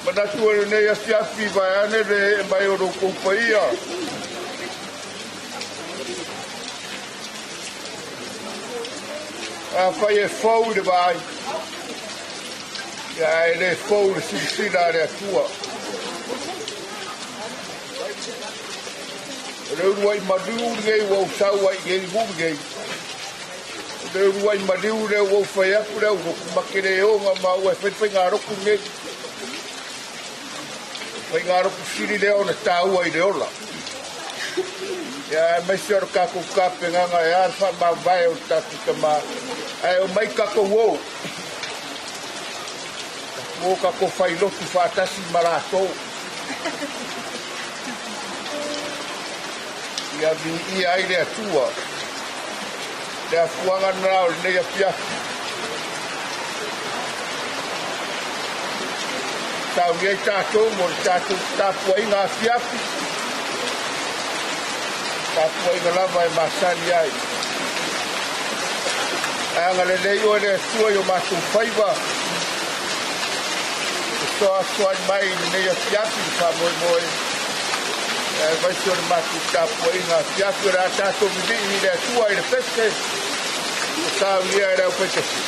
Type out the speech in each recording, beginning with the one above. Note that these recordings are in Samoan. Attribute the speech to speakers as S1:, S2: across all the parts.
S1: Manatu o lenei afiafi vaeane le ee mai o lo outou paia afai e fou i le vaai, ia ae le fou le silasila a le Atua. O le uluai maliu lenei ua ou sau ai i nei nuu lenei. O le uluai maliu lea ua ou fai atu le aulotu ma te le ona maua e fai le faigalotu lenei. Faigalotu sili lea ona taua i le ola. Ia aemaise o le tatou tapenaga e a le faamavae o le tatou tama. Ae omai tatou o. O tatou failotu faatasi ma latou. Ia viia ai le Atua. Le afuaga lena o lenei afiafi. Sauni ai tatou mo le tatou tapuaiga afiafi. Tapuaiga lava e masani ai. Agalelei oe le Atua i o matou faiva. Fesoasoani mai i lenei afiafi le faamoemoe. Aemaise o le matou tapuaiga afiafi o le a tatou vivii i le Atua i le pese. O saunia e le aufaitasi.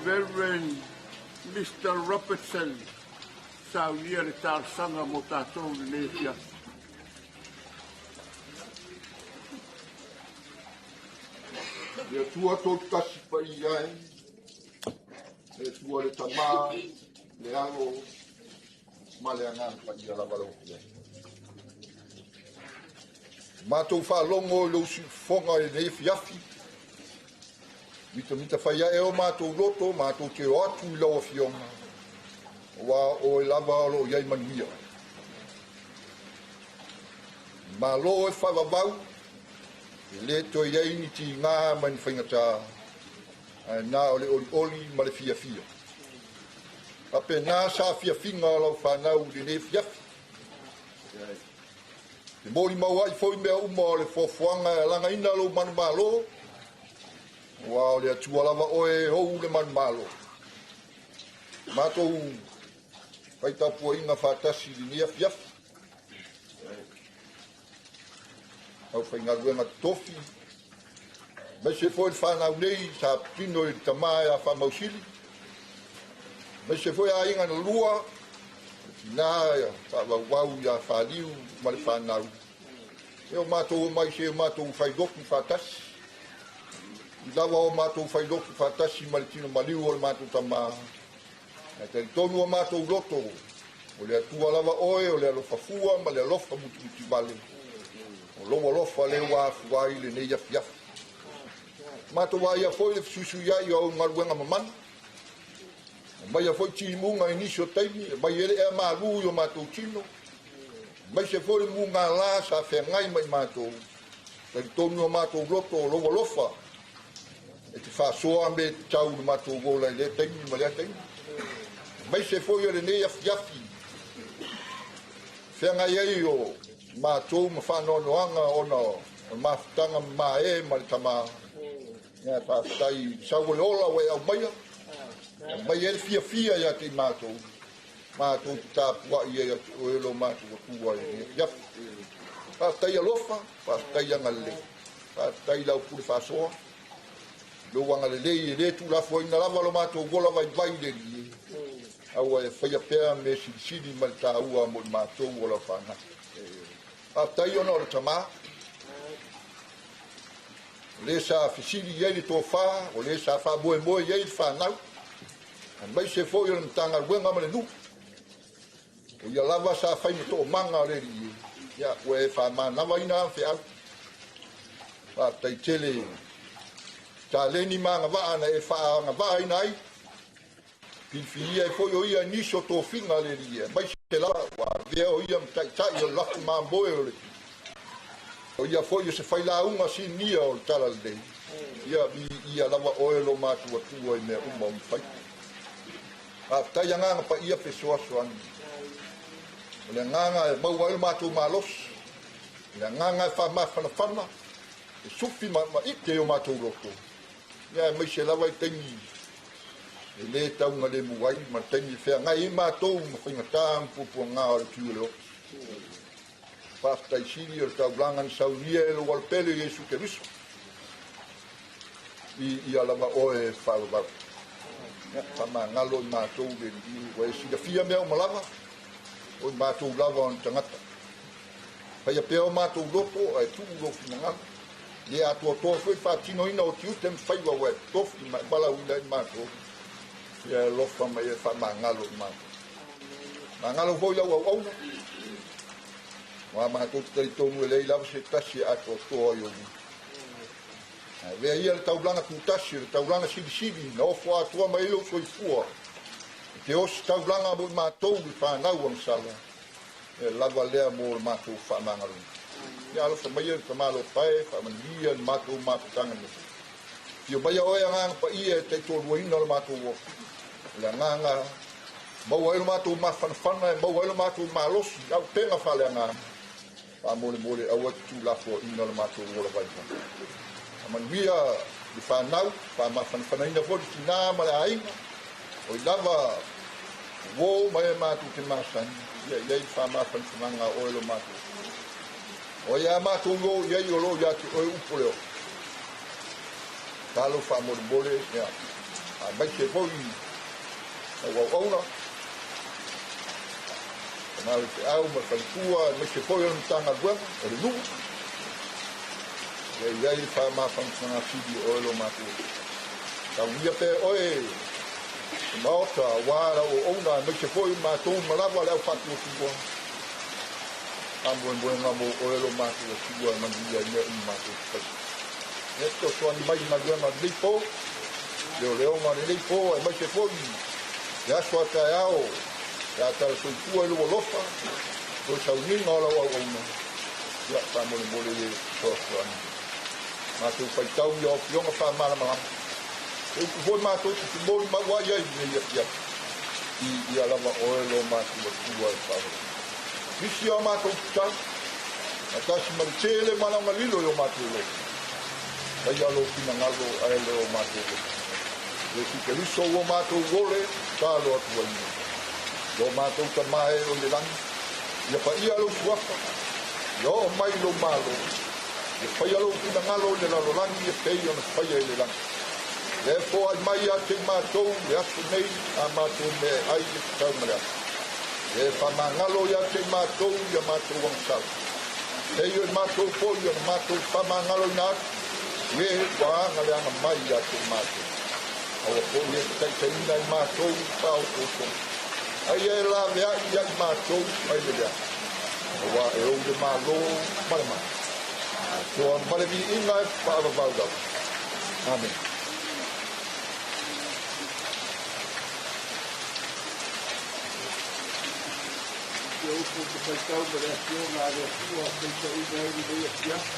S1: Reverend Mr. Robertson saunia le talosaga mo tatou lenei afiafi.
S2: Le Atua tolutasi paia e, le Atua le Tamā, le Alo, ma le Agaga Paia lava lau Afioga. Matou faalogo i lou siufofoga i lenei afiafi, mitamita fai ae o matou loto, matou te o atu i lau Afioga, aua o oe lava o lo o i ai manuia. Malo e faavavau, e lē toe i ai ni tigā ma ni faigatā, ae na o le olioli ma le fiafia. Faapena sa fiafiga o lau fanau i lenei afiafi. E molimau ai foi mea uma o le foafoaga e alagaina lou manumalo, aua o le Atua lava oe e ou le manumalo. Matou faitapuaiga faatasi i lenei afiafi. Aufaigaluega totofi, aemaise foi le fanau nei sa patino i le tamā ia Faamausili, aemaise foi aiga na lua, le tinā ia Faavauvau ia Faliu ma le fanau. E o matou omai se o matou failotu faatasi. I lava o matou failotu faatasi ma le tino maliu o le matou tamā. Ae talitonu o matou loto, o le Atua lava oe o le alofa fua ma le alofa mutimutivale. O lou alofa lea ua afua ai lenei afiafi. Matou vaaia foi le fesuisuiai o au galuega mamana. Aumaia foi timuga i nisi o taimi, aumai ai le ea malu i o matou tino, aemaise foi le mugala sa feagai ma i matou. Talitonu o matou loto o lou alofa e te faasoa me tatau i le matou ola i lea taimi ma lea taimi. Aemaise foi o lenei afiafi feagai ai o matou ma faanoanoaga ona o le mafutaga mamae ma le tamā. Ia faafetai sau o le ola ua e aumaia, aumai ai le fiafia ia te i matou, matou te tapuai ai atu oe lo matou Atua i lenei afiafi. Faafetai alofa, faafetai agalelei, faafetai lau pule faasoa, lou agalelei e lē tuulafoaiina lava lo matou ola vaivai i le Alii e. Aua e faia pea mea silisili ma le taua mo i matou o lau fanau. Faafetai ona o le tamā, o lē sa fesili i ai le tofā, o lē sa faamoemoe i ai le fanau, aemaise foi o le Matagaluega ma le nuu. O ia lava sa fai ma toomaga o le Alii e, ia ua e faamanavaina a feau. Faafetai tele taleni ma agavaa na e faaagavaaina ai, filifilia ai foi o ia i nisi o tofiga a le Alii e, aemaise lava ua avea o ia ma taitai o le lafu mamoe o le o ia foi o se failauga sinia o le Talalelei. Ia viia lava oe lo matou Atua i mea uma o mafai. Faafetai Agaga Paia fesoasoani. O le agaga e maua ai lo matou malosi, o le agaga e faamafanafana, e sufi ma ite i o matou loto. Ia aemaise lava i taimi e lē taugalemu ai ma le taimi e feagai ai matou ma faigatā ma puapuagā o le tui o le oti. Faafetai sili o le taulaga na saunia e lou alopele Iesu Keriso. I ia lava oe e faavavau. Ia, faamagalo i matou le Alii, ua e silafia mea uma lava, o i matou lava o ni tagata. Faia pea o matou loto ae tuu lou finagalo. Le atoatoa foi le faatinoina o tiute ma faiva ua e tofi ma e valaauina ai matou. Ia e alofa mai e faamagalo i matou. Magalo foi lau auauna. Aua matou te talitonu e leai lava se tasi e atoatoa i ou lima. Ae avea ia le taulaga tutasi, o le taulaga silisili, na ofo atoa mai ai lou soifua. E te osi taulaga mo i matou le fanau a Masala, e lava lea mo le matou faamagaloina. Ia alofa maia le tamalofa e, faamanuia le matou mafutaga nei. Afio maia oe Agaga Paia e taitoaluaina le matou ola. O le agaga maua ai lo matou mafanafana, e maua ai lo matou malosi, auupega faaleagaga. Faamolemole aua te tuulafoaiina le matou ola vaivai. Faamanuia le fanau, faamafanafanaina foi le tinā ma le aiga, o i lava uō ma e matou te masani, ia i ai le faamafanafanaga a oe lo matou Atua. O ai a matou o i ai o lo o ia te oe upu o le ola. Talo faamolemole, ia. Aemaise foi lau auauna, tama o le feau ma le faletua, aemaise foi o le Matagaluega o le nuu, ia i ai le faamafanafanaga sili o oe lo matou Atua. Saunia pea e oe le Maota aua lau auauna, aemaise foi matou ma lava le au faatuatua. Faamoemoega mo oe lo matou Atua e manuia ai mea uma matou te faia. Ia fesoasoani mai i galuega o lenei po, leoleoga o lenei po, aemaise foi le aso a taeao pe a tala soifua i lou alofa, toe sauniga o lau auauna. Ia faamolemole le fesoasoani. Matou faitau i lau Afioga faamalamalama. E upu foi matou te femolimau ai ai i lenei afiafi. Viia lava oe lo matou Atua e faaola. Nisi o a matou tatalo, faatasi ma le tele malaga lilo i o matou loto. Faia lou finagalo ae le o matou loto. Iesu Keriso ua matou ole, talo atu ai nei. Lo matou Tama e o i le lagi, ia paia lou suafa, ia oo mai lou Malo, ia faia lou finagalo i le lalolagi e pei ona faia i le lagi. Ia e foai mai ia te i matou le aso nei a matou mea e ai e tatau ma le aso. Ia e faamagalo ia te i matou i a matou agasala. Pei o i matou foi ona matou faamagaloina atu i e ua agaleaga mai ia te i matou. Aua foi e te taitaiina i matou i faaotootoga. A ia e laveai ia i matou mai le leaga. Aua e ou le Malo ma le mana, atoa ma le viiga e faavavau lava. Amene.
S1: Te upu te faitau ma le Afioga a le Atua taitaiina ai lenei afiafi.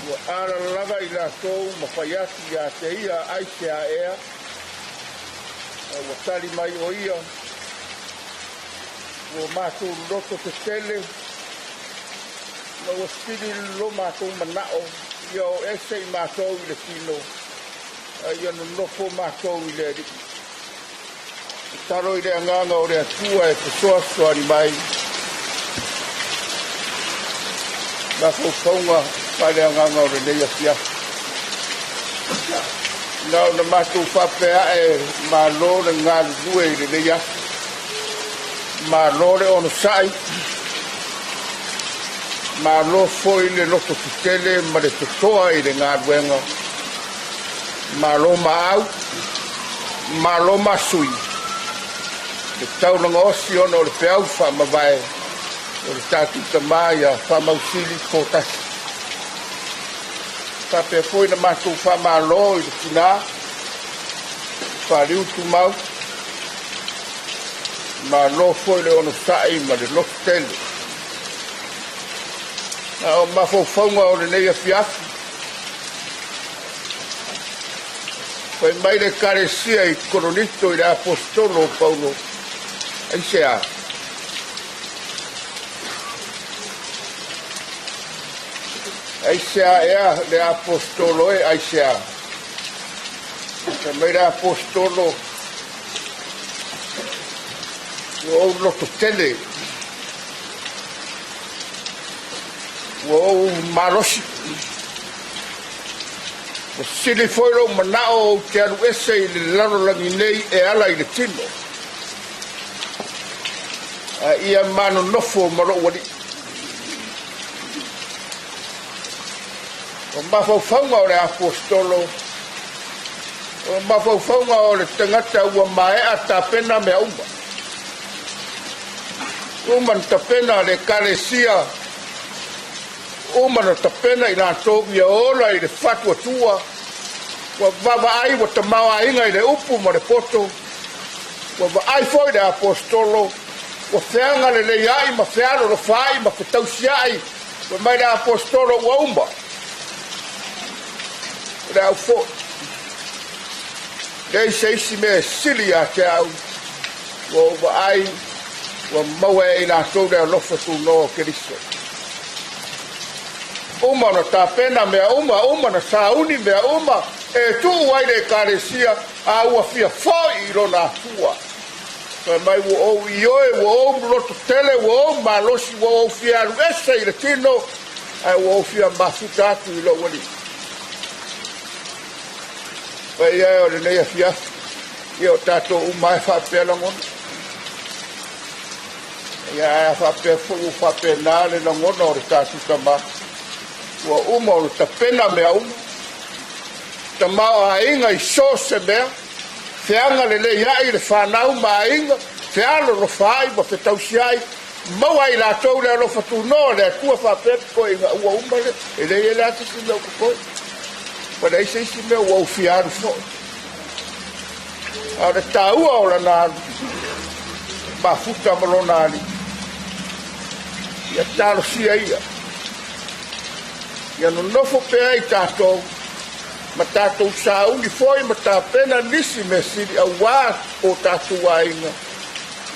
S1: Ua alalalaga i latou ma fai atu ia te ia, Aisea ea? A ua tali mai ʻo ia, Ua matou loto tetele, ma ua sili lo matou manaʻo ia o ese i matou i le tino, a ia nonofo matou i le Alii. Tatalo i le agaga o le Atua e fesoasoani mai mafaufauga faaleagaga o lenei afiafi. Na ona matou faapea ae malo le galulue i lenei aso. Malo le onosai, malo foi le loto tetele ma le totoa i le galuega. Malo maau, malo masui, le taulaga osi ona o le peau faamavae o le tatou tama ia Faamausili Potasi. Faapea foi na matou faamalo i le tina Faliu Tumau, malo foi le onosai ma le loto tele. A o mafaufauga o lenei afiafi, fai mai le Ekalesia i Koronito i le Aposetolo o Paulo, aisea? Aisea ea le Aposetolo e aisea? Fai mai le Aposetolo, ua ou loto tele, ua ou malosi. Ua sili foi lou manao ou te alu ese i le lalolagi nei e ala i le tino, a ia manonofo ma lou alii. O mafaufauga o le Aposetolo, o mafaufauga o le tagata ua maea tapena mea uma. Uma na tapena le Ekalesia, uma na tapena i latou ia ola i le fatuatua, ua vaavaai ua tamaoaiga i le upu ma le poto, ua vaai foi le Aposetolo, ua feaga lelei ai ma fealolofa ai ma fetausiai, fai mai le Aposetolo ua uma. O le au foi, leai se isi mea e sili ia te au, ua ou vaai ua maua e i latou le alofa tunoa o Keriso. Uma ona tapena mea uma, uma ona sauni mea uma e tuu ai le Ekalesia, a ua fia foi i lona Atua. Fai mai ua ou ioe, ua ou loto tele, ua ou malosi, ua ou fia alu ese i le tino, ae ua ou fia mafuta atu i lou Alii. Paia e o lenei afiafi, ia o tatou uma lava e faapea lagona. Ia ae a faapea foi ua faapena le lagona o le tatou Tama, ua uma ona tapena mea uma, tamaoaiga i so o se mea, feaga lelei ai le fanau ma aiga, fealolofa ai ma fetausi ai, maua e i latou le alofa tunoa o le Atua faapea pitoaiga ua uma lea. E leai la se isi mea o totoe, ma leai se isi mea ua ou fia alu foi. A o le taua o lana alu, mafuta ma lona alii, ia talosia ia, ia nonofo pea i tatou, ma tatou sauni foi ma tapena nisi mea sili auā o tatou aiga,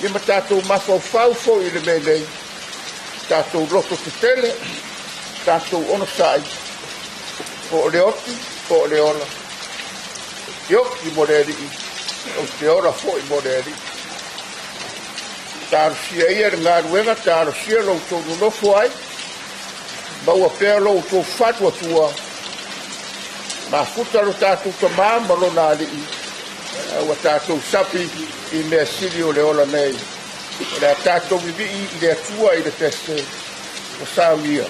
S1: ia ma tatou mafaufau foi i le mea nei, tatou loto tetele, tatou onosai, po o le oti, po o le ola, ou te oti mo le Alii, ou te ola foi mo le Alii. Talosia ia le galuega, talosia lo outou nonofo ai, maua pea lo outou faatuatua, mafuta lo tatou Tama ma lona Alii, ua tatou sapi i mea sili o le ola nei. O le a tatou vivii i le Atua i le pese o saunia.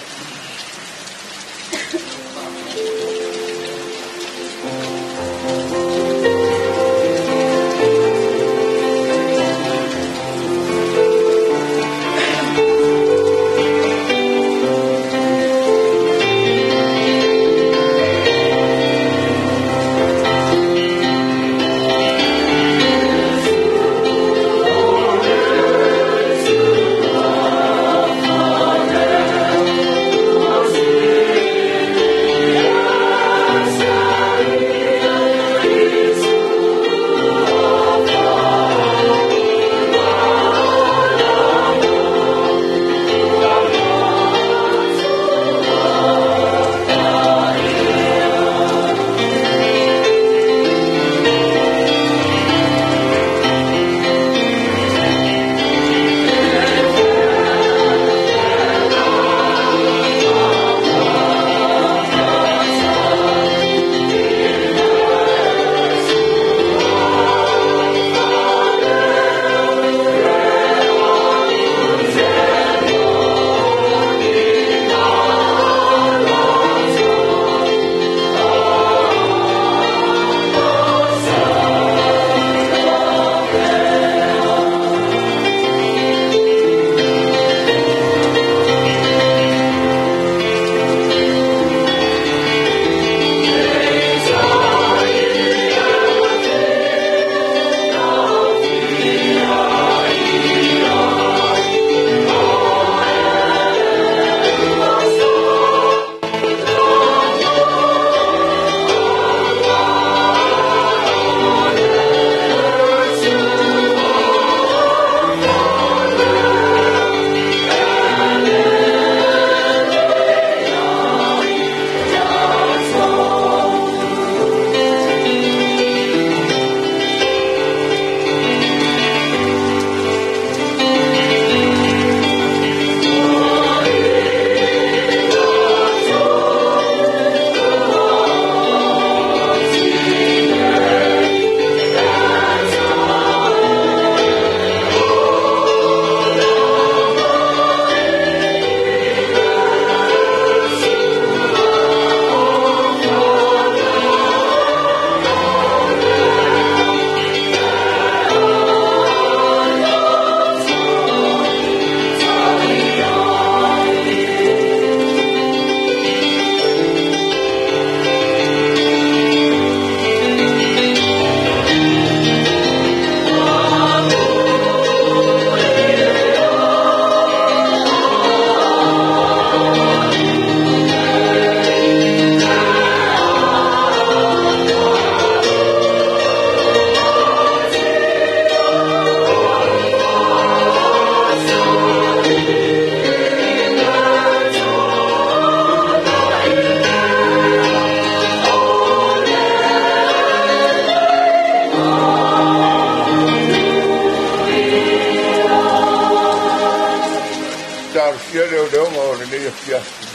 S1: Talosia leoleoga o lenei afiafi.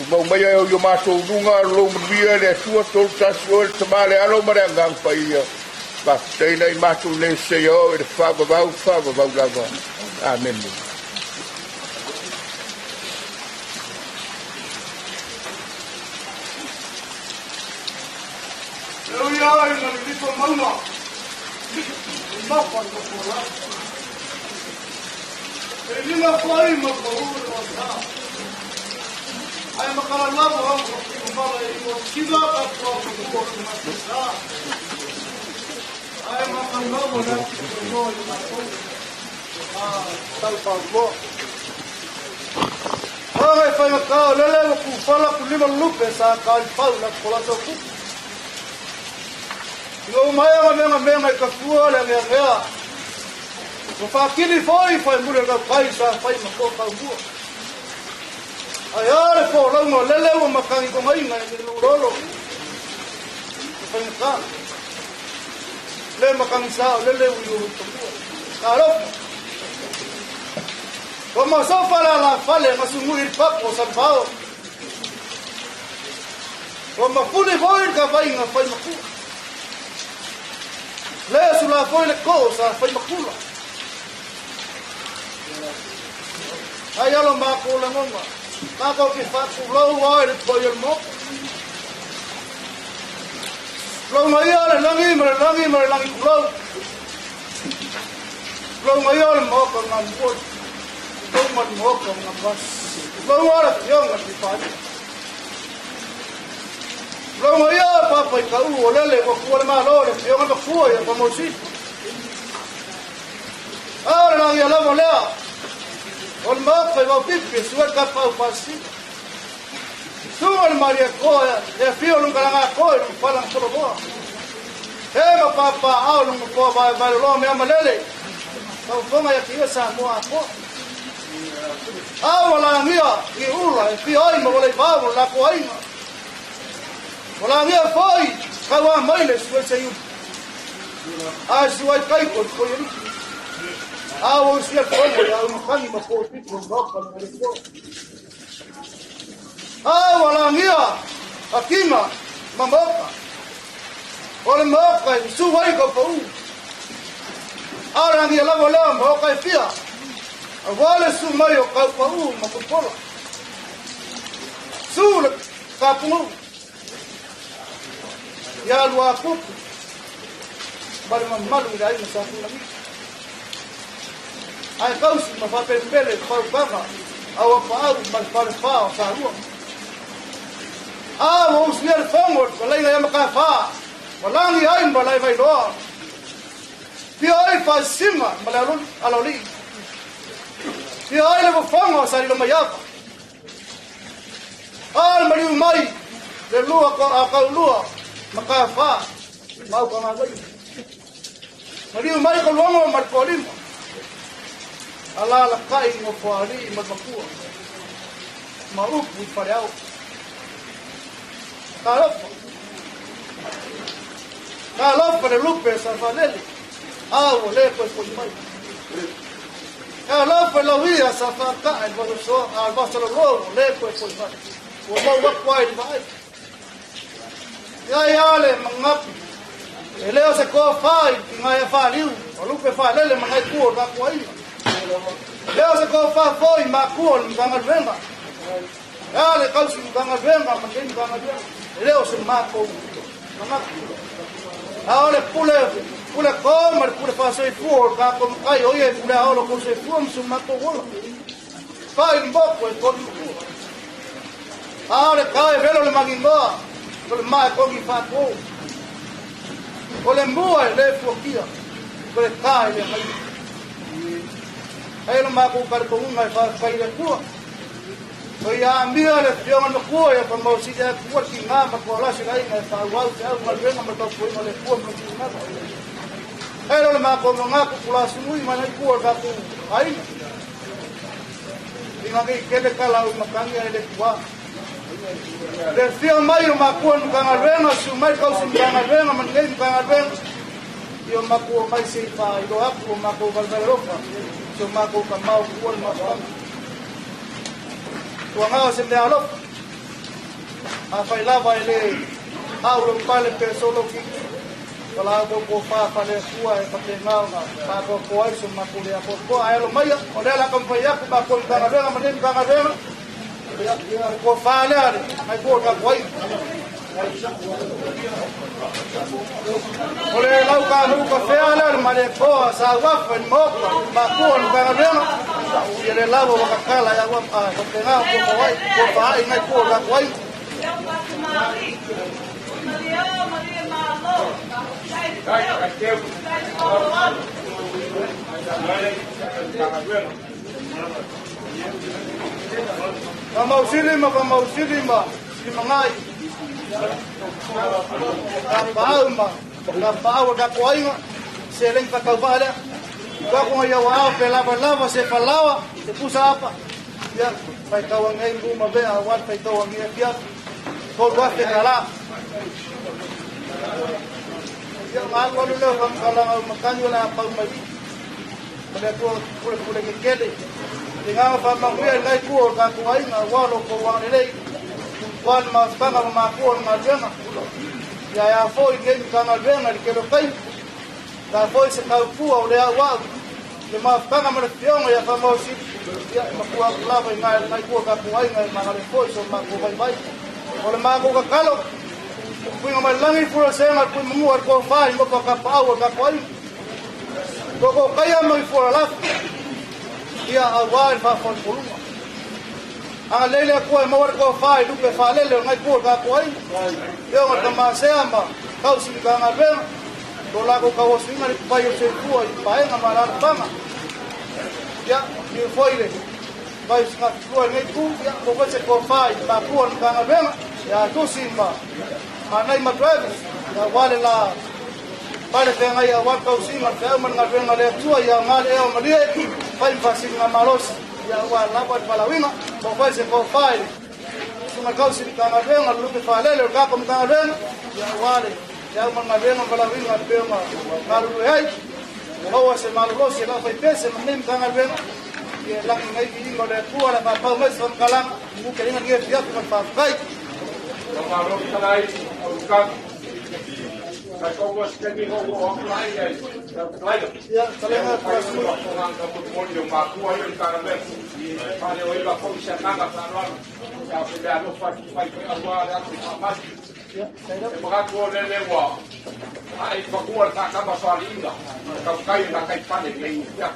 S1: Tumau maia e o i o matou luga lou manuia e le Atua tolu tasi oe le Tama le Alo ma le Agaga Paia. Faafetai na i matou nei seia oo i le faavavau faavavau lava. Amene.
S3: E ui ai na lilito mauga, i mafa le mafualai. E lima foi ma pau le wasa. Ai makala lava au ka piko mala i o sila ka kua makua ka matisa. Ai makala lava le piko no i matou. A tau pau loa. Aga e whainga kā o lele wa kūwhala ku lima lupe sa ka i pau la kola tau kupu. I o mai anga menga menga i ka fua le angea ngea. Ua faakili foi fai muli o le kaukai sa fai ma koa kaumua. Ai a le folauga o lele ua makangi kogaiga i le lololo. E faigata. Le makangi sa o lele ua i ulu kamua. Talofa. Ua masofa la la fale masungui i le papo o Salvao. Ua mafuli foi le kavaiga fai makua. Le sula foi le koo sa fai makula. Ai alo mākou lagona. Mākou ke whaakulou ai le pai o le moko. Kulou ia le langi ma le langi ma le langi kulou. Kulou ia le moka ngā muoi. Kulou ma le moka ngā mas. Kulou a le fionga te whai. Kulou ia papa i ka u o lele ua kua le malo le fionga ma kua ia pamosi. A le langi a lava lea. O le maoka i waupipi e sua le kapau pasi. Sunga le maria koa e fio lunga langa koa i lunga pala solo. E ma papa au lunga koa vai vai loa mea malele. Kau fonga ia ki sa moa koa. Au ala ngia i ula e fio ai ma wale vau la koa inga. Wala ngia foi kau a mai le sua se iu. A sua kai ko ko i. A o sia koa ia u makangi ma po pipo ngoka ma le koa. A wala ngia a kinga ma moka. O le moka i su wai ko pau. A rangi lava lea moka i fia. A wale su mai o kau pau ma popola. Su le kapungu. Ia lua kuku. Male mamalu i le aiga sa tūlagi. Ai kausi ma whapepele pau panga au a paau ma le whare whā o Sārua. A ua usuia le whango le palaiga ia maka whā. Wa langi ai ma lai vai loa. Pia ai whasinga ma le aloli. Pia ai le wawhango o Sarilo Maiava. A le mariu mai le lua ko a kau lua ma ka whā mau ka ngā wai. Mariu mai ko luongo ma le kōlima. Ala la kai ngo poari ma makua. Ma upu i whare au. Ka lopa. Ka lopa le lupe sa whalele. A ua le koe koe mai. Ka lopa lau ia sa whakae a vasalo loa ua le koe koe mai. Ua mau waku ai le vaai. Ia ia le mangapi. E leo se koa whai ki ngai a whaliu. O lupe whalele ma ngai kua o kua ina. Leo se koa wha foi ma kua o mga venga. Ia le kausi mga venga ma kei mga venga. E leo se mākou mangapi. A o le pule, pule ko ma le pule whasoi fua o kākou makai o ia e pule a olo kou se fua ma su mākou ola. Whai mboko e kori makua. A o le kai velo le mangingoa, o le mae kongi whākō. O le mua e le fuakia, o le kā e le mai. Hei lo mākou kare kongunga e whawhai le kua. O ia mia le fionga no kua ia whamausi e kua ki ngā ma kua lasi la inga e whauau te au ngaluenga ma tau puinga le kua ma ki ngā. Hei lo le mākou mo ngā kukula sungui mai nei kua kākou aina. Inga ngi kele kala u makangi ai le kua. Le fia mai o makua mkangaluenga, su mai kausi mkangaluenga, maningei mkangaluenga. I o makua mai se i wha, i lo aku o makua valvalerofa, se o makua ka mau kua le mafanga. Tua ngao se mea alofa. Afai lava e le au lou pale pe solo kiki, valaau kou tofa faale-Atua e faapena ona faaatoatoa ai so matou le atoatoa. Ae alo maia, o lea o le a taumafai atu matou i Matagaluega ma nei Matagaluega, ia, le tofa lea a lenei itu o le tatou aiga. O le lautanuu tafea lea o le Malietoa sa uafa i le Maota, i matua o le Matagaluega, ia lea lava ua tatala e au faapena ona tofaai lenei itu o le tatou aiga. Famausili ma Famausili ma Silimagai, Tapaau ma Tapaau o tatou aiga, seleni faatauvaa lea. Tuaku ngai au aao pe lava lava se falaoa, se pusa apa. Ia, faitau anei mu ma vea aua le faitau anei afiafi. 3000 tala. Ia, ona alu alu lea o faamatalaga o matagi o le a pau mai i. Ma le Atua pulepule tetele. Le agaga faamanuia i lenei itu o le tatou aiga aua lo outou agalelei, tutuā le mafutaga ma matua o le galuega. Ia e a foi lenei Matagaluega i le tele o taimi, sa foi se tautua o le auau le mafutaga ma le fioga ia Faamausili, ia e matua atu lava i lenei itu o le tatou aiga e magale foi so matou vaivai. O le matou tatalo, puiga mai le lagi, pulasega, pui manua, le tofa i nofo a tapaau o le tatou aiga. Tototaia ma ifualalafi, ia aua le faafolepoluga. Agalelei le Atua e maua le tofa i lupe faalele o lenei itu o le tatou aiga, Afioga i le Tamasea ma tausi Matagaluega, lo latou tauasuina le ipuvai o le soifua i paega ma alaalafaga. Ia, viu foi le vai o Sinafitua i lenei itu, ia, maua foi se tofa i matua o le Matagaluega, ia Tusi ma Manai ma Travis, aua le la pale feagai aua le tausiga o le feau ma le galuega a le Atua, ia aoga le ea o malie, fai ma faasiliga malosi, ia aua lava le valaauina, maua foi se tofa i le Susuga Tausi Matagaluega, le Lupe Faalele o le tatou Matagaluega, ia aua le feau ma le galuega ma valaauina e pei ona galulue ai, maua se malolosi e lau faipese ma lenei Matagaluega, ia e lagi nei viiga o le Atua, le faapau mai se faamatalaga, mukeina lenei afiafi ma le faafetai.
S1: Malo talai au kau. Kai ko was ke ni ho o ai ai.
S3: Ia, talenga
S1: atu sui. Mo ma kua i ka na me. Pa le o ila ko se nanga ta no. Ya se le alo fa ki fai ko awa le atu fa ma. E maka ko le le wa. Ai fa ko ta ka ma fa linga. Ka kai na kai pane nei ya.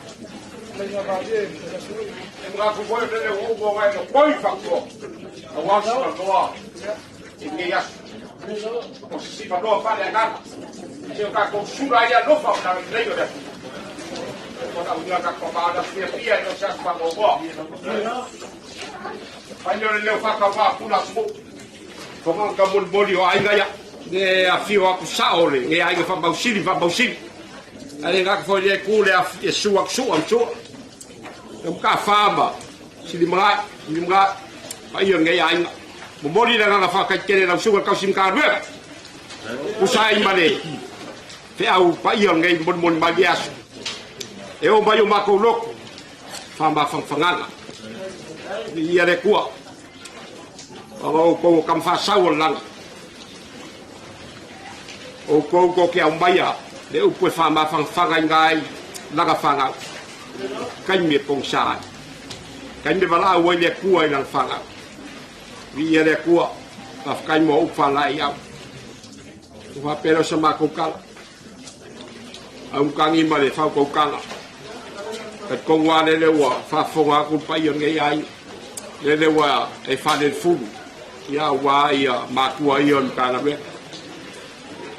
S1: E maka ko le le o mo ngai no koi fa ko. Awa sa noa. I nei aso. O se sifa noa fale agaga. Se o tatou sula ai alofa o na lelei o le Atua. O na uia ka pa na fia fia i no se aso whangogoa. Whai leo le leo whakawā puna mo. Tonga ka molimoli o aiga ia. Ne a fio aku sao le e aiga whamausili whamausili. Ale ngaka foi le ku le a e sua sua sua. E ka whama. Sili mga, sili mga. Pa ia ngai aiga. Momoli le agaga faafetai tele i lau susuga i le tausi Matagaluega. Usa ai ma le feau paia o lenei molimoli mai le aso. E oo mai o matou loto, faamafanafanaga. Viia le Atua. Ona o outou o tama faasau o le lagi. Outou tou te aumaia le upu e faamafanafanaga ai lana fanau. Taimi e pogisa ai. Taimi e valaau ai le Atua i lana fanau. Viia le Atua, faafetai mo upu faalaeiau. Ua faapea lea o sa matou tala. Aumutagi ma le faautautaga. Talitonu lava lele ua faafofoga atu le paia o lenei aiga. Lele ua e faalelefulu, ia aua ia matua ia o le Matagaluega.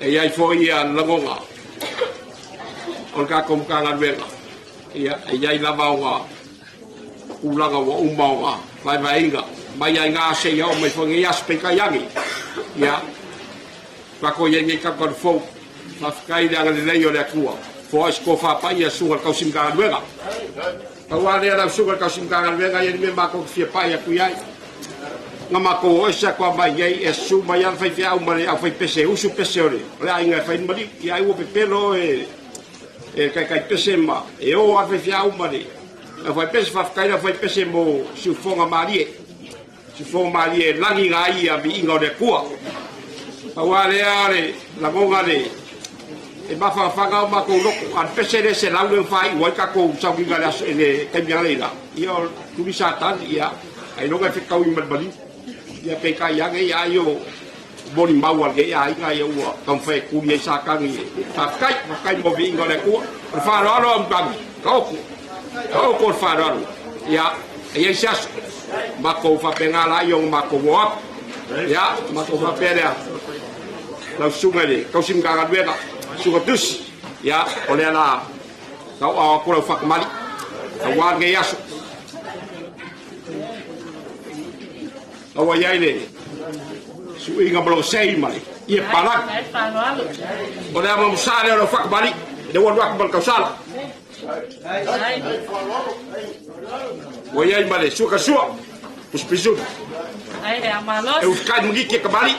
S1: E i ai foi ia lagona o le tatou Matagaluega, ia e i ai lava ona tulaga ua uma ona vaevaeina mai ai na seia oo mai foi nei aso peitai ane ia tatou i ai nei tatou fou. Faafetai i le agalelei o le Atua foai se tofa paia susuga i le tausi Matagaluega. Pau lava lea lau susuga i le tausi Matagaluega, ia le mea matou te fia pai atu i ai na matou o ese atu mai nei e susu mai lava le faifeau ma le aufaipese e usu pese o le aiga e fai le maliu. Ia ai ua pepelo oe e taitai pese ma e o lava le faifeau ma le aufaipese. Faafetai le aufaipese mo siufofoga malie.
S4: Sifo malie e lagi ga ai ia viiga o le Atua. Pau lava lea o le lagona le e mafanafana o matou loto, a o le pese lea 100 lea na faaiu ai tatou sauniga i le aso i le taimi analeila, ia o tuli Satani, ia ailoga e fetaui ma le maliu. Ia peitai ane ia ai o molimau a lenei aiga ia ua taumafai e tuli ai Satani e faafetai, faafetai mo viiga o le Atua. O le faaaloalo Aumutagi, taoto, taoto le faaaloalo. Ia, e i ai se aso, matou faapena laia ona matou o atu. Ia, matou faapea lea, lau susuga i le tausi Matagaluega, Susuga Tusi, ia, o lea la tauao atu lau faatamali, aua lenei aso. Aua i ai le suiga ma lou sei ma le ie palagi. O le ama musa lea o lau faatamali, le ua alu atu ma le tausala. Ua i ai ma le sua sua, pusipisuli. E utukai mugiki e kamali.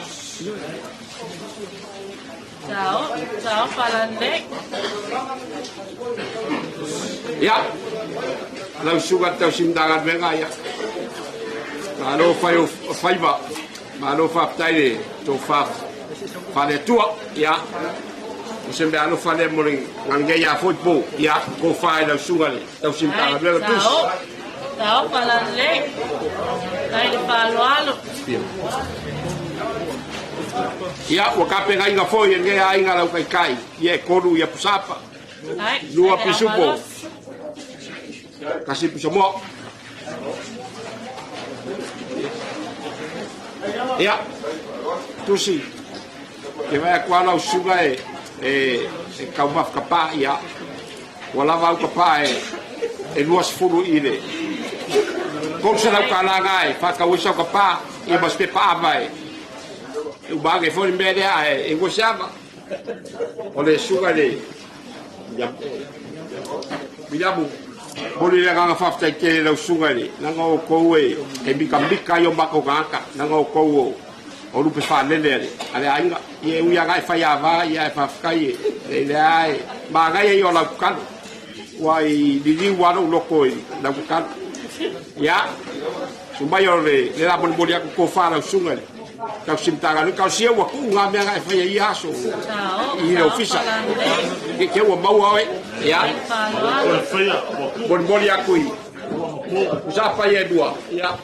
S4: Ia, lau susuga i le tausi Matagaluega, ia, malo fai o faiva, malo faafetai le tofa faale-Atua. Ia, o se mea alofa lea mo le lenei lava foi po, ia, tofa i lau susuga i le tausi Matagaluega Tusi. Ia, ua tapenaina foi e lenei aiga lau taitai, ia e tolu ia pusapa, lua pisupo, tasi pusamoa. Ia, tusi, ke vaai atu lava lau susuga e, e, e taumafa kapaa, ia, ua lava au kapaa e, e 20 i le 300 tala na e faatau ai sau kapaa, ia ma se pepa ava e, e uma ane foi le mea lea ae e ua se ava. O le susuga i le Viliamu, momoli le agaga faafetai tele i lau susuga i le, leaga o outou e, e mikamika ai o matou tagata, leaga o outou o, o lupe faalele a le, a le aiga. Ia e ui lava e faiava, ia ae faafetai e, e lea e manaia ia o lau tatalo. Ua i liliu lava lou loto i lau tatalo. Ia, sumai o le, le la molimoli atu tofa lau susuga i le tausi Matagaluega. Talosia ua tuu ngā mea na e faia i ia aso i le ofisa. Ke te ua maua oe. Ia, molimoli atu i Usapa ia e lua. Ia,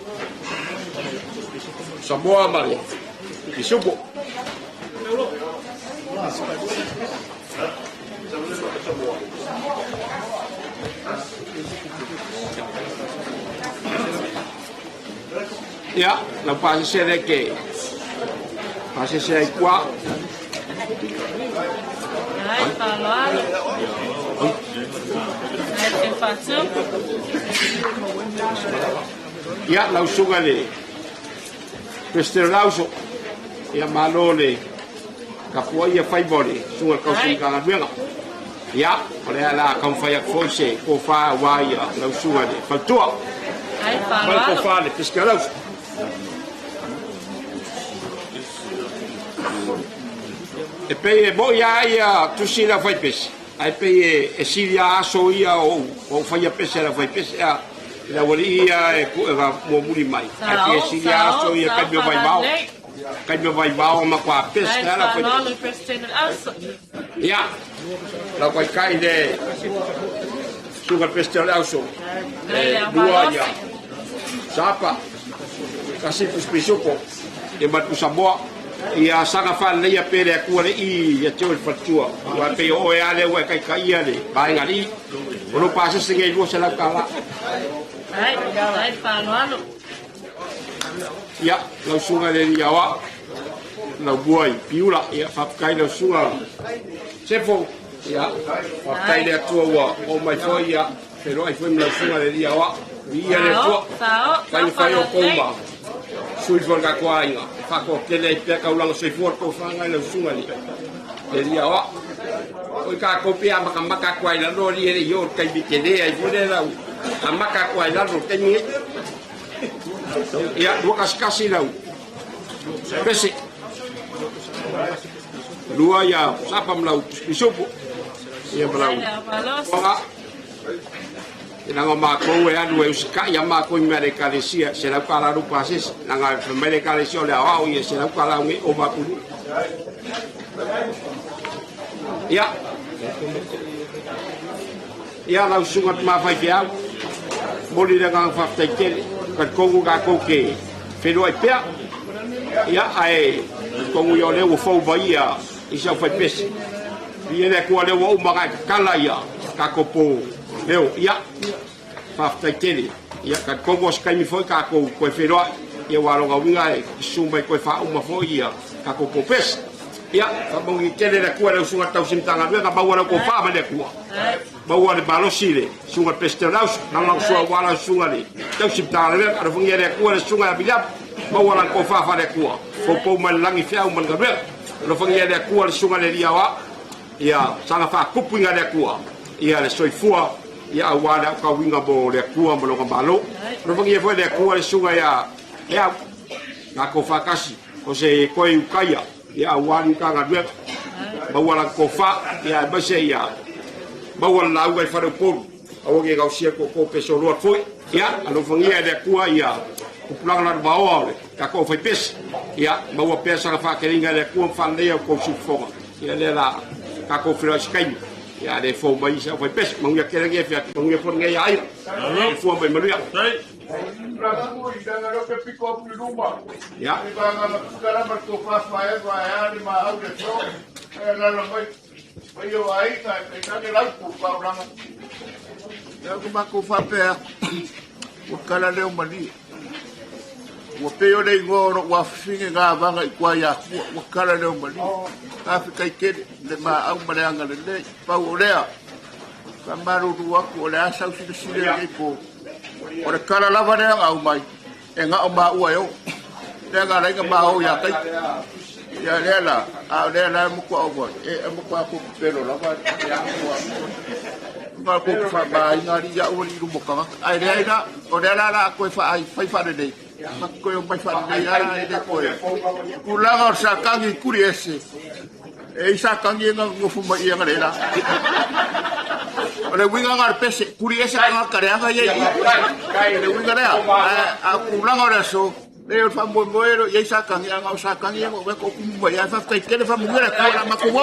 S4: Samoa ma le Isupo. Ia, lau pasese lea ke pasese ai kua.
S5: Ai, faaaloalo. Ai, te whatu.
S4: Ia, lau susuga le President o le Auso, ia malo le tapuaia faiva o le susuga i le tausi Matagaluega. Ia, o lea la taumafai atu foi se tofa aua ia lau susuga i le faletua.
S5: Ai,
S4: Mai le
S5: faaaloalo.
S4: tofa le President o le Auso. E pei e moi lava ia tusi le aufaipese, ae pei e, e sili lava aso ia o ou faia pese a le aufaipese, a le aualii ia e puega muamuli mai, ae pei e
S5: Sao,
S4: sili lava
S5: sao,
S4: aso ia
S5: sao,
S4: taimi o vaivao,
S5: faalalelei.
S4: taimi o vaivao matua pese
S5: Ai,
S4: lava le
S5: faaaloalo
S4: aufaipese.
S5: i President o le Auso.
S4: Ia, lau taitai le susuga i le Peresetene o le Auso,
S5: Ai,
S4: e
S5: le
S4: lua ia
S5: amalosi.
S4: Sapa, tasi Pisupisupo, ia ma le Pusamoa. Ia saga faaleleia pea le Atua le i ia te oe le faletua, aua e pei o oe lava lea ua e taitaia le vaega alii. O lou pasese nei $200.
S5: Ai, ai, faaaloalo.
S4: Ia, lau susuga i le alii aoao, lau bua i Piula, ia faafetai lau susuga Sefo, ia faafetai le Atua ua oo mai foi, ia feiloai foi ma lau susuga i le alii aoao. Viia le Atua,
S5: Sao,
S4: fai na fai outou ma sui foi o le tatou aiga, e faatoatele ai pea taulaga soifua le tofaga i lau susuga i le alii aoao. Oi tatou pe amatamata atu ai lalo alii e le i oo le taimi tele ai foi lea lau amata atu ai lalo le taimi nei. Ia, 21 lau pese. Lua ia sapa ma lau pisupu. Ia ma lau
S5: Ai, le amalosi.
S4: oga. Leaga o matou e alu e usitai a matou i mea a le Ekalesia, $100 lou pasese. Leaga fai mai le Ekalesia o le aoao ia $100 nei ova atu i luga. Ia, ia lau susuga i le tama faifeau, momoli le agaga faafetai tele. Talitonu tatou te feiloai pea. Ia, ae talitonu ia o lea ua fou mai ia isi au faipese. Viia le Atua o lea ua uma ona e tatala ia tatou po leo. Ia, faafetai tele. Ia, talitonu o se taimi foi tatou toe feiloai. Ia, aua o lona uiga e susu mai toe faauma foi ia tatou po pese. Ia, faamanuia tele le Atua i lau susuga i le tausi Matagaluega, maua lau tofa mai le Atua. Maua le malosi i le susuga i le Peresetene o le Auso, lagolagosua aua lau susuga i le tausi Matagaluega. Alofagia e le Atua le susuga ia Viliamu, maua lana tofa faale-Atua, poupou mai le lagi feau ma le galuega. Alofagia e le Atua le susuga i le Alii Aoao, ia saga faatupuina e le Atua ia le soifua ia aua le aotauina mo le Atua ma lona Malo. Alofagia foi e le Atua le susuga ia Leau, tatou faatasi, o se toe Utaia ia aua le Matagaluega, maua lana tofa, ia aemaise ia maua le lauga i Faleupolu, aua ne i gaosia tootoo pe soloa foi. Ia alofagia e le Atua ia tupulaga lalovaoa o le tatou aufaipese, ia maua pea sana faateleina e le Atua ma faaleleia outou siufofoga. Ia lea la tatou feiloai i se taimi. Ia a le fou mai isi aufaipese, manuia tele lenei afiafi, manuia foi lenei aiga. Soifua ma ia manuia. Ia.
S1: Faapea ua kala leo malie. Ua pei o le igoa o lou afafine na avaga i tua i Atua, ua kala leo malie. Faafetai tele le maau ma le agalelei. Pau o lea, faamalulu atu o le a sau silasila i lenei po. O le kala lava lea na aumai, e na o maua e o. Lea na ala ai ona ma o ia Taito. Ia lea la, a o lea la e matua ou e matua pelo lava. Ma ko faamāina alii au alii i luma o tagata. Ae leai la, o lea la la a toe faai, fai faalelei, ma toe omai faalelei lava e le toe. Tulaga o le satani i tuli ese, e i satani e nofo mai i aga le la. O le uiga na o le pese, tuli ese tagata leaga ia i i. Le uiga lea, a o tulaga o le aso, le o le faamoemoe e le o i ai satani, a na o satani ia na ou vaai atu o tumu mai ai. Faafetai tele, faamanuia le Atua i la matou o.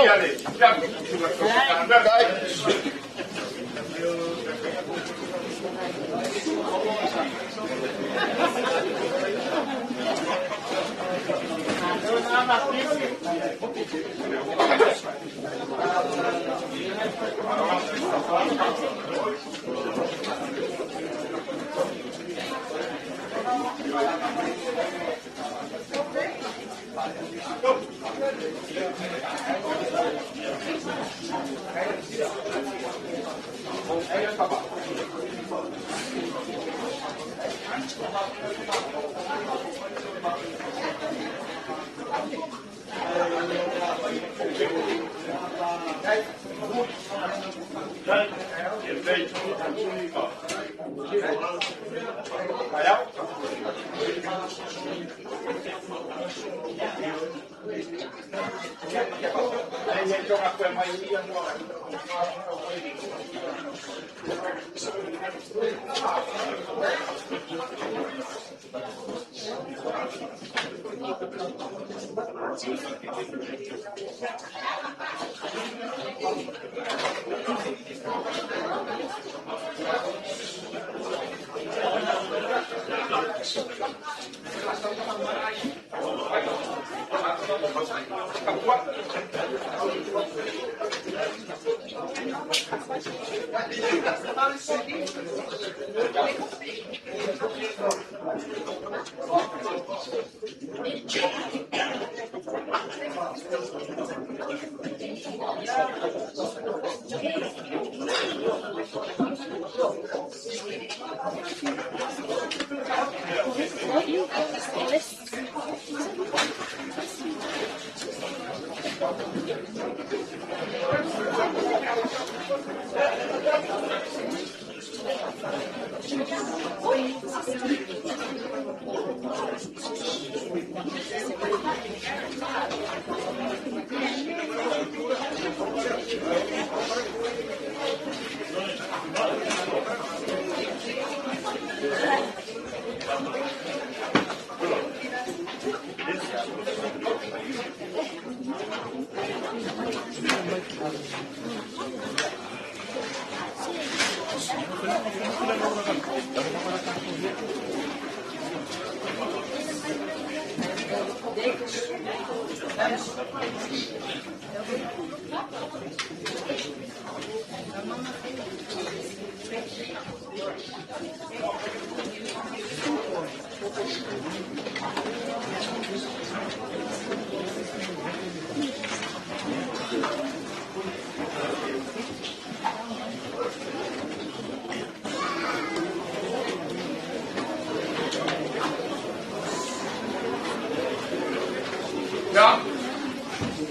S4: Ia,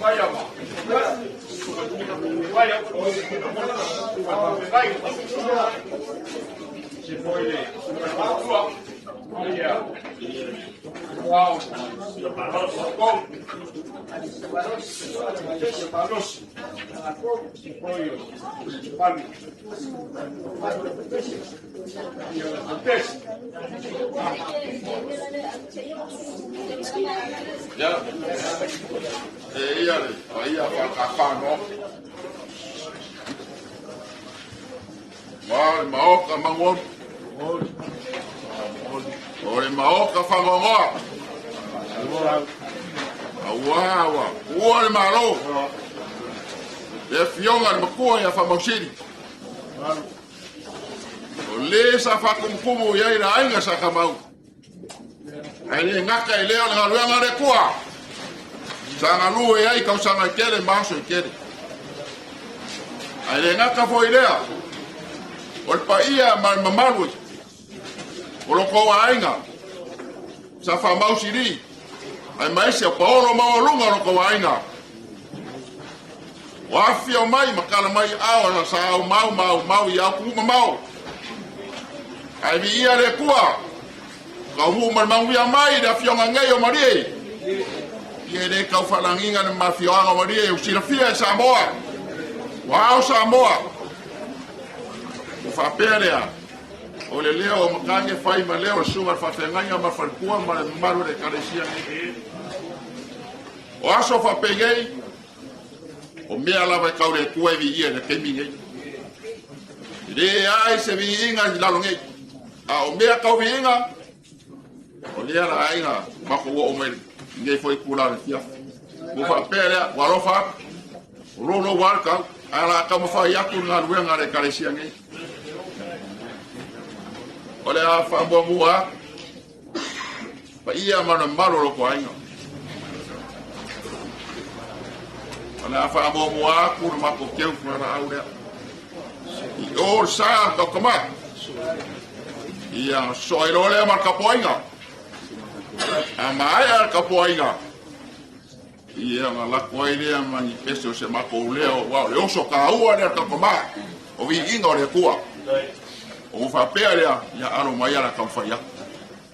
S4: ua ia ma. Ua ia, ua faafetai. Se foi le tua. Ia. Uau. Ko. Palos. Se foi Pali. Ia, Antes.
S1: Ia, e ia le paia faatafano. Ma le maoka maguoli. O le maoka fagogoa. Auā ua ua le Malo. Le afioga le Matua ia Faamausili. O le sa faakumukumu i ai le aiga sa Kamau. Ae le gata i lea o le galuega a le Atua. Sa galue ai tausaga e tele ma aso e tele. Ae le gata foi i lea, o le paia ma le mamalu o lo tou aiga sa faamausili aemaise o paolo maualuga o lo tou aiga. Ua afifio mai ma tala mai ao sa aumau ma aumau i atunuu mamao. Ae viia le Atua, taunuu ma le manuia mai le afioga nei o Malie. Ia e le tau faalagiga le mafioaga o Malie, ua silafia e Samoa. Ua ao Samoa. Ua faapea lea, o le leo o Matagi e fai ma leo o le susuga i le faafeagaiga ma le faletua ma le mamalu o le Ekalesia nei. O aso faapenei, o mea lava e tau le Atua e viia i le taimi nei. E leai se viiga i lalo nei. A o mea tau viiga, o lea la aiga matou oo mai lenei foi itula o le afiafi. Ua faapea lea, ua alofa atu, o lou lava le tau, ae o le a taumafai atu le galuega a le Ekalesia nei. O le a faamuamua atu paia ma le mamalu o lo outou aiga. O le a faamuamua atu le matou teu fualaau lea. I o le sa tautama. Ia soa i loa lea ma le tapuaiga. A maea le tapuaiga, ia ona lako ai lea ma ni pese o se matou leo, aua o le oso taua lea o le tautama, o viiga o le Atua. Ona faapea lea, ia alo mai ala taumafai atu.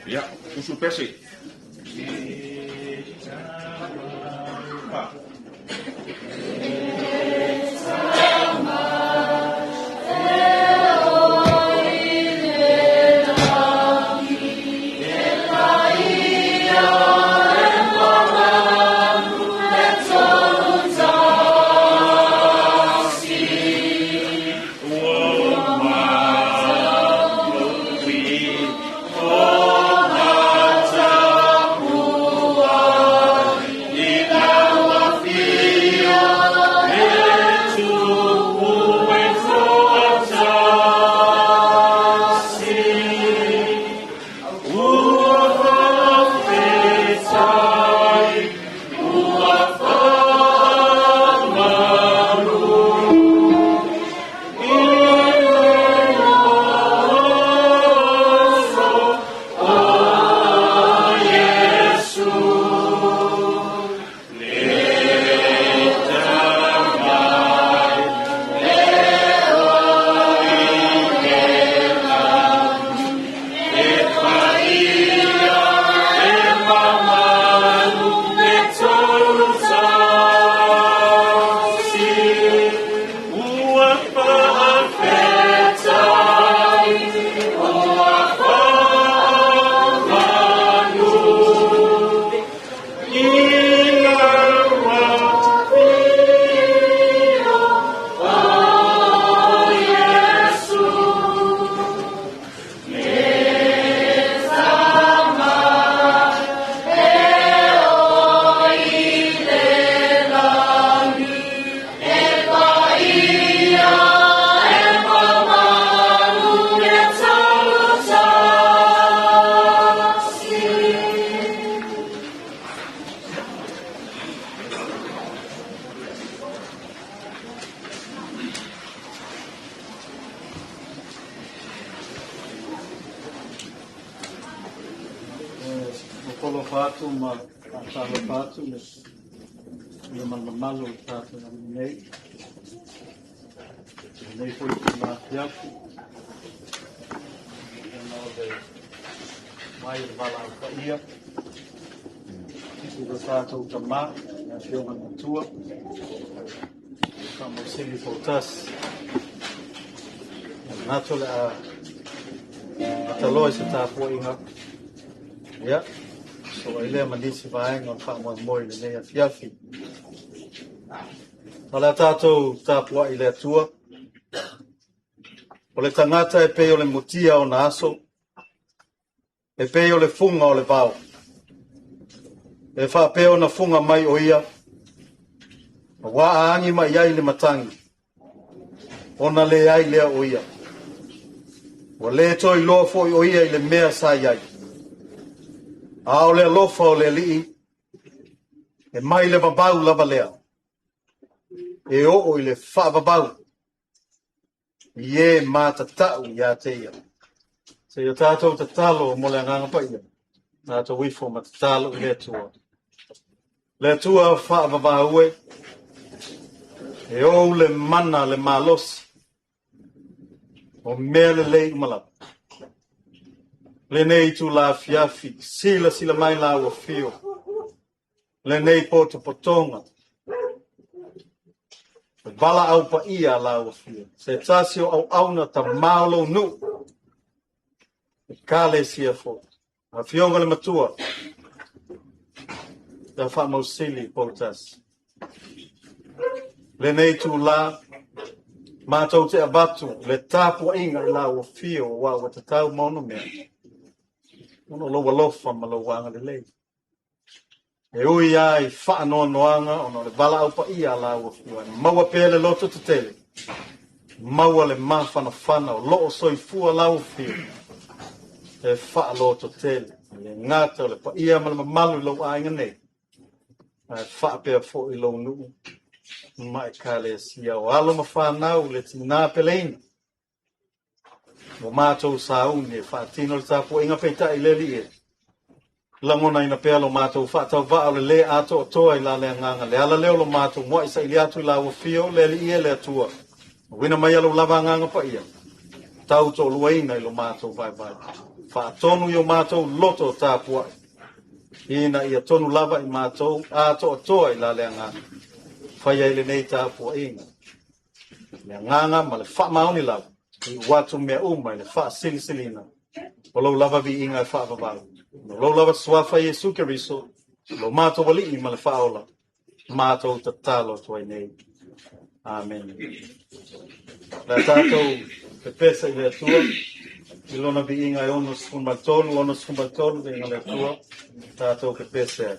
S1: Ia, usu pese.
S6: Faatalofa atu ma faatalofa atu le ia ma le mamalu o le tatou atunuu nei. Lenei foi itula afiafi, ona o le mai o le valaau paia i lo tatou tama, le Afioga i le Matua, Faamausili Poutasi. E manatu o le a mataloa i se tapuaiga, ia, sosoo ai lea ma nisi vaega o le faamoemoe i lenei afiafi. O le a tatou tapuai i le Atua. O le tagata e pei o le mutia ona aso, e pei o le fuga o le vao. E faapea ona fuga mai o ia, auā a agi mai ai le matagi, ona leai lea o ia. Ua le toe iloa foi o ia i le mea sa i ai. A o le alofa o le Alii, e mai le vavau lava lea, e oo i le faavavau i e matatau ia te ia. Seia tatou tatalo mo le Agaga Paia, tatou ifo ma tatalo i le Atua. Le Atua faavavau e, e ou le mana le malosi, o mea lelei uma lava. Lenei itula afiafi, silasila mai la ua fio, lenei potopotoga, e valaau paia la ua fio, se tasi o auauna tamā o lou nuu, ekalesia foi. Afioga le Matua, ia Faamausili Poutasi. Lenei itula, matou te avatu le tapuaiga i la ua fio aua ua tatau ma ono mea, ona o lou alofa ma lou agalelei. E ui lava i faanoanoaga ona o le valaau paia a la ua afio ai, maua pea le loto tetele, maua le mafanafana o loo soifua la ua afio, e faalototele, e le gata o le paia ma le mamalu i lou aiga nei, ae faapea foi lou nuu ma ekalesia o alo ma fanau le tina peleina. Ua matou sauni e faatino le tapuaiga peitai le Alii e lagonaina pea lo matou faatauvaa o le lē atoatoa i la le agaga le ala lea o lo matou muai saili atu i la ua fio le Alii e le Atua auina mai a lou lava agaga paia tau toaluaina i lo matou vaivai faatonu i o matou loto tapuai ina ia tonu lava i matou atoatoa i la le agaga fai ai lenei tapuaiga le agaga ma le faamaoni lava, iu atu mea uma i le faasilisiliina o lou lava viiga e faavavau. O lou lava suafa Iesu Keriso, lo matou Alii ma le Faaola, matou tatalo atu ai nei. Amene. Le a tatou pepesa i le Atua, i lona viiga e 63, 63 viiga le Atua, tatou pepese ai.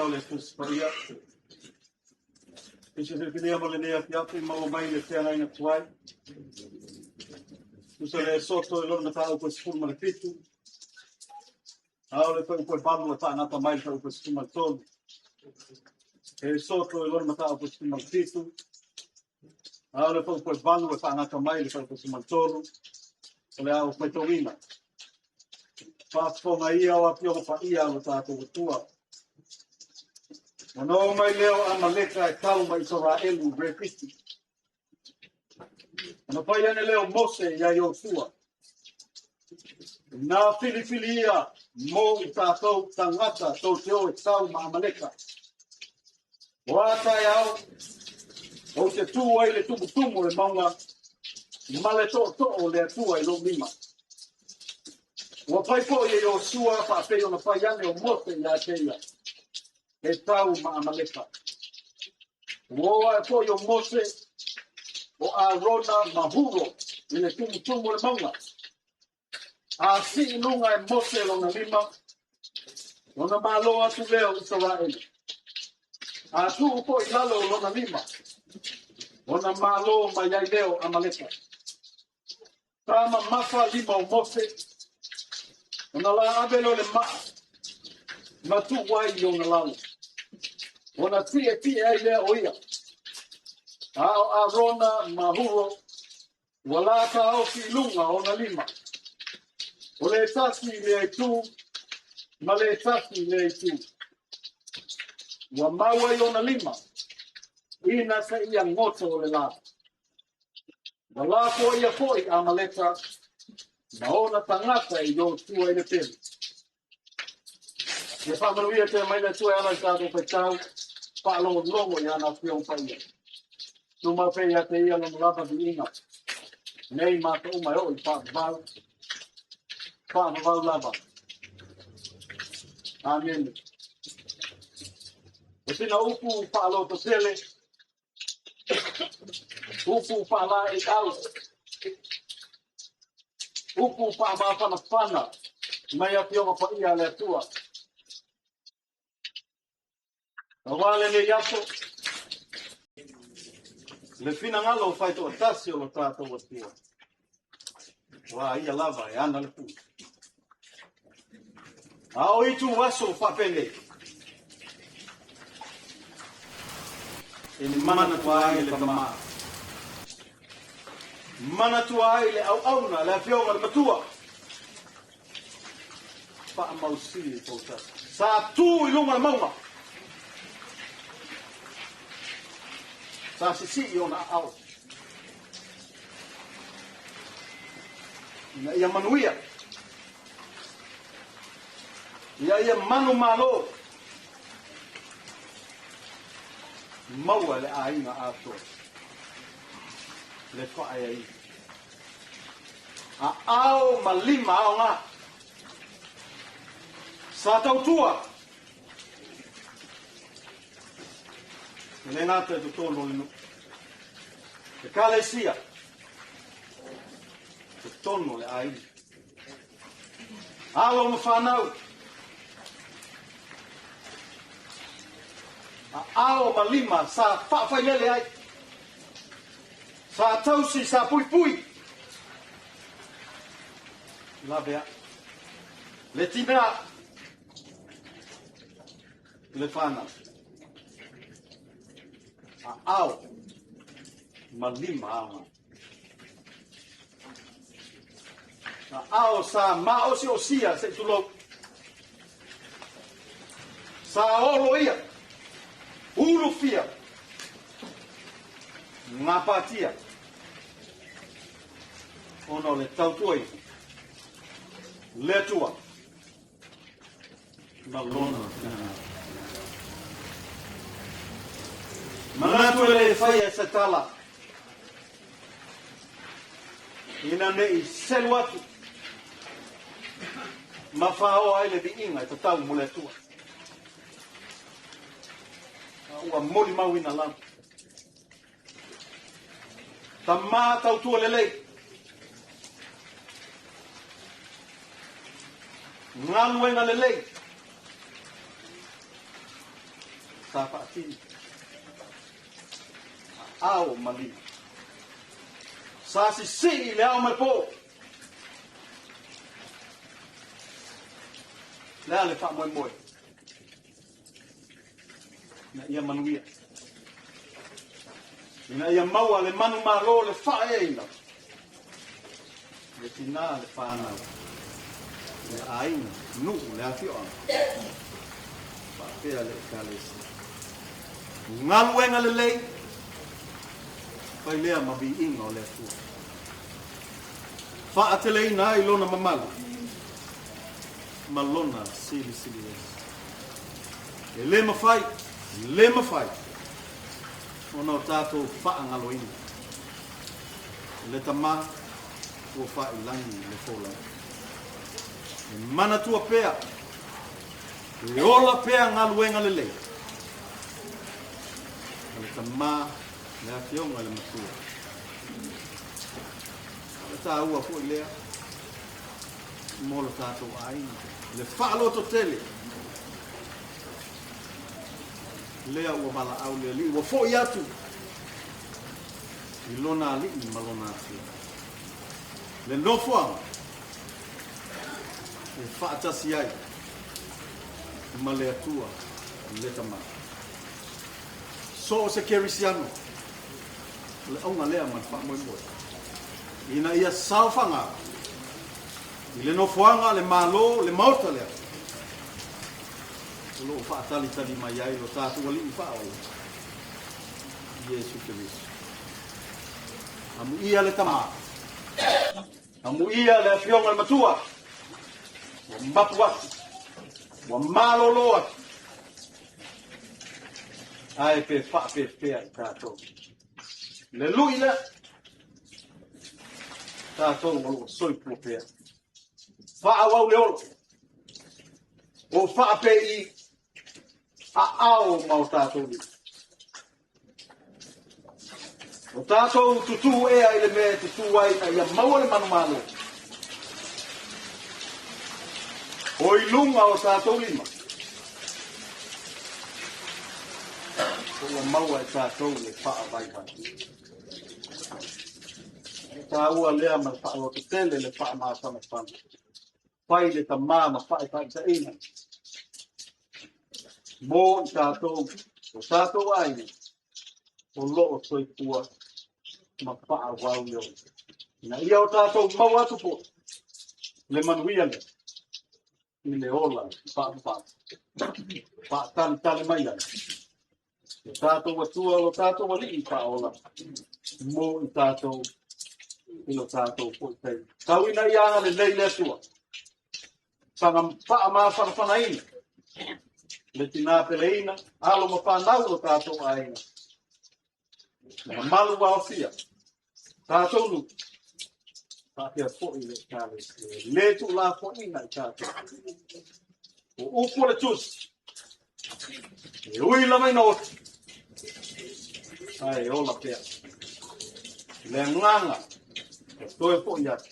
S6: o le Tusi Paia. I se filifilia mo lenei afiafi maua mai le feagaiga tuai. Tusa le soto i lona mataupu e 17. A o le fuaiupu e 8 e faagata mai le fuaiupu e 13. E soto i lona mataupu e 17. A o le fuaiupu e 8 e faagata mai le fuaiupu e 13. O le a ou faitauina. Faafofoga ia o afioga paia a lo tatou Atua. Ona oo mai lea o Amaleka e tau ma Isaraelu i Refiti. Ona fai ane lea o Mose ia Iosua. Na filifilia mo i tatou tagata tou te o e tau ma Amaleka. O a taeao, ou te tu ai i le tumutumu o le mauga ma le tootoo o le Atua i lou lima. Ua fai foi e Iosua faapei ona fai ane o Mose ia te ia, e tau ma Amaleka. Ua o ae foi o Mose, o Arona ma Huro i le tumutumu o le mauga. A sii i luga e Mose lona lima, ona malo atu lea o Isaraelu. A tuu foi i lalo lona lima, ona malo mai ai lea o Amaleka. Sa mamafa lima o Mose, ona la ave lea o le maa, ma tuu ai i ona lalo. Ona tietie ai lea o ia. A o Arona ma Huro, ua la taofi i luga o ona lima. O le tasi i lea itu, ma le tasi i lea itu. Ua mau ai ona lima, ina seia goto o le la. Ua lafoaia foi Amaleka ma ona tagata e Iosua i le pelu. Ia faamanuia pea mai le Atua e ala i le tatou faitau faalogologo i ana Afioga Paia. Tumau pea ia te ia lona lava viiga. Nei matou uma e oo i faavavau, faavavau lava. Amene. O sina upu faalototele, upu faalaeiau, upu faamafanafana mai Afioga Paia a le Atua. Aua lenei aso, le finagalo faitoatasi o lo tatou Atua, aua ia lava e ana le pule. A o itu aso faapenei, e manatua ai le tama, manatua ai le auauna, le afioga le matua, faamausili i poutasi. Sa tu i luga o le mauga, sa sisii ona aao, ina ia manuia, ina ia manumalo, maua e le aiga atoa le faaeaina. Aao ma lima aoga. Sa tautua. E le gata i totonu o le nuu. Ekalesia. Totonu o le aiga. Alo ma fanau. Aao ma lima sa faafailele ai. Sa tausi, sa puipui. Lavea. Le tina. Le fanau. Aao ma lima aoga. Aao sa maosiosia se i tulou. Sa olo ia. Ulufia. Gapatia. Ona o le tautua i le Atua ma lona finagalo. Manatu e le faia se tala ina ne i selu atu ma faoa ai le viiga e tatau mo le Atua. A ua molimauina lava. Tama tautua lelei. Galuega lelei. Sa faatino aao ma lima. Sa sisii i le ao ma le po. Le a le faamoemoe? Ina ia manuia. Ina ia maua le manumalo le faaeaina. Le tinā le fanau. Le aiga, nuu, le afioaga. Faapea le Ekalesia. Galuega lelei, fai lea ma viiga o le Atua. Faateleina ai lona mamalu ma lona silisili ese. E le mafai, le mafai ona o tatou faagaloina le Tama ua faailagi le folauga. E manatua pea, e ola pea galuega lelei a le Tama, le Afioga i le Matua. O le taua foi lea mo lo tatou aiga, le faalototele lea ua valaau le Alii, ua foi atu i lona Alii ma lona Atua. Le nofoaga e faatasi ai ma le Atua le Tama. So o se kerisiano, o le auga lea ma le faamoemoe, ina ia saofaga i le nofoaga, le Malo, le Maota lea, o lo o faatalitali mai ai lo tatou Alii faaola, Iesu Keriso. Amuia le Tama, amuia le Afioga le Matua, ua mapu atu, ua malolo atu, ae pe faapefea i tatou. Le lui lea, tatou o lo o soifua pea. Faaauau le ola, o faapei aao ma o tatou lima. O tatou tutū ea i le mea e tutū ai ina ia maua le manumalo. O i luga o tatou lima, ua maua e tatou le faavaivai. E taua lea ma le faalototele le faamafanafana. Fai le tamā ma faetaʻitaʻiga mo i tatou, o tatou aiga, o lo o soifua ma faaauau le ola. Ina ia o tatou maua atu foi le manuia lea i le ola faavavau. Faatalitali mai ai lo tatou Atua, lo tatou Alii faaola mo i tatou i lo tatou foi taimi. Tau ina ia agalelei le Atua. Saga faamafanafanaina le tinā peleina, alo ma fanau lo tatou aiga. Le mamalu ua aofia, tatou nuu, faapea foi le Ekalesia. E le tuulafoaiina i tatou. O upu o le Tusi, e ui lava ina oti, ae ola pea. Le agaga e toe foi atu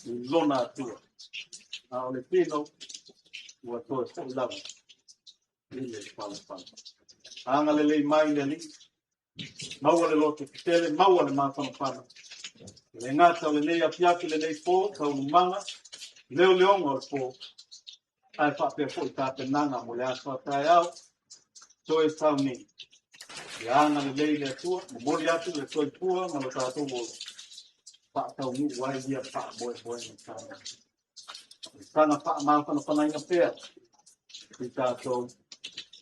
S6: i lona Atua. A o le tino ua toe foi lava i le palapala. Agalelei mai le Alii, maua le loto tetele, maua le mafanafana. E le gata o lenei afiafi, lenei po, taualumaga, leoleoga o le po, ae faapea foi tapenaga mo le aso a taeao, toe sauniga. Ia agalelei le Atua, momoli atu le soifua ma lo tatou ola, faataunuu ai ia faamoemoega taua. E saga faamafanafanaina pea i tatou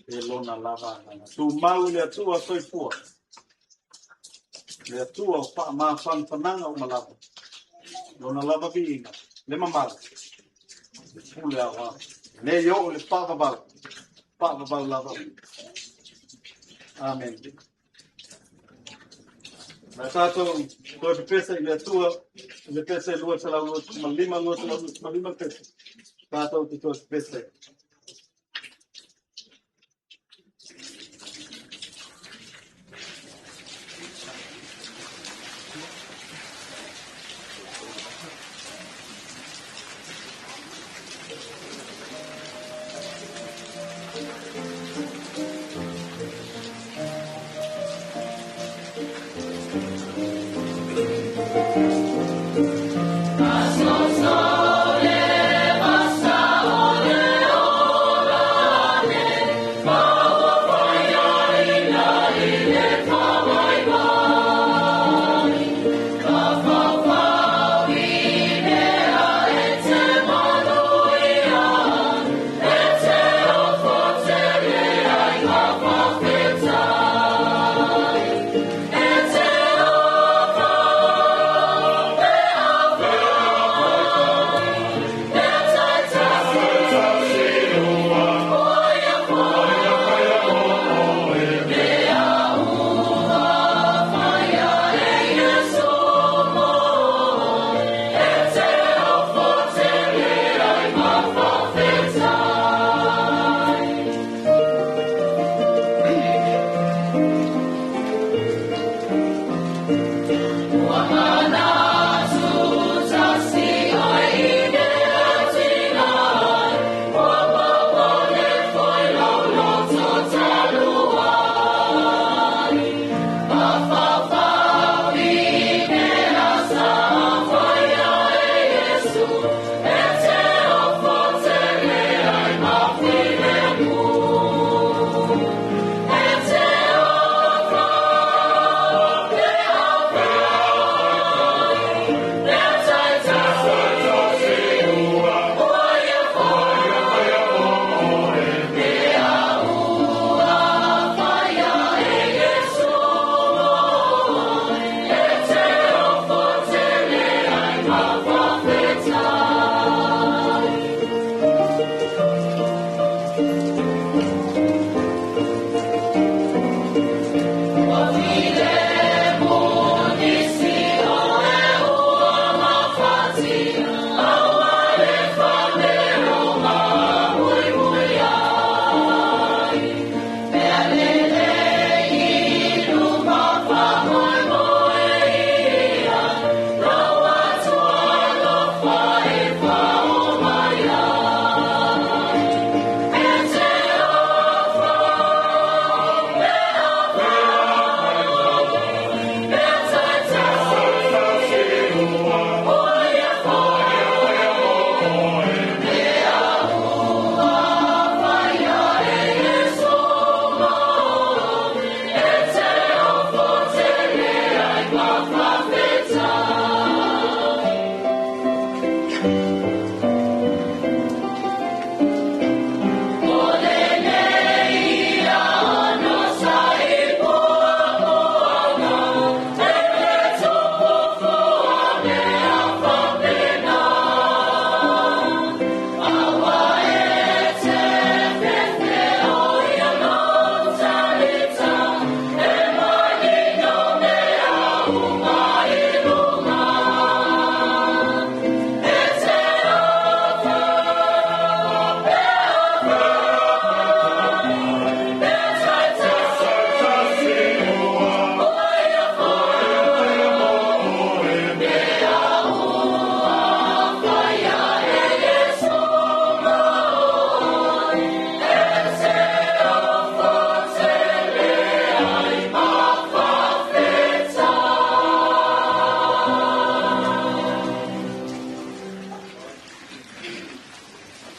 S6: e lona lava agaga. Tumau i le Atua soifua, le Atua o faamafanafanaga uma lava, lona lava viiga, le mamalu, le pule aoao. Nei oo i le faavavau, faavavau lava. Amen. Na tatou toe pepesa i le Atua, i le pese 225, 225 pese. Tatou te toe pepesa.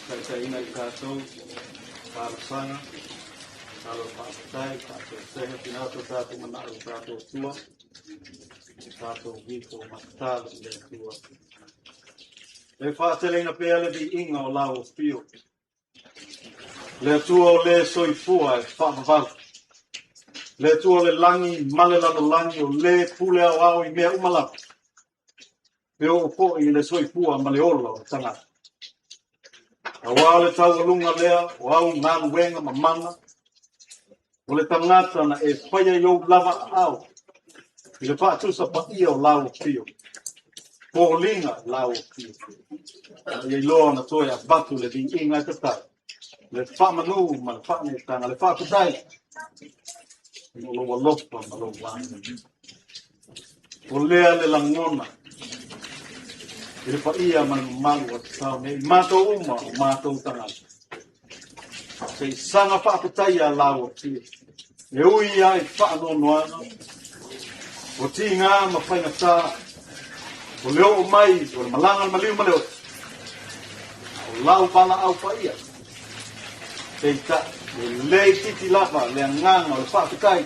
S6: Taitaiina i tatou talosaga, talo faafetai, faatoesega, tina o tatou manao i tatou Atua, tatou vito matatalo i le Atua. E faateleina pea le viiga o lau afio. Le Atua o le soifua e faavavau. Le Atua o le lagi ma le lalolagi o le pule aoao i mea uma lava. E oo foi i le soifua ma le ola o le tagata. Auā le taualuga lea o au galuega mamana, o le tagata na e faia i ou lava aao i le faatusa paia o lau afio, foliga i lau afio. Ina ia iloa ona toe avatu le viiga e tatau, le faamanu ma le faaneetaga, le faafetai ona o lou alofa ma lou agalelei. O lea le lagona i le paia ma le mamalu o tatao nei, matou uma o matou tagata. Se i saga faafetaia lau afio, e ui ai faanoanoaga, o tiga ma faigata, o le oo mai o le malaga le maliu ma le oti, o lau valaau paia, peitai, e le itiiti lava le agaga o le faafetai,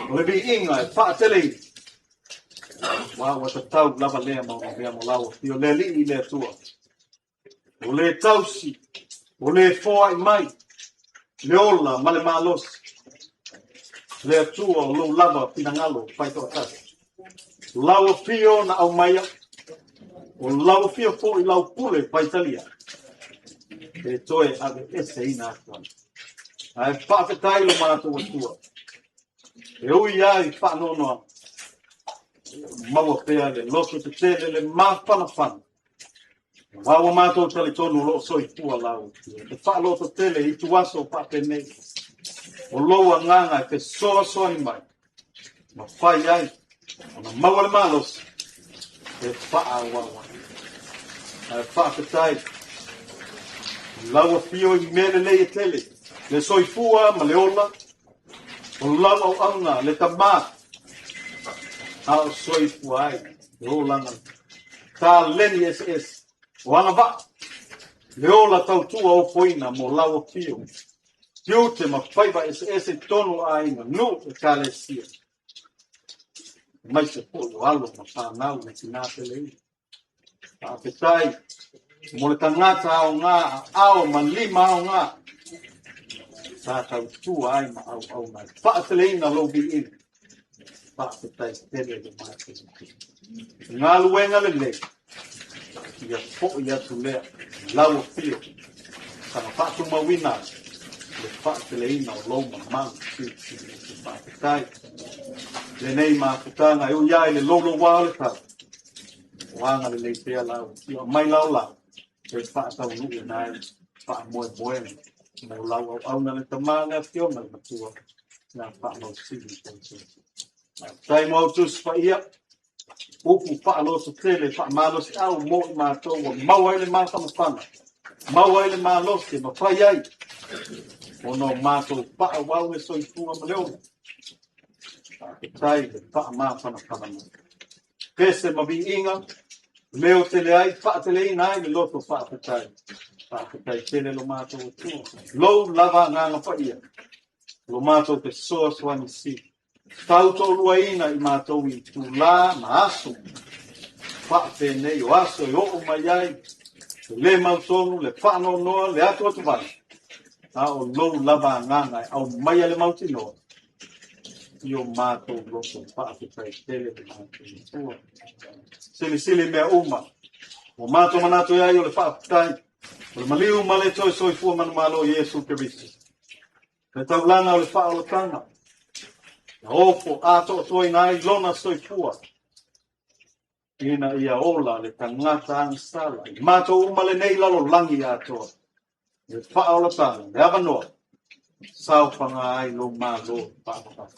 S6: O le viiga e faateleina, aua ua tatau lava lea ma ona mea mo lau afio, le Alii i le Atua. O le tausi, o le foai mai, le ola ma le malosi, le Atua o lou lava finagalo faitoatasi. Lau afio na aumaia, o lau afio foi lau pule faitalia, e toe aveeseina atu ai. Ae faafetai lo matou Atua, e ui lava i faanoanoaga, maua pea le loto tetele, le mafanafana. Aua ua matou talitonu o lo o soifua lau Afioga. Le faalototele i ituaso faapenei, o lou agaga e fesoasoani mai ma fai ai ona maua le malosi e faaauau ai. Ae faafetai i lau afio i mea lelei e tele, le soifua ma le ola, o lau auauna le Tama, a o soifua ai le olaga taleni eseese o agavaa, le ola tautua ofoina mo lau afio tiute ma faiva eseese i totonu o aiga, nuu, ekalesia, aemaise foi o alo ma fanau ma tinā peleina. Faafetai mo le tagata aoga, aao ma lima aoga sa tautua ai ma auauna ai. Faateleina lou viiga. Faafetai tele le matou. Galuega lelei, ia foi atu lea lau afio saga faatumauina ai le faateleina o lou mamalu silisili ese. Faafetai lenei mafutaga e ui lava i le louloua o le tau, o agalelei pea lau afio, aumai lau lau e faataunuuina ai faamoemoega mo lau auauna le Tama, le Afioga, le Matua, le Faamausili. Faafetai mo au tusi paia, upu faalototele, faamalosiau mo i matou ua maua ai le mafanafana, maua ai le malosi e mafai ai ona o matou faaauau le soifua ma le ola. Faafetai le faamafanafana mai. Pese ma viiga, leo tele ai, faateleina ai le loto faafetai. Faafetai tele lo matou Atua, lou lava agaga paia, lo matou fesoasoani sili. Tautoaluaina i matou i itulā ma aso faapenei o aso e oo mai ai le lē mautonu, le faanoanoa, le atuatuvale, a o lou lava agaga e aumaia le mautinoa i o matou loto faafetai tele le matou Atua. Silisili mea uma ua matou manatu ai o le faafetai o le maliu ma le toe soifua manumalo Iesu Keriso. Le taulaga o le faaolataga. Na ofo atoatoaina ai lona soifua ina ia ola le tagata agasala i matou uma lenei lalolagi atoa. Le faaolataga, le avanoa, saofaga ai lou Malo faavavau.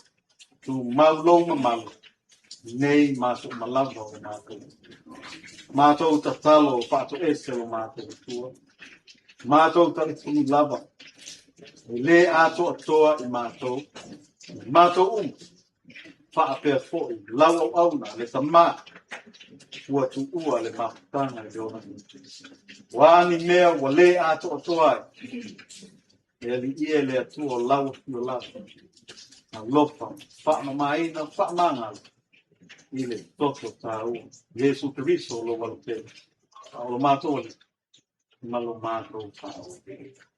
S6: Tumau lou mamalu nei ma aso uma lava o le matou. Matou tatalo faatoese lo matou Atua. Matou talitonu lava e lē atoatoa i matou, matou uma, faapea foi lau auauna le Tamā ua tuua le mafutaga i le olaga. O a ni mea ua lē atoatoa ai, e aliia e le Atua o lau afio lava, alofa, faamamaina, faamagalo i le toto taua. Iesu Keriso lou alotele, a o lo matou Alii ma lo matou Faaola.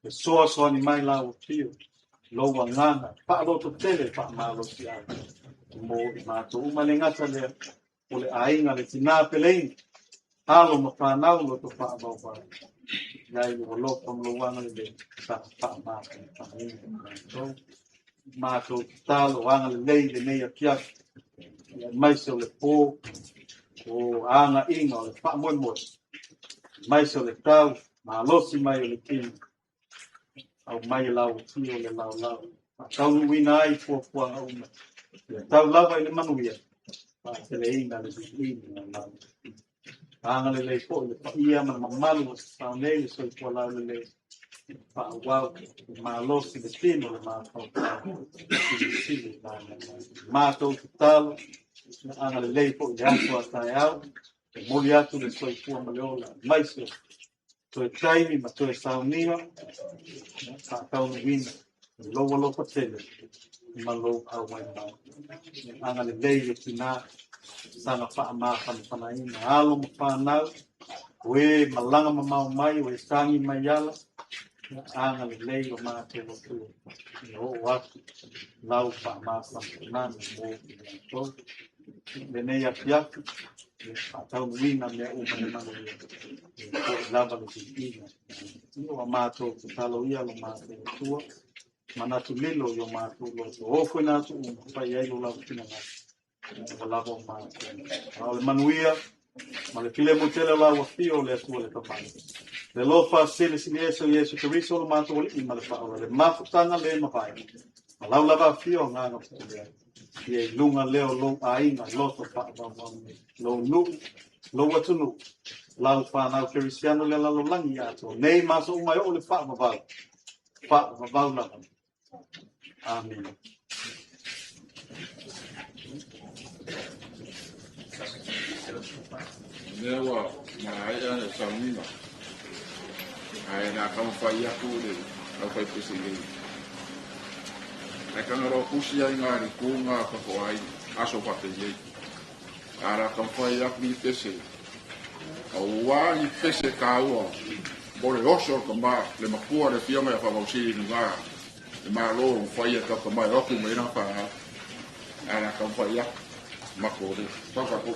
S6: Fesoasoani mai lau afio, lou agaga faalototele faamalosiau mo i matou uma. E le gata lea, o le aiga, le tina peleina, alo ma fanau loto faavauvau. Iai lou alofa ma lou agalelei sa faamafanafanaina matou. Matou tatalo agalelei lenei afiafi, aemaise o le po o agaiga o le faamoemoe, aemaise o le tau malosi mai o le tino, aumai e lau afio le laolao, faataunuuina ai fuafuaga uma, ia tau lava i le manuia, faateleina le viiga o lau. Agalelei foi le paia ma le mamalu o sao nei le soifua laulelei, faaauau le malosi le tino le mafaufau, silisili vaega mai. Matou tatalo, agalelei foi le aso a taeao, e momoli atu le soifua ma le ola, aemaise toe taimi ma toe sauniga, faataunuuina lou alofa tele ma lou auai mai. Agalelei le tina, saga faamafanafanaina, alo ma fanau, o e malaga mamao mai, o e sagi mai ala, agalelei o matou Atua, ia oo atu lau faamafanafanaga mo i latou. Lenei afiafi, faataunuuina mea uma i le manuia, e foi lava le viiga. O a matou tatalo ia lo matou Atua, manatu lilo i o matou loto, ofo ina atu uma, fai ai lo lau finagalo, ua lava o matou. A o le manuia, ma le filemu tele o lau afio o le Atua le Tamai. Le alofa silisili ese o Iesu Keriso lo matou Alii ma le Faaola, le mafutaga le mavae, ma lau lava afio agaga paia, ia i luga lea o lou aiga loto faavauvau nei, lou nuu, lou atunuu, lau fanau kerisiano le lalolagi atoa, nei ma aso uma e oo le faavavau, faavavau lava. Amene.
S1: Lea ua maea le sauniga, ae le a taumafai atu le aufaipese nei. Ae tagaloa tusi ai ngā liku ngā whako ai aso whapei. A la taumafai atu i pese. Auā i pese tāua mo le oso o le tama, le matua le fioga ia whavausili ngā le malo o whai e tau mai oku mai nā whaha. A la taumafai atu mako le whakako.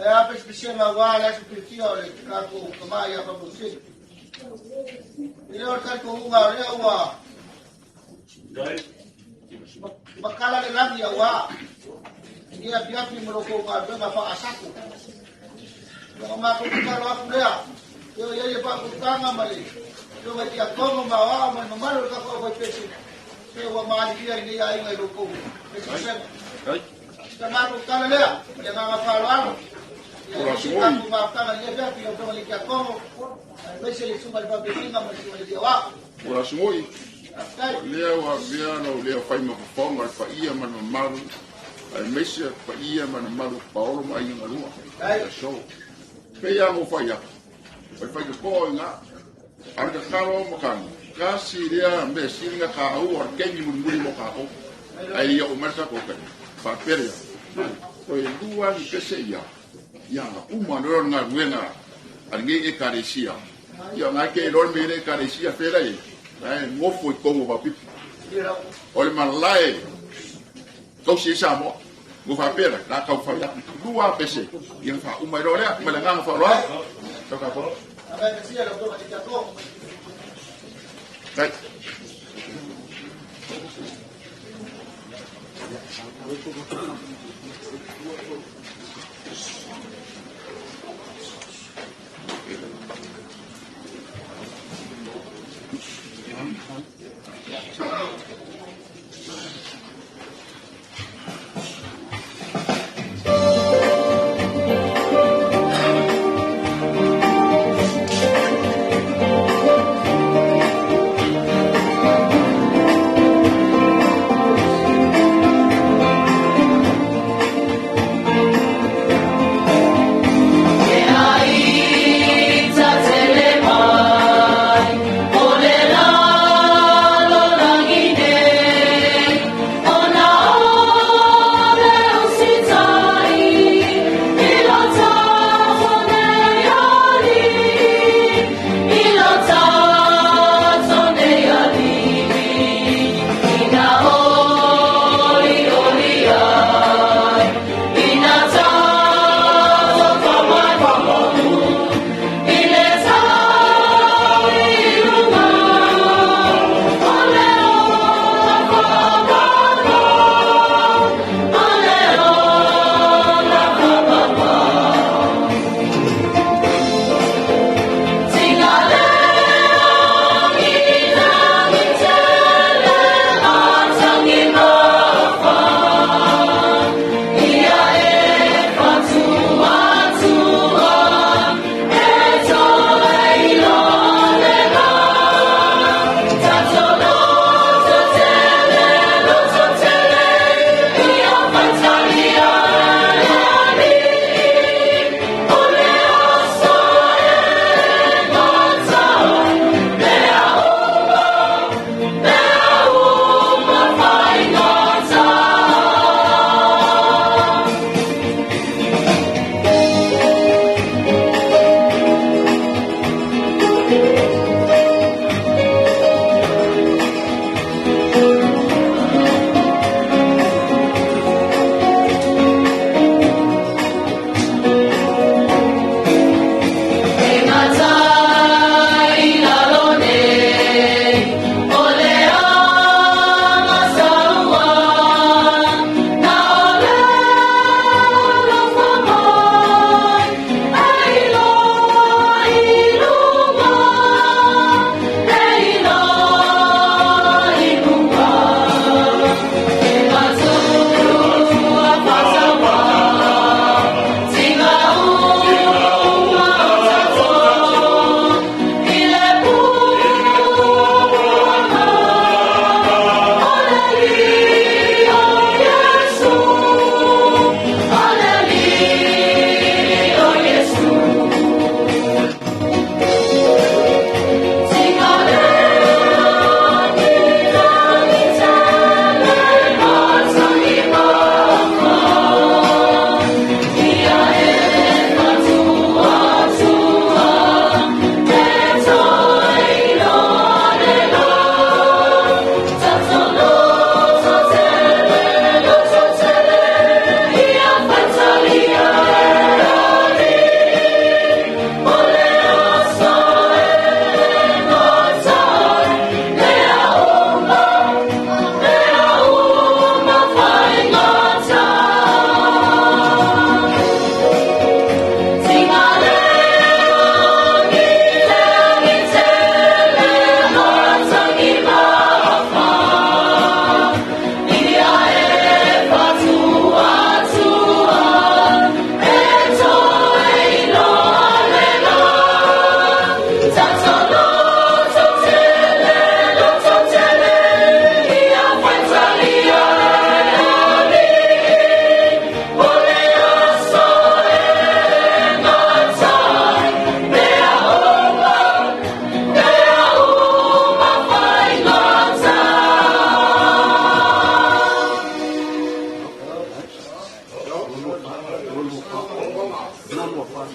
S3: E a pesepesega auā le aso fiafia o le tatou tamā ia Faamausili. I lea o le talitonuga o lea ua matala le lagi auā lenei afiafi ma lo outou galuega faaasato. Ia, o matou tatalo atu lea, ia i ai le faautautaga ma le afioga i tiakono ma aoao ma le mamalu o le tatou aufaipese, se ua maalilia lenei aiga i lo outou pesepesega. Sa matou tala lea ma le agaga faaaloalo. Ia i ai tatou mafutaga i lenei afiafi i lau afioga i le tiakono, aemaise le susuga i le faapetinga ma le susuga i le aoao.
S1: O le aso moi, o lea ua avea lou leo fai ma fofoga o le paia ma le mamalu, aemaise le paia ma le mamalu o Paolo ma aiga galua i le aso. E pei lava ona ou fai atu, o le faitotoa i ina, a o le tatalo o matagi, tasi lea mea sili ona taua o le taimi mulimuli mo tatou, ae le i oo mai le tatou taimi. Faapea lea, toe lua ni pese ia, ia uma loa le galuega a lenei Ekalesia. Ia o lena e te iloa le mea i le Ekalesia fea la i ai, la e nofo i totonu o Vaopipi. O le malae tausi ai Samoa. Ua faapea la, la tau fai atu lua pese, ia faauma ai loa lea, ma le agaga faaaloalo. Tau tatou. Right.
S6: 2 2 4.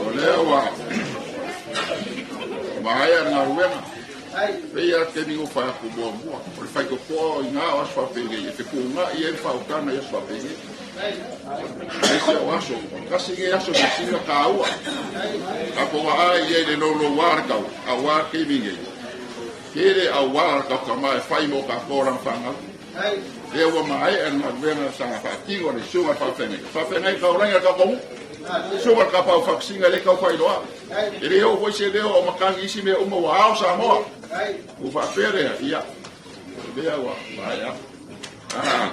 S1: O lea ua maea le galuega. Pei lava le taimi na ou fai atu muamua, o le faitotoa o i ina o aso faapenei e fetuunai ai le faautaga i aso faapenei. Aemaise o aso, tasi lenei aso measili ona taua. Tatou vaai i ai i le louloua o le tau, aua le taimi nei, tele auala a le tatou tama e fai mo tatou o lana fanau. Lea ua maea le galuega sa faatino e le susuga i le faafeagaiga. Faafeagai taulagi a le tatou nuu. Susuga i le Tapaau Faamasino e le tau faailoa. E le oo foi se leo o matagi isi mea uma ua ao Samoa. Ua faapea lea, ia, o lea ua maea. Ah.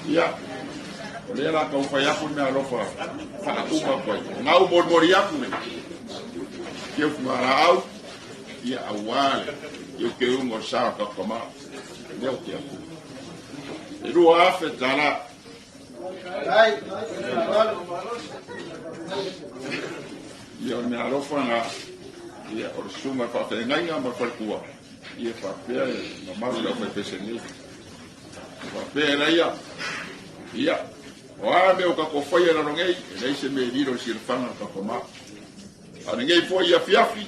S1: Ia, o lea la tau fai atu le mea alofa faauma atu ai. Gau molimoli atu le keu fugalaau, ia aua le Teuteuga o le sa o le tatou Tama. Lea ou te atu. E $2,000. Ia o le mea alofa lena, ia o le susuga i le faafeagaiga ma le faletua, ia faapea le mamalu o le aufaipese nei. Faapea laia, ia, o a mea o tatou faia i lalo nei, e leai se mea e lilo i le silafaga o le tatou Tama. A o lenei foi afiafi,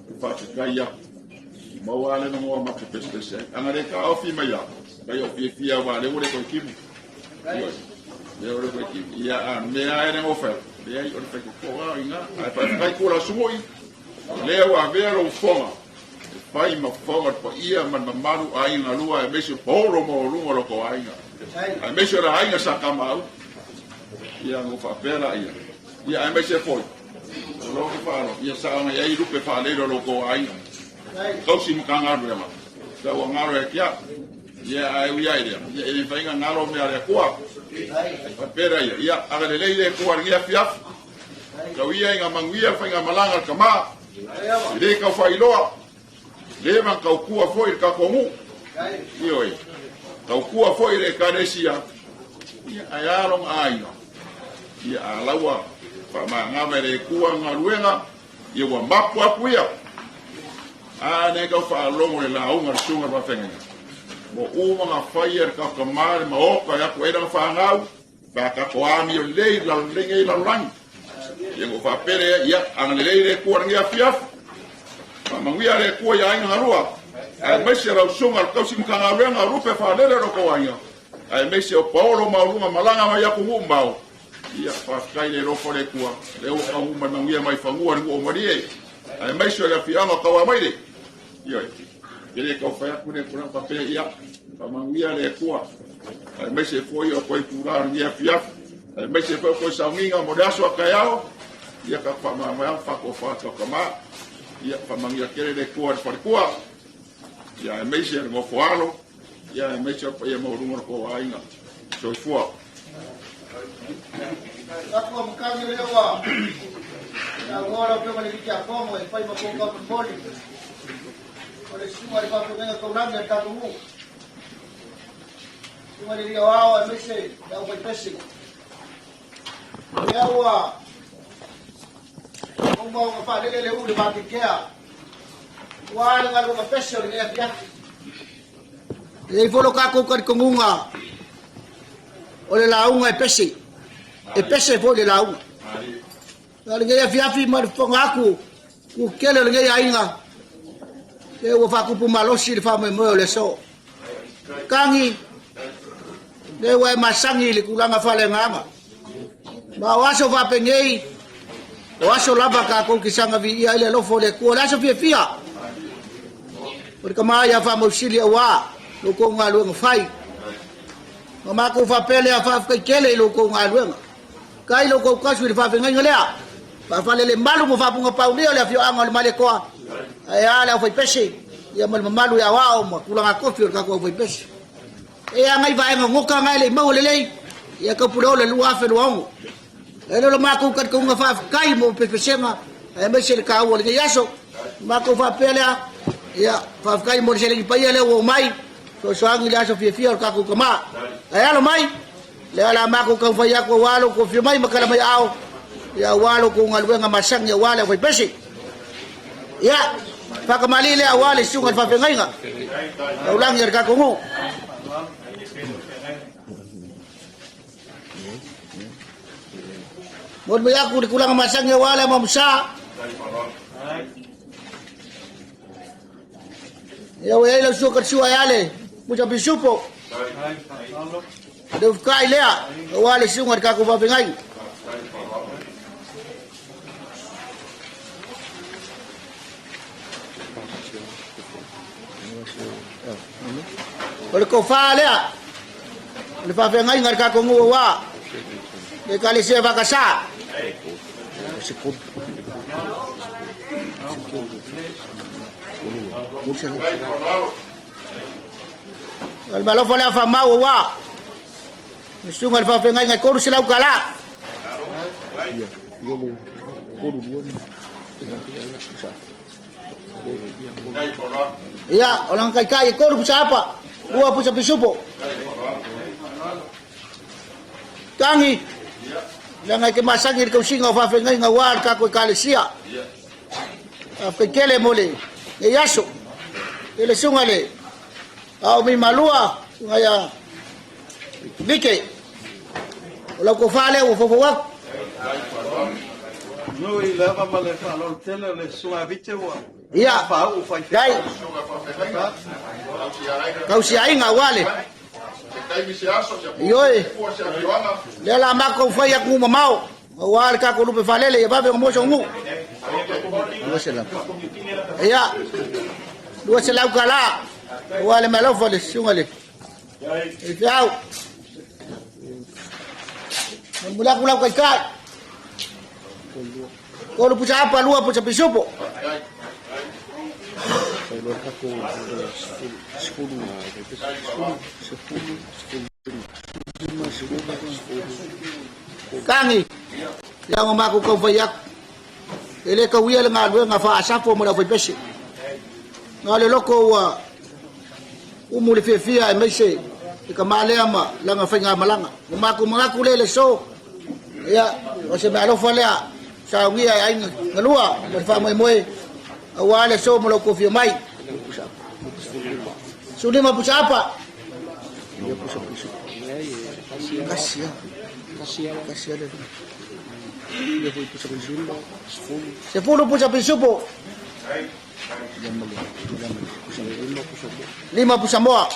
S1: e faafetai atu. Maua lava le nonoa ma te pesepese ai. Ana le taofi mai lava, kai o fiafia aua lea ua le toe timu. Ioe, lea ua le toe timu. Ia, a mea lava e le gofai, leai, o le faitotoa lava o i ina. Ae faafetai Tula Sumui, o lea ua avea lou foga e fai ma foga o le paia ma le mamalu o aiga galua aemaise o paolo maualuga o lo outou aiga, aemaise o le aiga Sa Kamaau. Ia, ona ou faapea laia, ia aemaise foi o lo ke faalo, ia saoga i ai lupe faaleilo o lo outou aiga. Tausi Matagaluega, sa ua galo ia te au. Ia ae ui ai lea, ia e le mafai ona galo mea a le Atua. Faapea lea ia, ia agalelei le Atua i lenei afiafi. Tau ia ina manuia le faigamalaga a le tama. E le tau faailoa, leva na tautua foi i le tatou nuu. Ioe, tautua foi i le Ekalesia, ia ae a lona aiga. Ia a la ua faamagava e le Atua le galuega, Ia ua mapu atu ia. A nei tau faalogo le lauga a le susuga i le faafeagaiga. Mo uma na faia e le tatou tama le maota e atu ai lana fanau, pe a tatou amio lelei i lenei lalolagi. Ia na ou faapea lea, ia agalelei le Atua i lenei afiafi. Faamanuia le Atua i aiga galua, aemaise lau susuga i le tausi Matagaluega o Lupe Faalele o lo outou aiga, aemaise o Paolo Maualuga malaga mai atunuu mamao. Ia, faafetai le alofa o le Atua, lea ua taunuu mai manuia mai fanua i le nuu o Malie, aemaise o le afioaga o Tauamaile. Ioe, e le tau fai atu le tulaga faapea, ia, faamanuia le Atua, aemaise foi o toe itula o lenei afiafi, aemaise foi o toe sauniga mo le aso a taeao, ia tatou faamavae faatofa tautama. Ia, faamanuia tele le Atua i le faletua, ia, aemaise le nofo alo, ia, aemaise o le paia maualuga o le tou aiga. Soifua.
S3: Tatou amataga lea ua saunoa lau Afioga i le Tiakono e fai ma kou momoli o le susuga i le faafeagaiga taulagi a le tatou nuu, susuga i le Alii Aoao aemaise le aufaipese. Lea ua uma ona faalele le u i le vateatea aua le galuega pese o lenei afiafi. E i ai foi lo tatou talitonuga o le lauga e pese, e pese foi le lauga. O lenei afiafi ma le fofoga atu, ku tele o lenei aiga, se ua faatupu malosi le faamoemoe o le aso. Tagi, le ua e masani i le tulaga faaleagaga. Ma o aso faapenei, o aso lava tatou te saga viia ai le alofa o le Atua. O le aso fiafia, o le tama ia Faamausili aua lo outou galuega fai. Ma matou faapea lea, faafetai tele i lo outou galuega. Kai lo outou tasu i le faafegaiga lea. Faafalele malu ma faapunapaulia o le afioaga o le Malietoa. Ae a le aufaipese, ia ma le mamalu i aoao ma tulaga tofi o le tatou aufaipese. E a nai vaega goka na e le i maua lelei, ia Taupuleola 2026. E le o le matou talitonuga faafetai mo pesepesega aemaise le taua o lenei aso. Matou faapea lea, ia faafetai mo le seleni paia lea ua omai, fesoasoani i le aso fiafia o le tatou tama. Ae alo mai, lea o le a matou taumafai atu aua lo outou afio mai ma tala mai aao, ia aua lo outou galuega masani aua le aufaipese. Ia, faakamalii lea aua le susuga i le faafeagaiga taulagi a le tatou nuu. Momoli mai aku le tulaga masani aua le amamusa. Ia ua i ai lau susuga Katisua e ale Musa Pisupo. Le ufukai lea aua le susuga i le tatou faafeagaiga. O le tofa lea, o le faafeagaiga a le tatou nuu aua le Ekalesia Vakasa. O le malofa lea faamau aua le susuga i le faafeagaiga e $300 tala.
S7: Ia, o lana taitai e tolu pusa apa, lua pusa pisupo. Tangi, leaga e te masani i le tausiga o faafeagaiga aua le tatou Ekalesia. Faafetai tele mo lenei aso. I le susuga i le Ao Mimalua, susuga ia Mike, o lau tofa lea ua foufou atu.
S6: Nui lava ma le faaaloalo tele o le susuga Vite ua
S7: Ia,
S6: faauu fai
S7: dai, tausiaiga aua le Ioe, lea la matou fai atu mamao aua le tatou lupe faalele ia vave ona maua sau nuu. 200. Ia, 200 tala aua le mealofa le susuga le Feau. Mulimuli atu lau taitai. Tolu pusa apa, lua pusa pisupo. Tangi, ia ma matou tau fai atu. E le tauia le galuega faasafo mo le aufaipese. Na o le loto ua umu le fiafia aemaise le tama lea ma lana faigamalaga. Ua matou manatu lea i le aso, ia, o se meaalofa lea saunia e aiga galua ma le faamoemoe aua le aso mo le tofia mai. 15 pusa apa. Kasi lava. 10 pusa pisupo. Lima pusa moa.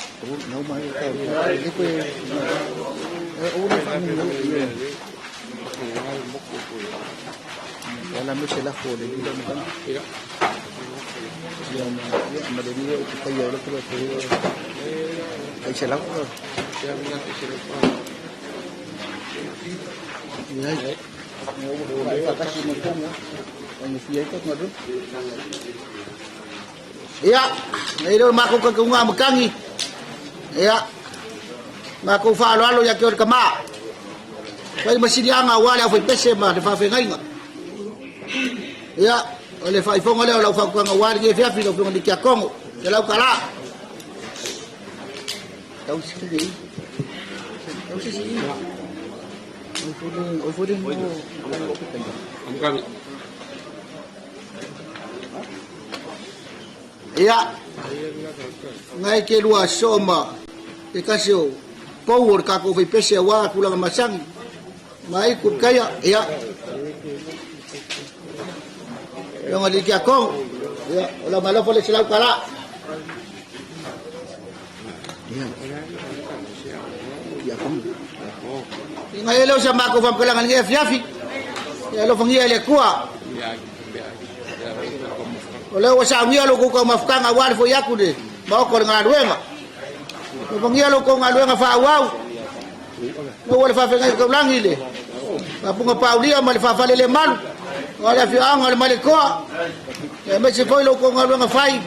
S7: Ia, nei lea o le matou kaikaunga matagi. Ia, matou faaaloalo ia te oe le tama. Fai ma siliaga aua le aufaipese ma le faafeagaiga. Ia, o le faaifoga lea o lau fautuaga aua lenei afiafi lau Afioga i le Tiakono, $100. Tau sisi nei. Tau sisi nei. Oi foi le
S4: Amukami.
S7: Ia, ngai ke lua aso ma te kasi o pou o le tatou faipese aua tulaga masani. Mai ku kaia, ia. Yonga li kia kong. Ia, o la malofa le silau kala. Ia. Ia kong. Inga ele o sa mako whamkalanga ni afiafi. Ia alofangia le kua. O lea ua saunia lo kou mafutaga aua le foi atu le maoko le galuega. Alofangia lo kou galuega faaauau. Maua le faafeagai taulagi le faapuga paulia ma le faafalele malu. O le afioaga o le Malekoa. Aemaise foi lo kou galuega fai.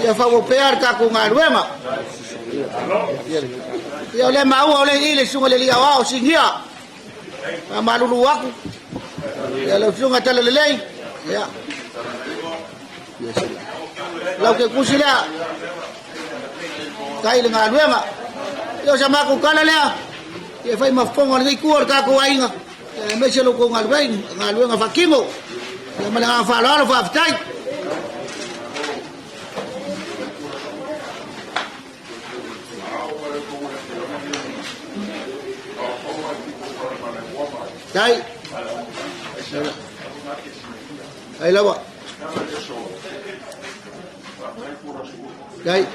S7: Ia faaauau pea le tatou galuega. Ia o lea maua o lea i le susuga i le alii aoao Sinia. Faamalulu atu. Ia lau Afioga Tala Lelei. Ia. Lau ke kusi lea. Tai le galuega. Ia o sa matou tala lea. Ia fai ma fofoga o lenei tua o le tatou aiga. Ia aemaise lo tou galuega, galuega faatino. Ia ma le agaga faaaloalo faafetai. Dai. Ai lava. Dai.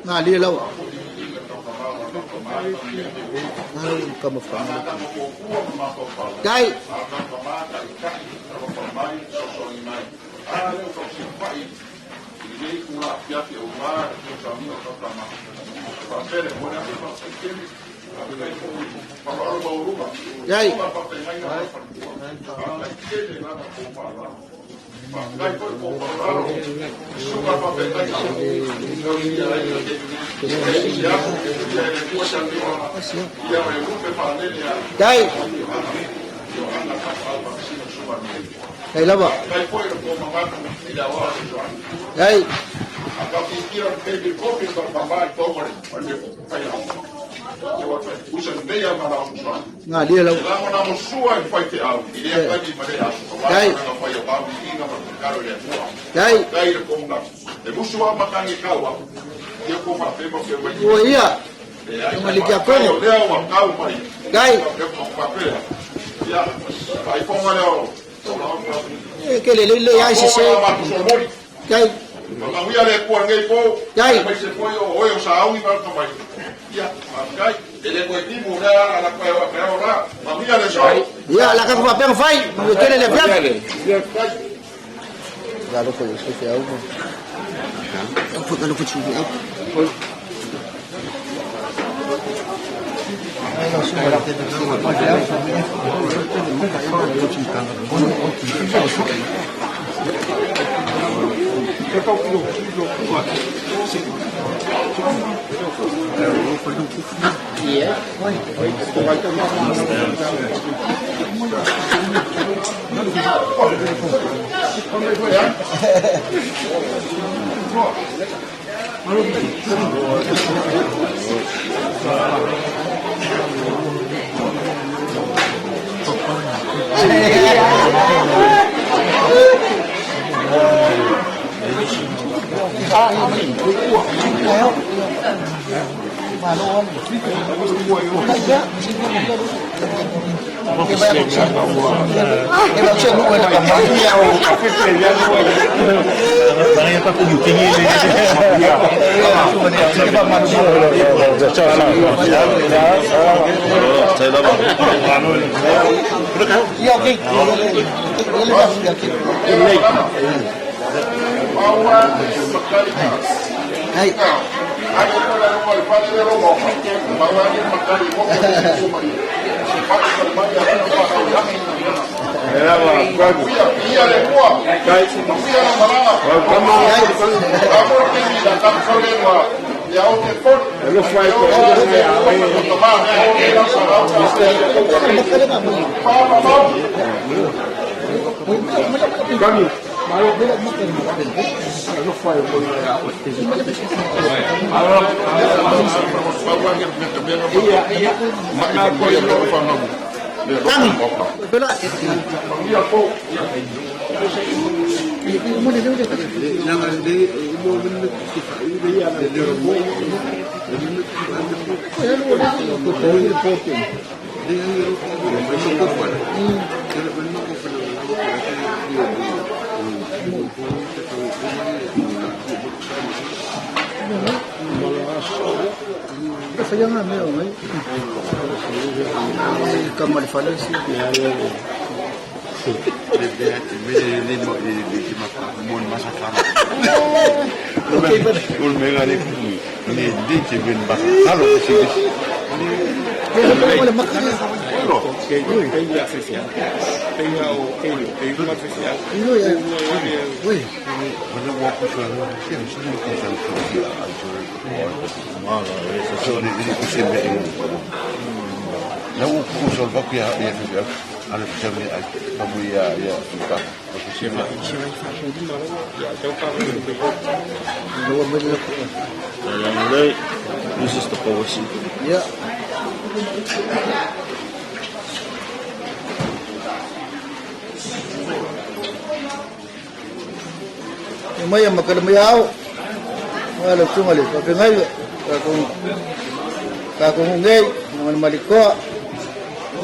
S7: Ngā lia lava. Ngā lau kama whanga. Dai. Dai. Dai. Ai lava. Ai. Galie lau. Ai. Ai. Ua ia. Maliki a Kongo. Gai. E ke le le ai se se. Gai. Gai. Ia, la ka fa fai, mo ke le le fia. Ya lo foi se fe au. Au ka lo foi au. Ai.
S8: This is the policy.
S7: Yeah. Mai ma kala mai au. Mai le tunga le ka ngai ka ko ngai ma malikoa.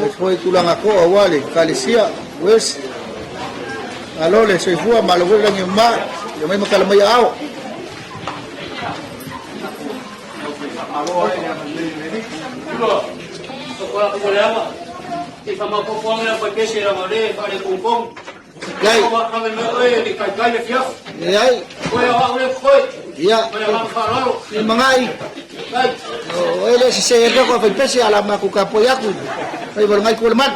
S7: Le foi tulanga ko awale kalisia wes. Alo le soifua ma lo langi ma ya mai ma kala mai au. Ai. Ia. I mangai. O ele se se ko fai pese ala ma ku ka po yaku. Fai bol ngai ku le man.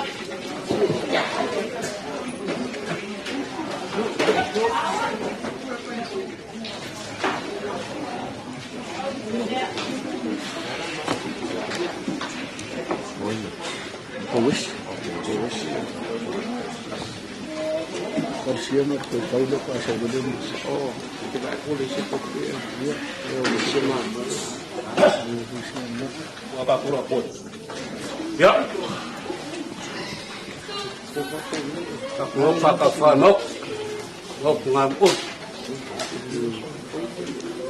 S9: Ia. Ua whakawhanau, ua ngā o.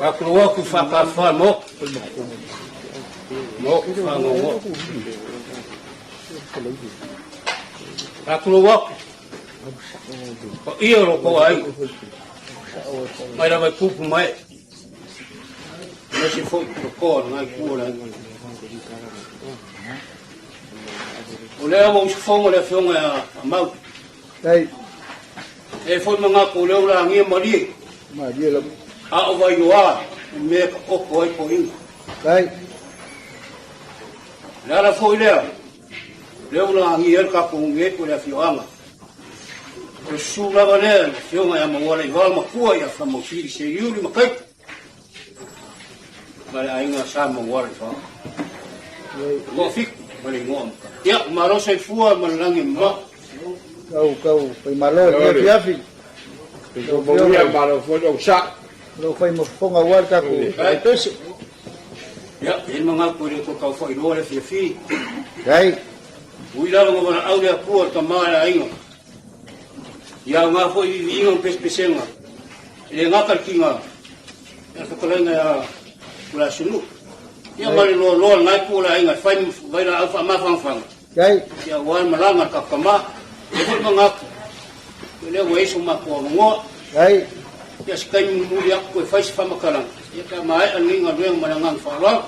S9: Ka kua ku whakawhanau, mo whanau. Ka kua o ia ro ko ai. Mai lava kupu mai. Me se foi ko ko ngai ku la. O lea ua usufono le afioga ia Mau.
S7: Ai.
S9: E foi ma ngā ko leo la ngia malie.
S7: Malie lava.
S9: A o vai oa, me ka oko ai ko inga.
S7: Ai.
S9: Le ala foi lea, leo la ngia el ka ko nge ko le afioanga. O le susu lava lea, le afioga ia Mauala i val makua ia Whamausili se iuli makai. Ma le aiga sa Mauala i val. Ngoa fiku, ma le ingoa maka. Ia, malo soifua ma le lagi ma.
S7: Kau kau fai malo le afiafi.
S4: Ia malo foi lou sa.
S7: Lou fai mafofoga aua le tatou pese.
S9: Ia, e mga ko le ko kau foi loa le fiafi.
S7: Ai.
S9: Ui lava nga wala au le akua tama le aiga. Ia ngā foi viviiga ma pesepesega. E le gata le kiga ia le fetalaiga ia Pulaasunuu. Ia ma le loaloa lena itu o le aiga e fai ma vailaau faamafanafana. Ia aua le malaga a le tatou tama. E foi manatu, o lea ua i ai so matou avanoa. Ia se taimi mulimuli atu toe fai se faamatalaga, ia pe a maea lenei galuega ma le agaga faaaloalo.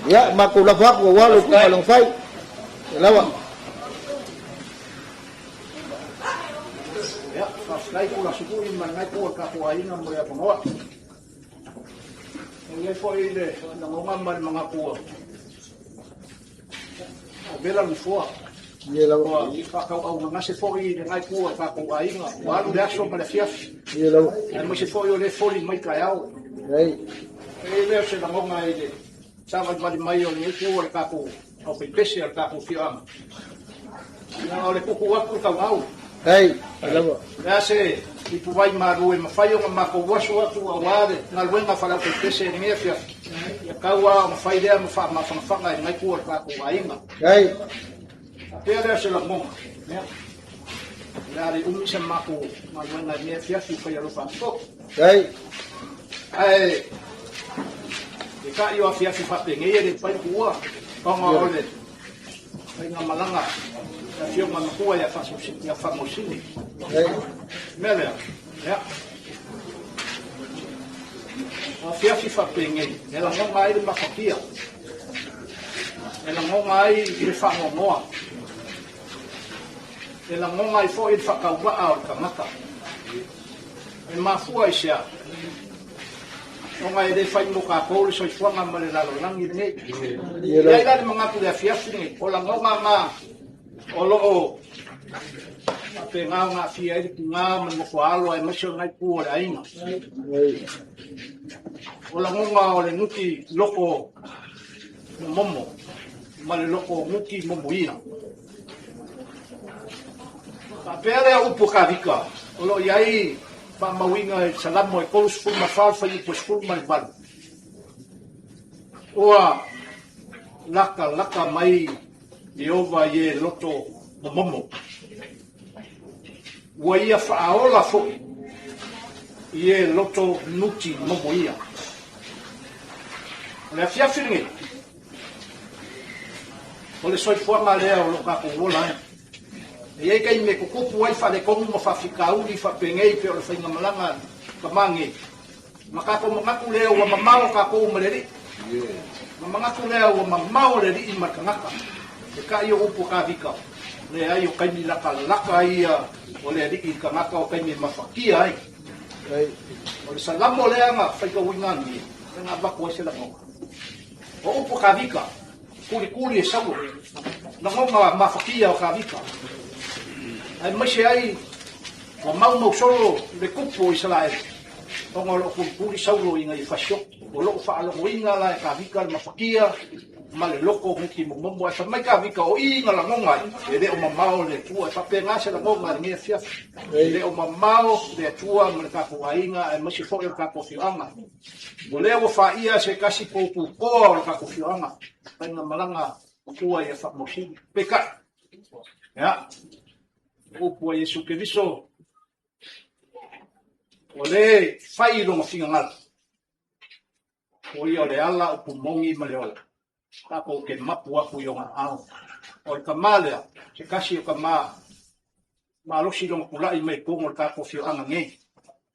S7: Ia, matou lafo atu aua lou tuuga fai. Ia lava.
S10: Ia, faafetai Pulaasunuu ma lenei itu o le tatou aiga mo le avanoa. E i ai foi le lagona ma le manatu ua vela le nofoa.
S7: Ia lava.
S10: Ua faatauaugagase foi i lenei itu o le tatou aiga, ua alu le aso ma le afiafi.
S7: Ia lava.
S10: Aemaise foi o lea e foli mai taeao.
S7: Ai.
S10: E i ai lea o se lagona i le savalivali mai o lenei itu o le tatou aufaipese o le tatou afioaga. Ia, o le tuutuu atu le tauau.
S7: Ai, ia lava.
S10: O le a se ipuvai malu e mafai ona matou aso atu aua le galuega faale-aufaipese i lenei afiafi, ia tau lava ona fai lea ma faamafanafana i lenei itu o le tatou aiga.
S7: Ai.
S10: Faapea lea o se lagona, ia, o le a le umi sa matou galuega i lenei afiafi fai alofa atu foi.
S7: Ai.
S10: Ae, e ta'i o afiafi faapenei e le mafai ona tuua, ona o le faigamalaga le afioga matua ia Faamausili. Ia Faamausili. Mea lea, ia. O afiafi faapenei, e lagona ai le mafatia, e lagona ai le faanoanoa, e lagona ai foi le faatauvaa o le tagata. E mafua i se a? Ona e le fai mo tatou le soifuaga ma le lalolagi lenei. E i ai la le manatu i le afiafi lenei, o lagona na o lo o faapena ona aafia ai le tiga ma le nofoaalo aemaise o lena itu o le aiga. O lagona o le nuti loko momomo ma le loko nuti momoia. Faapea lea upu a Kavika, o lo o i ai faamauina i le Salamo e 34 fuaiupu e 18. Ua latalata mai Ieova i e loto momomo. Ua ia faaola foi i e loto nuti momoia. O le afiafi lenei, o le soifuaga lea o lo o tatou ola ai. E i ai taimi e tutupu ai faaletonu ma faafitauli faapenei pei o le faigamalaga a tama nei. Ma tatou manatu lea ua mamao tatou ma le Alii. Ma manatu lea ua mamao le Alii ma le tagata. E taʻi o upu a Kavika, leai o taimi latalata ia o le Alii i le tagata o taimi e mafatia ai. O le Salamo lea na faitauina ananei, lea na avatu ai se lagona. O upu a Kavika, kulikuli e Saulo, lagona mafatia o Kavika. Aemaise ai ua maumausolo le tupu o Isaraelu, ona o lo o kulikuli Saulo ina ia fasioti. O lo o faalogoina la e Kavika le mafatia ma le loko guti momomo ae fai mai Kavika o i na lagona ai e le o mamao le Atua. E faapena se lagona i lenei afiafi, e le o mamao le Atua ma le tatou aiga aemaise foi o le tatou afioaga. O lea ua faia se tasi poututoa o le tatou afioaga faigamalaga matua ia Faamausili. Peitai, ia, o upu a Iesu Keriso, o le fai i lona finagalo, O ia o le ala, upu moni ma le ola. Tatou te mapu aku i ona aao. O le tama lea, se tasi o tama malosi lona tulai mai i totonu o le tatou afioaga nei.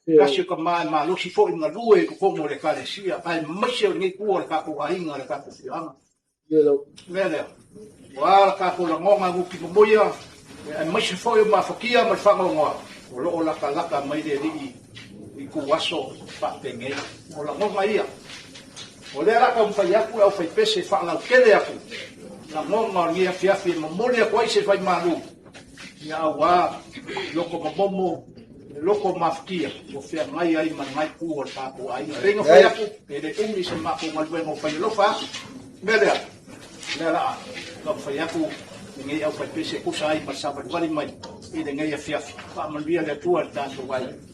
S10: Se tasi o tama e malosi foi ma galue i totonu o le Ekalesia, aemaise o lenei tua o le tatou aiga, le tatou afioaga. Mea lea, ua la tatou lagona guti momoia, aemaise foi o mafatia ma le faanoanoa, o lo o latalata mai le Alii i ituaso faapenei. O lagona ia. O lea la taumafai atu le aufaipese e faalautele atu lagona o lenei afiafi e momoli atu ai se vaimalu, ia auā loko momomo, le loko mafatia ua feagai ai ma lenai itu o le tatou aiga. Pei ona fai atu, e le umi se matou galuega o fai alofa atu. Mea lea, lea la taumafai atu lenei aufaipese e tusa ai ma le savalivali mai i lenei afiafi. Faamanuia le Atua i le tatou aiga.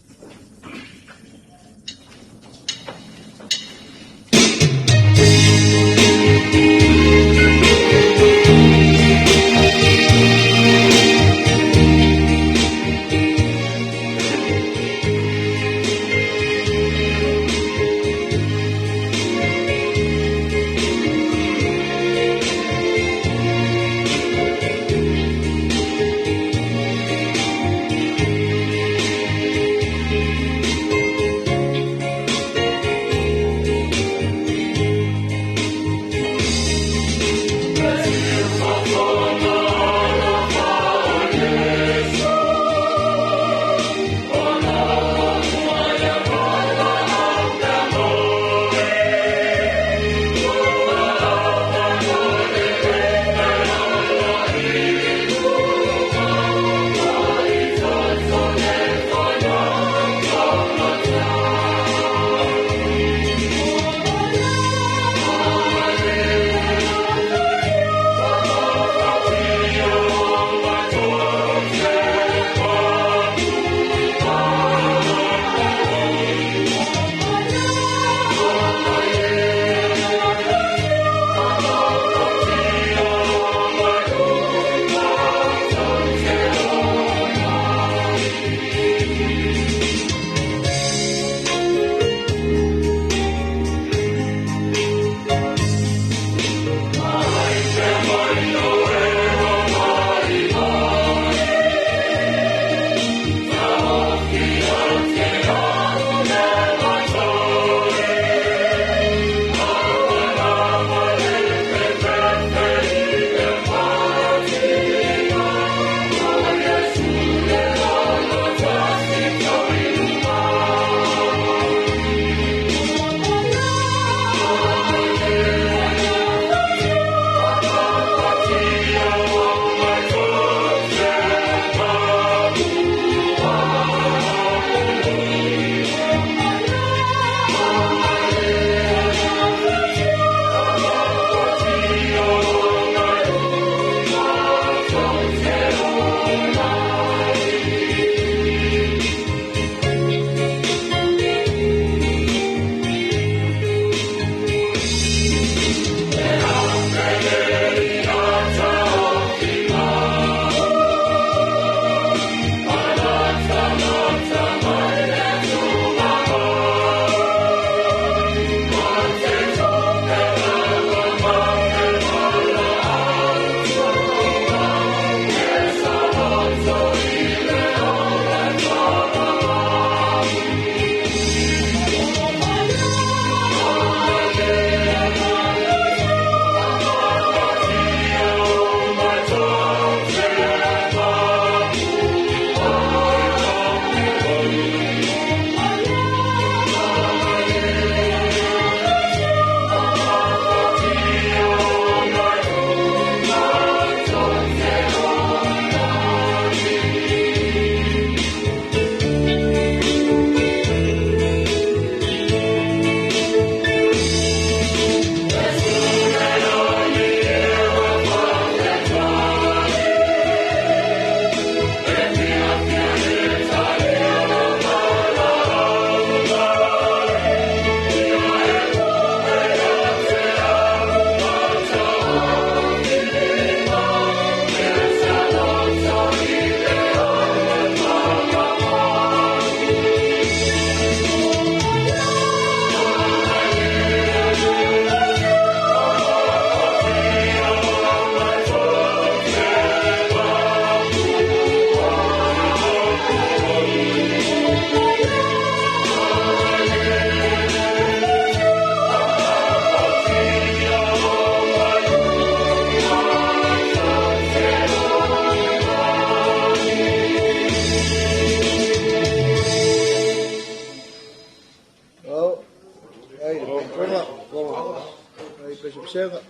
S7: pesepesega.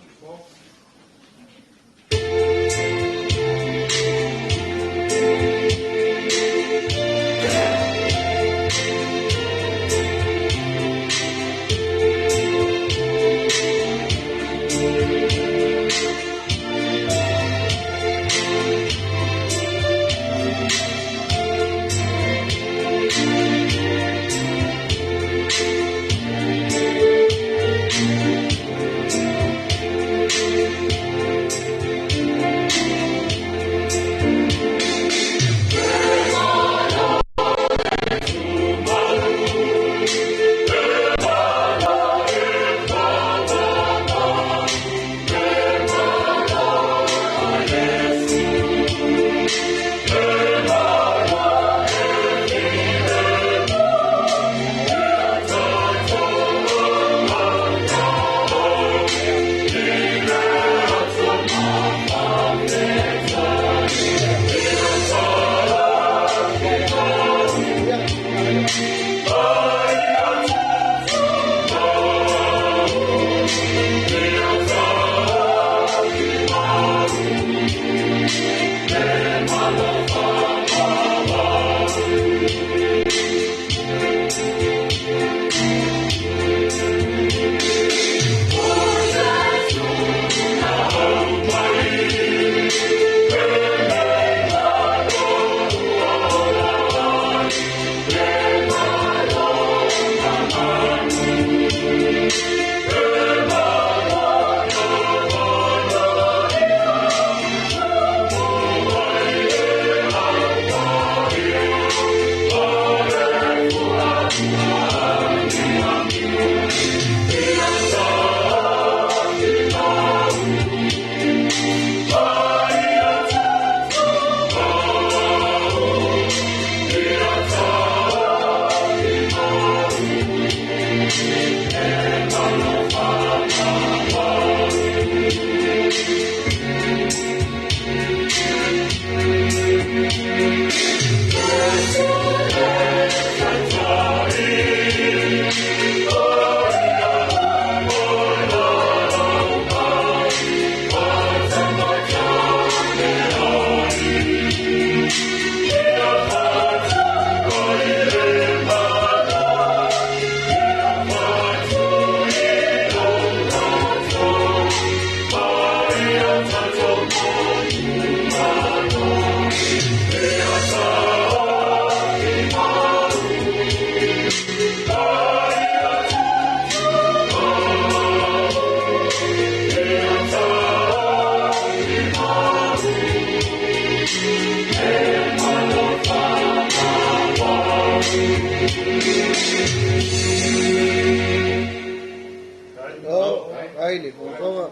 S7: Ai le fofoga.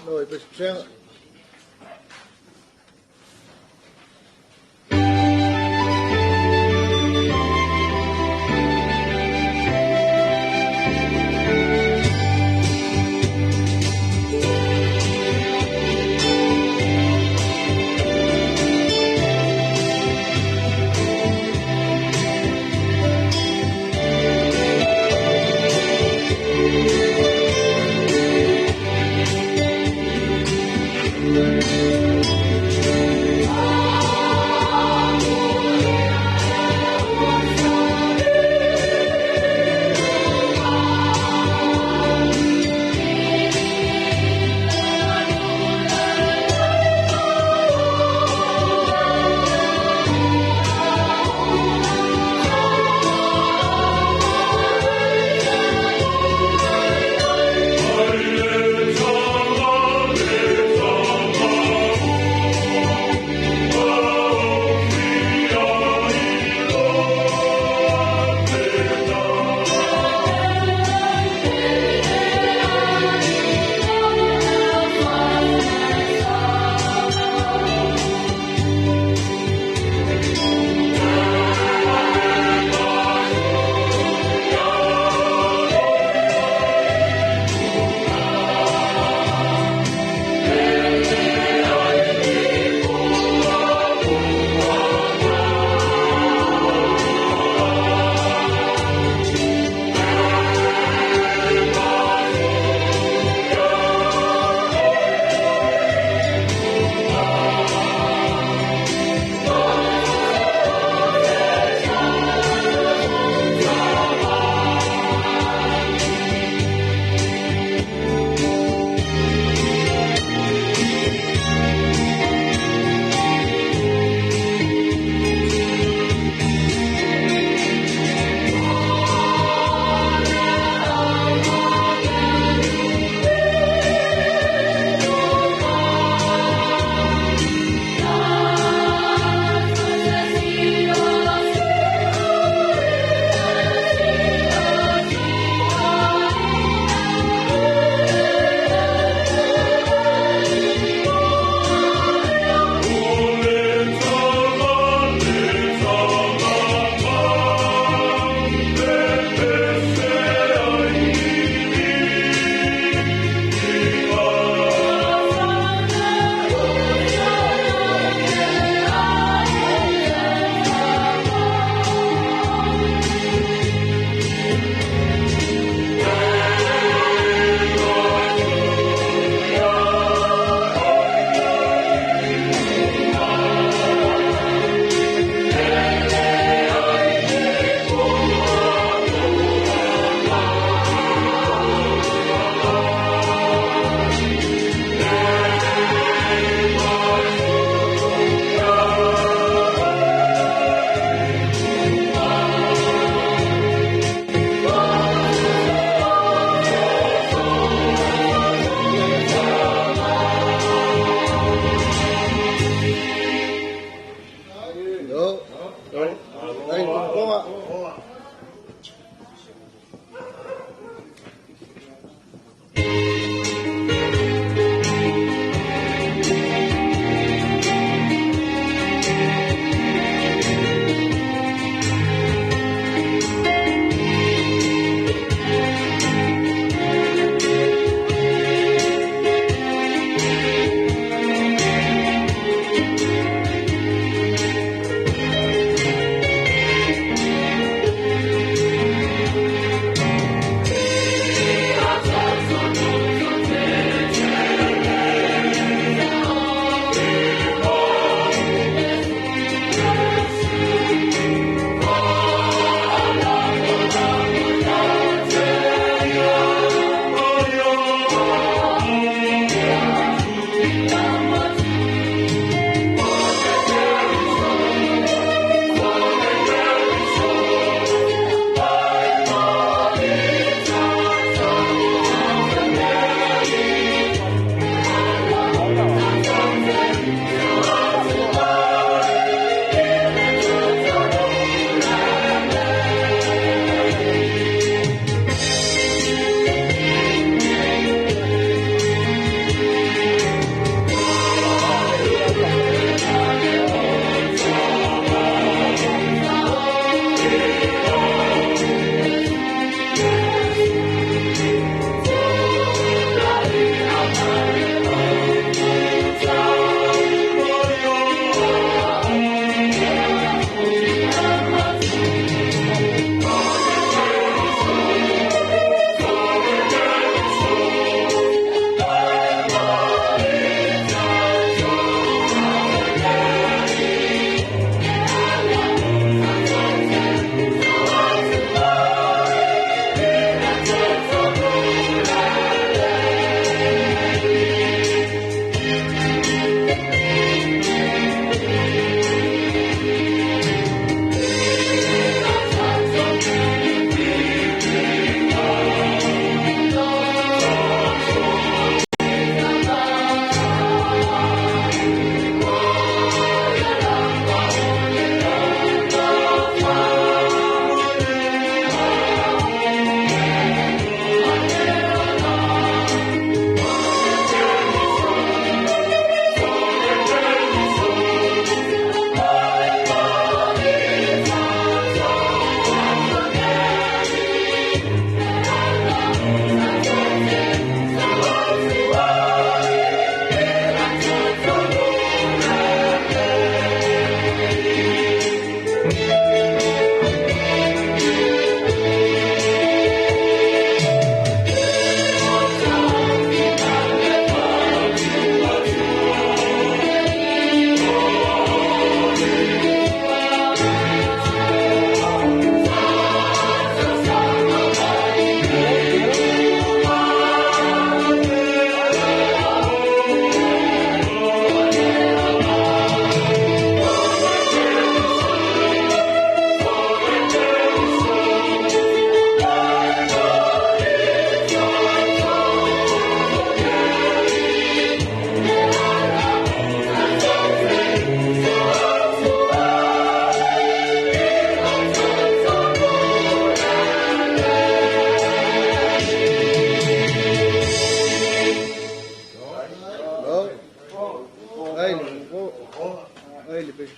S7: No e pesepesega.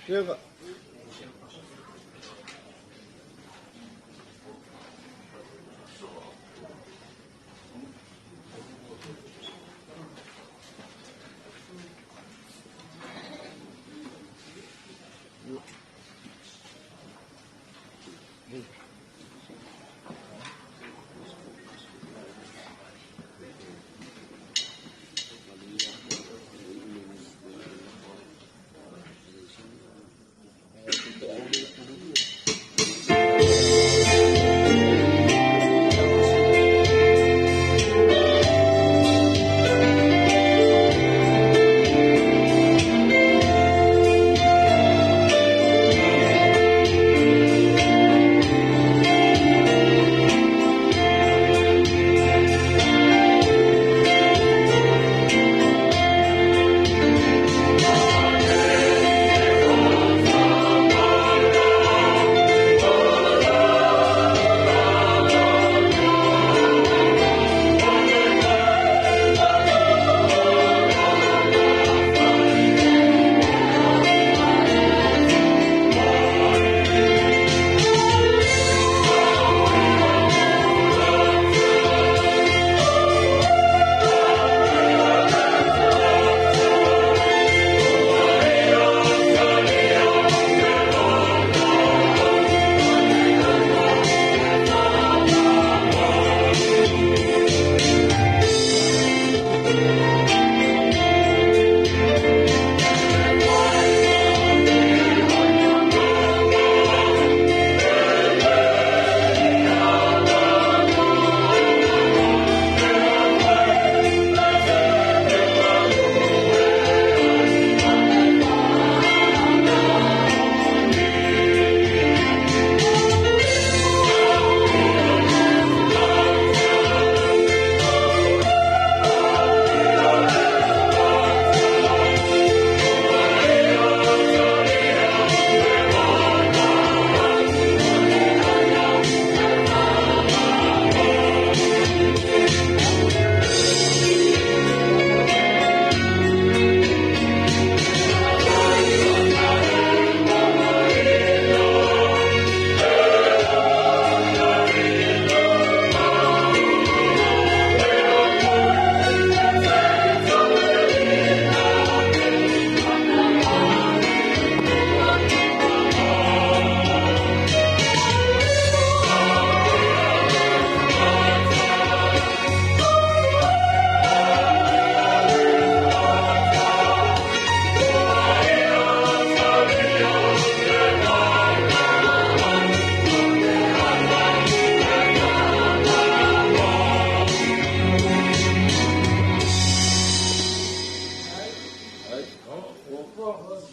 S7: Sega.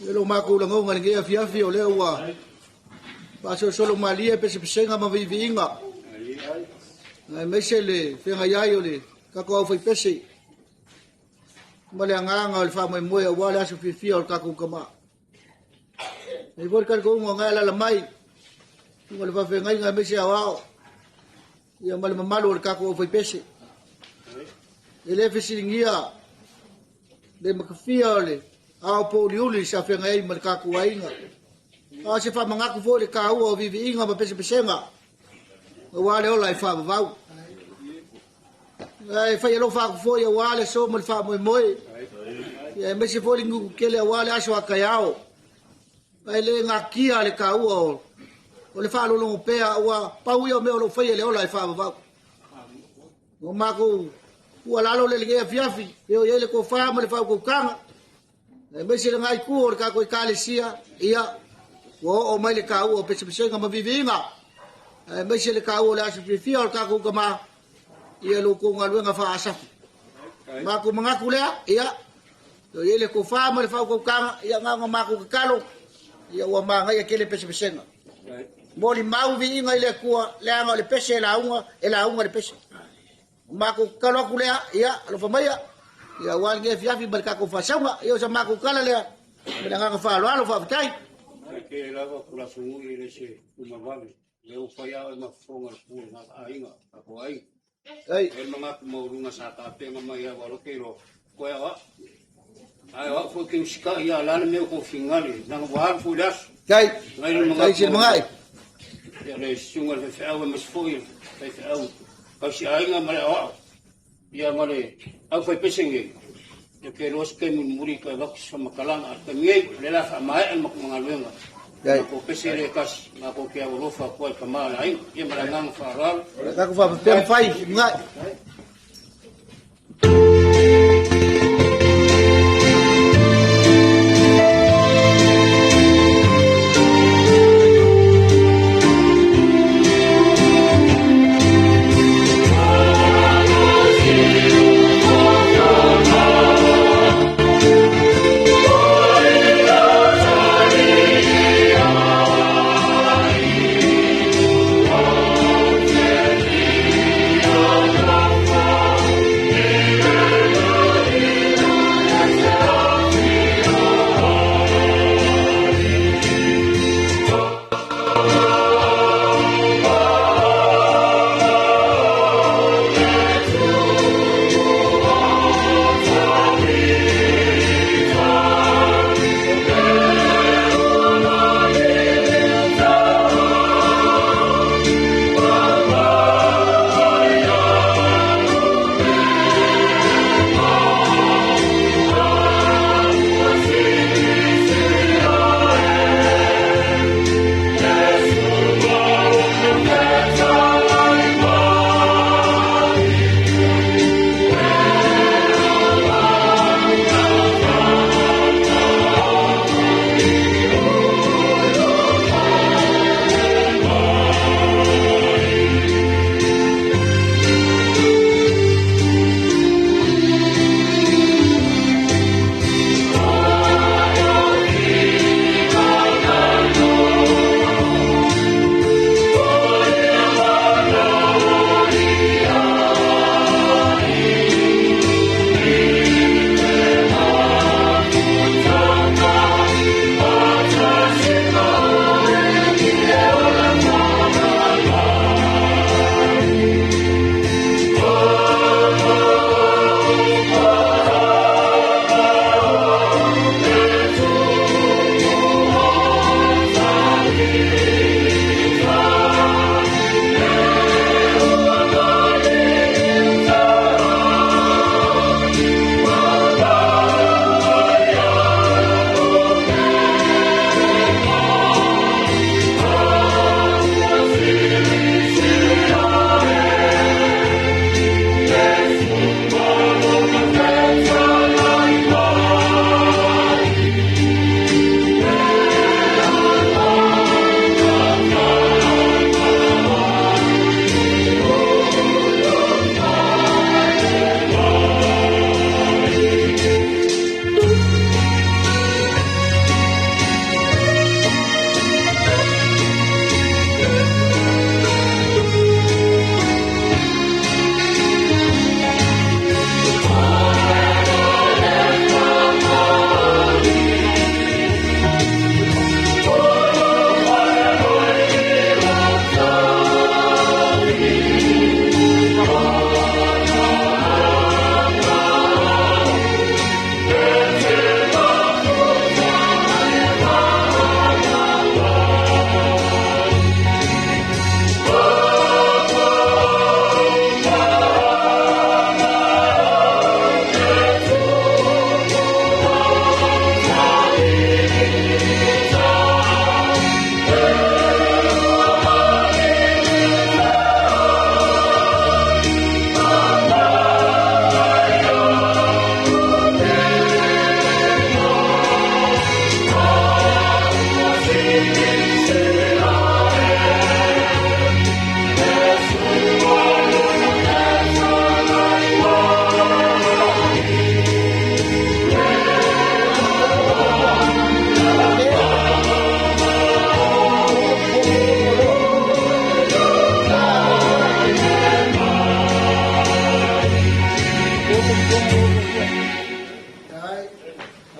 S7: E lo makou lagoga i lenei afiafi o lea ua faasolosolo malie pesepesega ma viiviiga aemaise le feagai ai o le tatou aufaipese ma le agaga o le faamoemoe aua le aso fiafia o le tatou tama. E foi le talitonuga o na e alaala mai luga o le faafeagaiga aemaise aoao ia ma le mamalu o le tatou aufaipese. E le fesiligia le matafia o le ao pouliuli sa feagai ai ma le tatou aiga. A o se faamanatu foi le taua o viiviiga ma pesepesega aua le ola e faavavau. Ae fai alofa atu foi aua le aso ma le faamoemoe. Ia aemaise foi le gugu tele aua le aso a taeao. Ae le natia le taua o le faalologo pea ua pau ia o mea o lo o faia i le ola e faavavau. O matou tuualalo le lenei afiafi, e o i ai le tofa ma le faautautaga, aemaise le nai itu o le tatou ekalesia, ia, ua oo mai le taua o pesepesega ma viiviiga, aemaise le taua o le aso fiafia o le tatou tama, ia lo outou galuega faaasafu. Matou manatu lea, ia, o i ai le tofa ma le faautautaga, ia, na ona matou tatalo, ia, ua manaia tele pesepesega. Molimau viiga i le Atua, leaga o le pese e lauga, e lauga le pese. O matou tatalo atu lea, ia, alofa maia, ia, aua lenei afiafi ma le tatou faasauga. Ia, o sa matou tala lea, ma le agaga faaaloalo, faafetai.
S9: Faafetai tele lava Kulasunui e le se umavave. Lea ua fai lava oe ma fofoga o le pule na aiga, tatou aiga.
S7: Ai.
S9: E manatu maualuga sa tapena mai au alo ke iloa, koe au au. Ae o au foi ke usitai ia la le mea o kou finagalo, leaga ua alu foi le aso.
S7: Faafetai.
S9: Nai le
S7: Faafetai Silimagai.
S9: Ia le susuga i le faifeau aemaise foi le faifeau tausiaiga ma le aoao ia ma le aufaipese nei, ia ke iloa se taimi mulimuli toe avatu se faamatalaga. A o le taimi nei, o lea o le a faamaea le matou galuega. Matou pese lea e tasi, matou te aualofa atu ai i tama o le aiga. Ia ma le agaga faaaloalo.
S7: O le tatou faapea mafai Silimagai.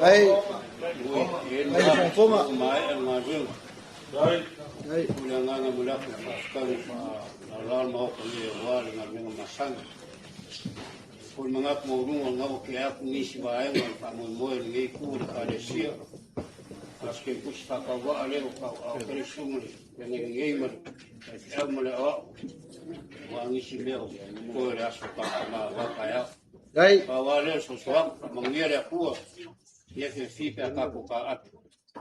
S7: Ai, ai le fogafoga.
S9: Maea le galuega. O le agaga mo le afu faafetai laolao le Maota nei aua le galuega masani. O le manatu maualuga lena ua tea atu nisi vaega o le faamoemoe o lenei itu o le Ekalesia. A o se kemukusi faatauvaa lea ua tauaao tele le susuga i le feagaiga nei ma le faifeau ma le aoao aua nisi mea o totoe o le aso tautama aua taeao. Pau lava lea o le fesoasoani, faamanuia le Atua ia fiafia pe a tatou taape.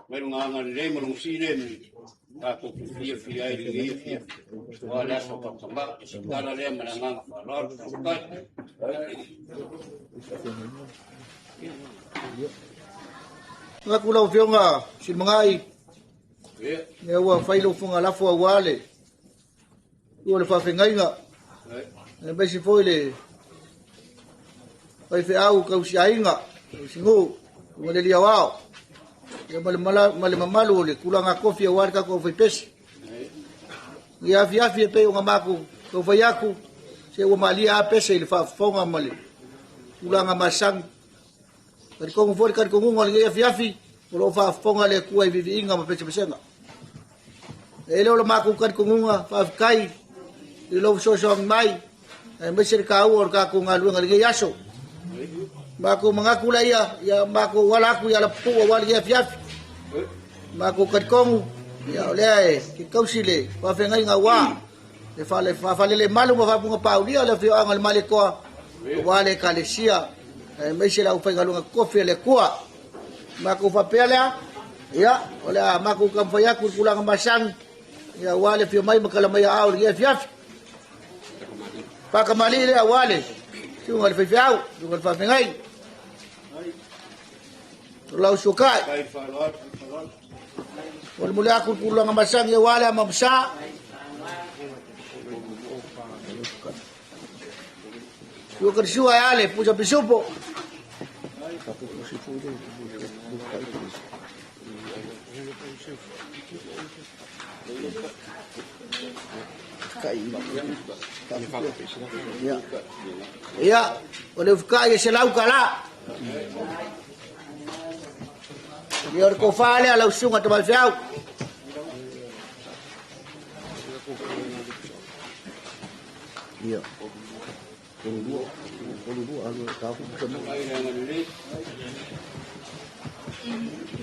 S9: Mai lona agalelei ma lona filemu tatou te fiafia ai i lenei afiafi aua le aso tautama. O se tala lea ma le agaga faaaloalo. Faafetai.
S7: Manatu lau Afioga Silimagai, lea ua fai lou fogalafo aua le ua le faafegaiga, aemaise foi le faifeau tausiaiga, tausinuu, ma le liaoao, ia ma le mamalu o le tulaga tofi aua le tatou aufaipese. Ia afiafi e pei ona matou taufai atu, se ua malie lava pese i le faafofoga ma le tulaga masani. Talitonu foi le talitonuga o lenei afiafi, o lo o faafofoga le Atua i viiviiga ma pesepesega. E le o le matou talitonuga, faafetai i lou fesoasoani mai, aemaise le taua o le tatou galuega i lenei aso. Matou manatu laia, ia matou ala atu i alapupuu aua lenei afiafi. Matou talitonu, ia o lea e te tausi le faafeagaiga aua le faafalelemalu ma faafugapaaulia le afioaga o le Malietoa aua le Ekalesia aemaise le aufaigaluega totofi a le Atua. Matou faapea lea, ia, o le a matou taumafai atu i le tulaga masani, ia, aua le afio mai ma tala mai aao i lenei afiafi. Faakamalii lea aua le susuga i le faifeau, susuga i le faafeagai. O lau suakai. Molimoli atu le tulaga masani aua le amamasa. Sua ka sua e ale, pusa pisupo. Ia, o le ufukai e selau tala. Ia o le tofa lea lau susuga Tamaifeau. Ia.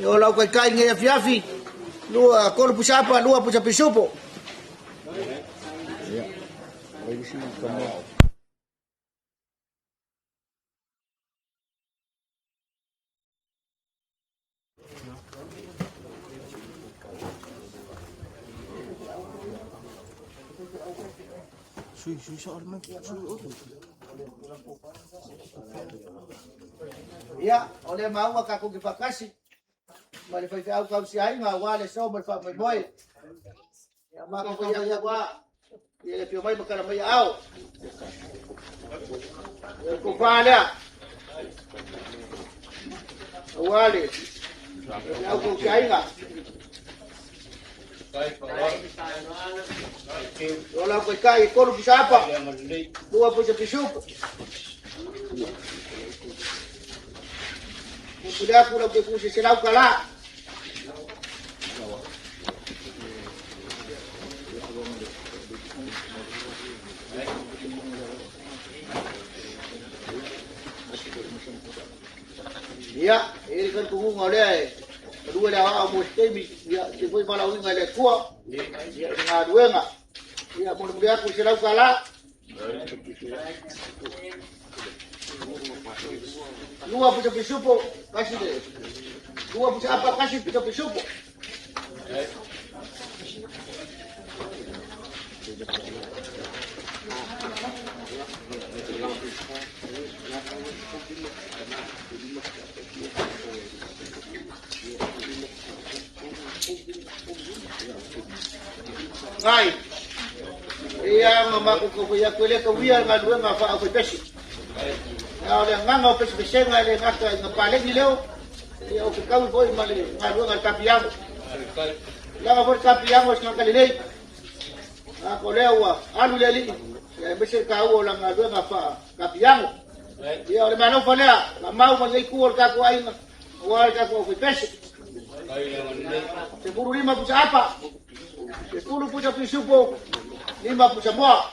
S7: Ia o lau kaikai nei afiafi, lua tolu pusapa, lua pusa pisupo. Ia. Ia, o lea maua tatou te faatasi ma le faifeau tausiaiga aua le so ma le faamoemoe. Ia, matou fai atu aua ia le afio mai ma tala mai aao. Ia, le tofa lea. Aua le faifeau tausiaiga. O lau taitai e tolu pusa apa, lua pusa pisupo. Pule aku lau te pusa selau tala. Ia, e le talitonuga o lea e galue le aoao mo se taimi, ia, se foi valaauina e le Atua, ia, i le galuega. Ia, molimoli atu i $100. Lua pusa pisupo, kasi le. Lua pusa apa, kasi pusa pisupo. Ngai. Ia ma matou taufai atu e le tauia le galuega faa-aufaipese. A o le agaga o pesepesega e le gata i ga paleni leo, ia o fetaui foi ma le galuega a le tapiago. Leaga foi le tapiago e se tagata lelei. A ko lea ua alu le alii, ia aemaise le taua o lana galuega faa-tapiago. Ia o le meaalofa lea, faamau ma lenei itu o le tatou aiga, aua le tatou aufaipese. 15 pusa apa, 10 pusa pisupo, 5 pusa moa.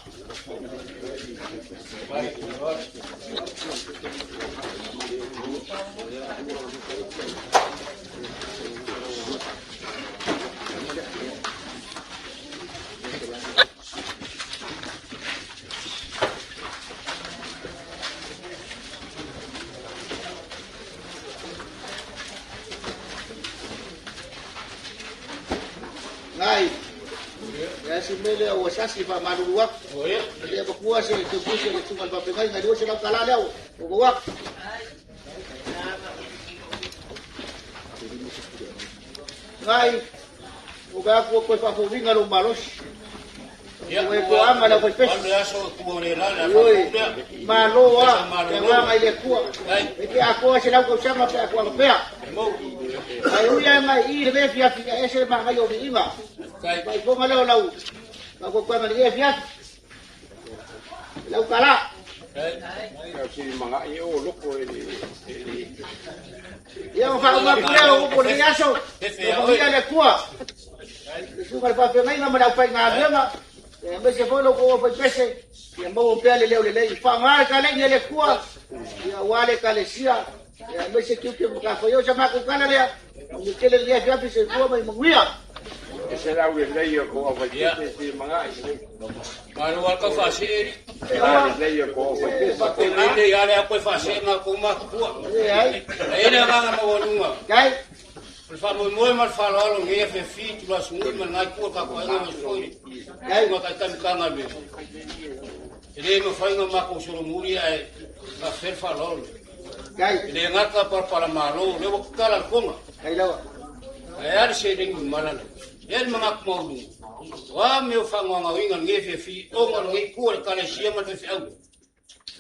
S7: Ngai. Ia si mele o sasi fa malulu aku. Ia bakua se te puse le tungal pa pengai ngai se lau kala leo. O wak. Ngai. O ga ku ko fa fu vinga lo malos. O e ko anga la ko pes. Malo a te nga ngai le kua. E te akoa se lau ko sanga pe akoa pea. Ai uia ngai i le be fia fia e se ma ngai o mi inga. Mai ko ngalo lau. Ma ko kwa ngai e fia. Lau kala.
S4: Si mga i o loko e le
S7: Ia o fa uma pule o ko ni aso. O ia le kua. Suka fa fe mai ma lau pai ngā venga. E me se fo ko fa pese. Ia mo pe le leo le le fa ngā ka le le kua. Ia wale ka le sia. Ia me se kiu kiu ka fa yo sa ma ko kala le. O me kele le fia se kua mai manguia.
S4: E se lau le lei o ko au pese si mga i.
S9: Malo wal ka fa se
S4: E la le lei o ko au pese.
S9: Ko le te ia le ko fa se ma ko ma kua.
S7: E ai.
S9: E le nga ma wolunga.
S7: Kai.
S9: O le faamoemoe ma le faaaloalo gei afiafi tulasugui ma legai kua kakoaiga ma foi ma taitamikagaluega e lē mafaiga makou solomuli ae faafefea le faaaloalo e lē gata palapalamālō lea ua tatala le koga ae a le seleni malala ea le magaku mauluga o a mea o faagoagauiga legē afiafi oga o legei kua le kalesia ma le fefeau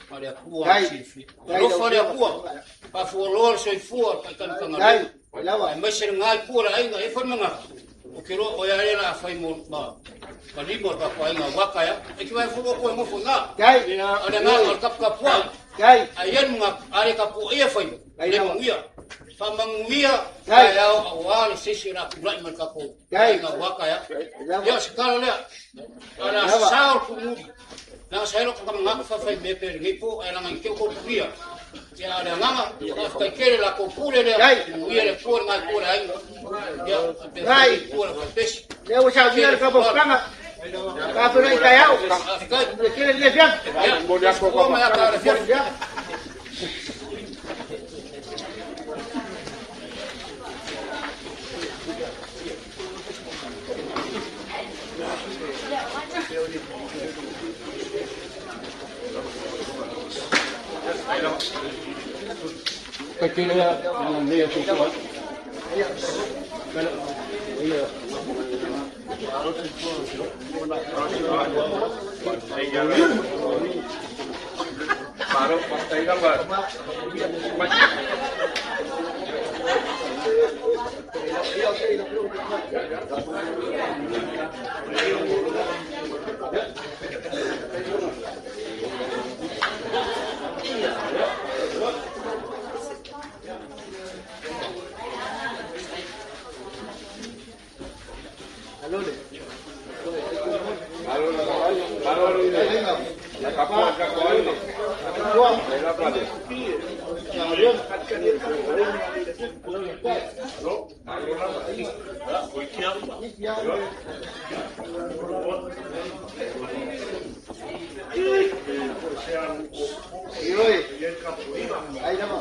S9: ma le Atua silafia alofa le Atua faafualoa le soifua le taitamikagaluega ae maise legai kua le aiga e fai magaku o ke loa o ia le la fai mo ma ma lima o le tatou aiga waka ia e ki vai fua ko e mofo ngā o le ngā o le kapukapua ai ia le mga ale kapu ia fai le manguia whamanguia kai au au a le sesi la kulai ma le tatou aiga waka ia ia se kala lea ala sao le kumuri na sa elo ka mga fa fai me pe ngi po ai langa ke ko puia ia le nganga fa kai la ko pule le ia le pule ngai pule ai ia pe pule fa pesi
S7: Le o sa via le ka bokanga. Ka fe nei kai au. Le kele le fia.
S4: Mo le ako ko
S9: ma ka le fia.
S4: Kai kele ia le ko ko. Paro patay lava. Kapua ka ko ai. Le la pale.
S7: Ai nama.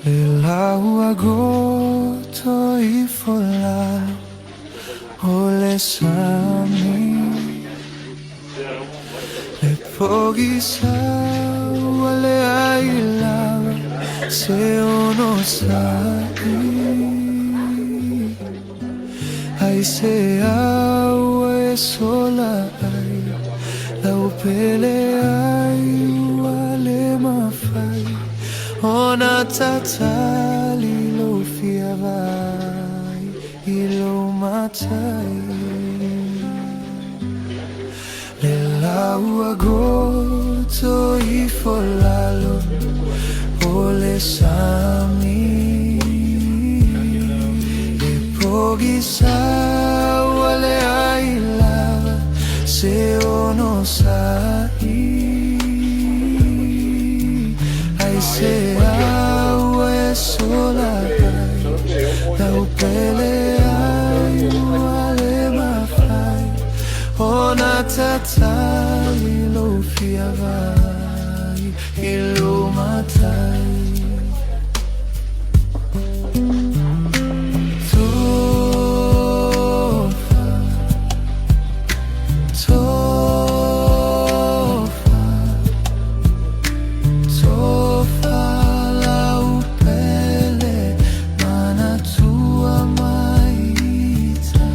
S11: Le lau agoto ifo lalo o le sami. Le pogisa ua leai lava se onosai. Ai se ua e sola ai lau pele ai ua le mafai ona tatali lou fia vaai i lou matai. Le lau agoto ifo lalo o le sami. E pogisa ua leai lava se onosai. Ai se ua e sola ai lau pele ai ua le mafai ona tatali lou fia vaai i lou matai. Tofa, tofa, tofa lau pele manatua mai ita.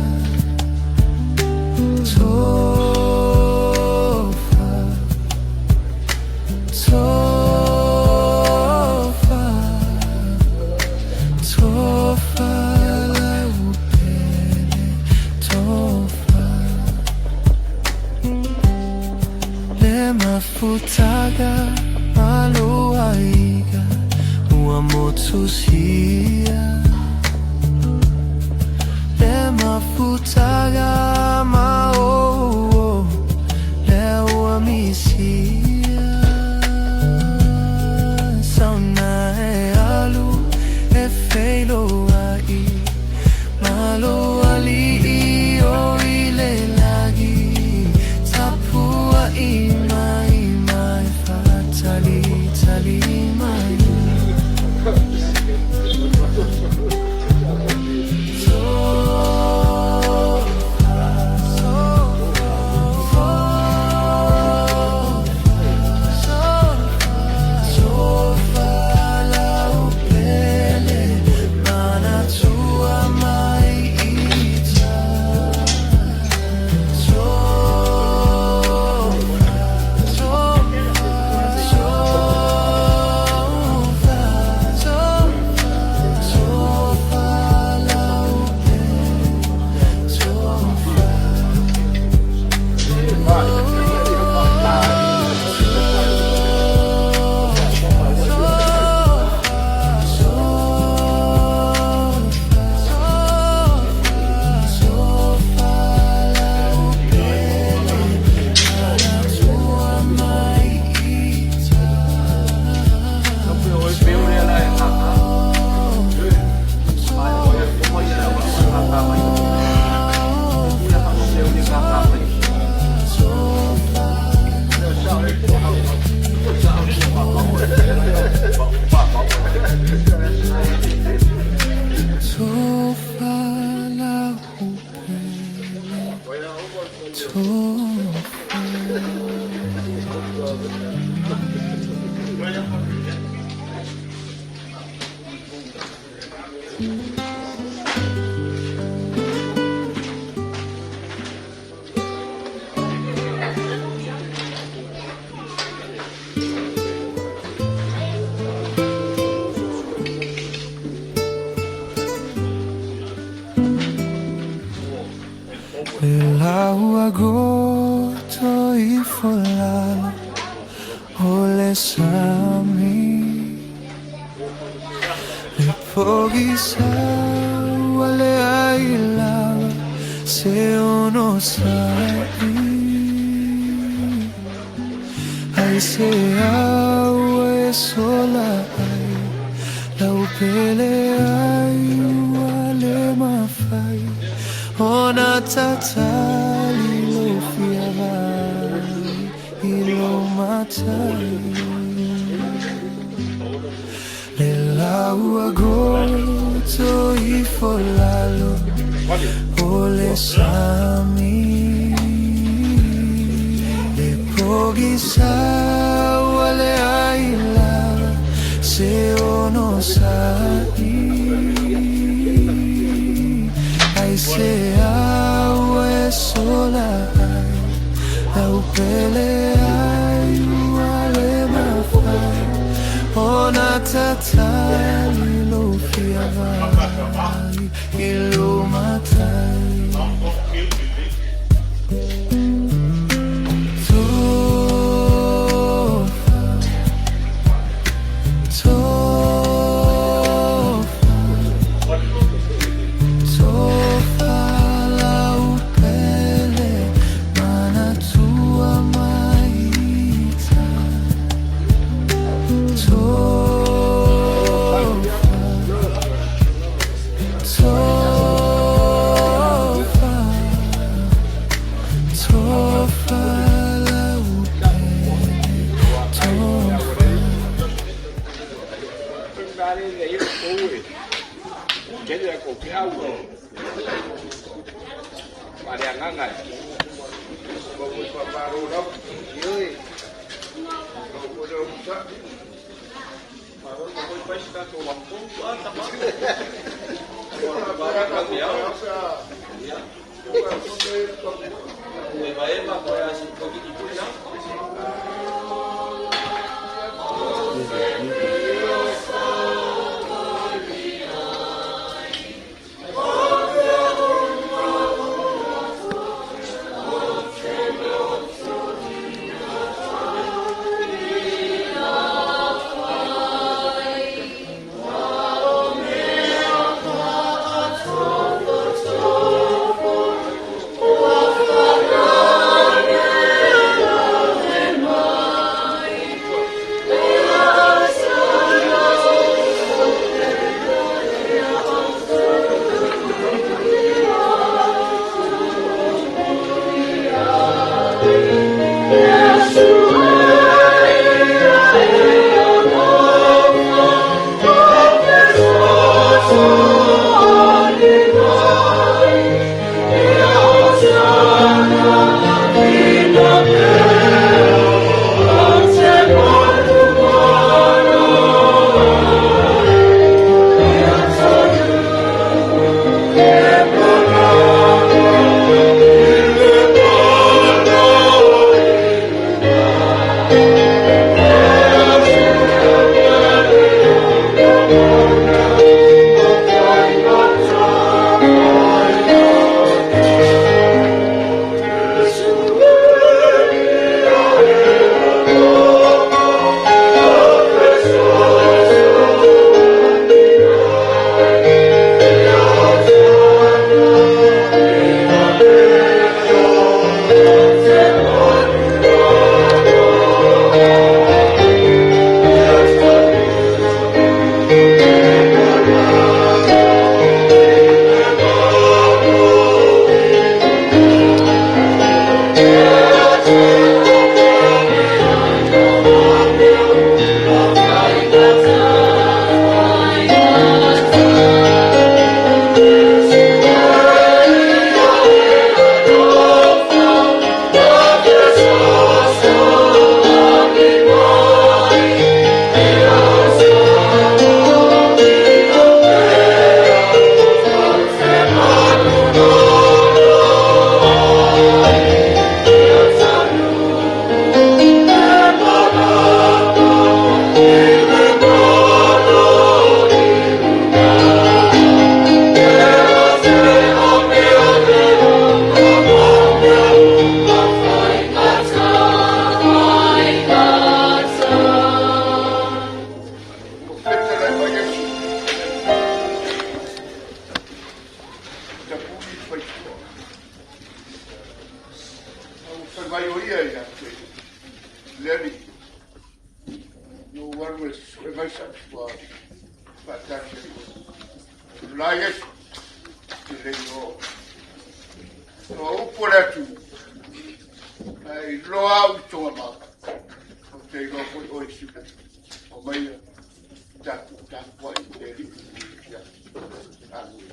S11: Tofa, tofa, tofa lau pele, tofa. Le mafutaga a lou aiga ua motusia. Le mafutaga ma o lea ua misia. Sauna e alu e feiloai ma lou alii o i le lagi. Tapuai mai ma e faatalitali mai. Tofa lau pele manatua mai ita. Tofa, tofa, tofa, tofa lau pele, tofa. Tofa lau pele, tofa. Le lau agoto ifo lalo o le sami. Le pogisa ua leai lava se onosai. Ai se au e sola ai, lau pele ai ua le mafai ona tatali lou fia vaai i lou matai. Le lau goto ifo lalo o le sami, le pogisa ua leai lava se onosa'i. Ai se au e sola ai, lau pele ai ua le mafai ona tatali lou fia vaai i lou matai. Tofa, tofa, tofa lau pele manatua mai ita. Tofa, tofa, tofa lau pele, tofa.
S4: Tele ko ke au. Ma le agaga e.
S1: Ua mo faamalo lava. Ioe. Ua mo le onosa'i.
S8: Malo ma foi fai se tatou lafoga. Emaema koe a si kokiki pui na.
S1: Fetalai mai Iesu. Tapuni faitua. A ua fai mai o ia ia te le Alii. Talu e sue mai sa ua faatasi ai oe. La Iesu, e le o. O upu o le atunuu, ae iloa au i tonga mau. Ou te iloa foi oe Simea. O maia tatou tapuai i le Alii i le afiafi.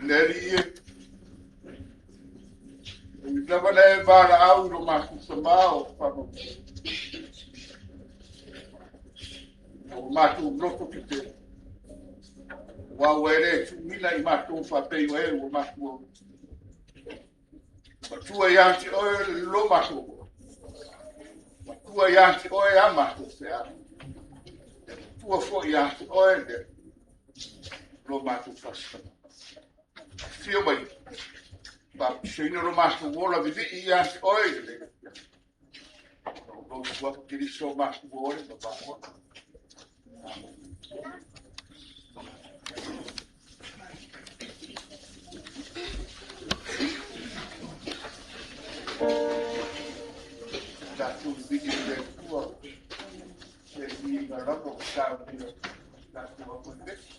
S1: Le Alii e, e ui lava na e valaau i lo matou tamā o faamautu. Ua matou loto tetele, aua ua e le tuuina i matou faapei o e ua matua. Matua ia te oe lo matou, matua ia te oe a matou feau. Matua foi ia te oe le lo matou faasoa. Afio mai, faapitoina lo matou ola vivii ia te oe i le o ua Keriso matou ole ma vaoa. Tatou vivii i le Atua, se viiga lava o saunia tatou apoepesi.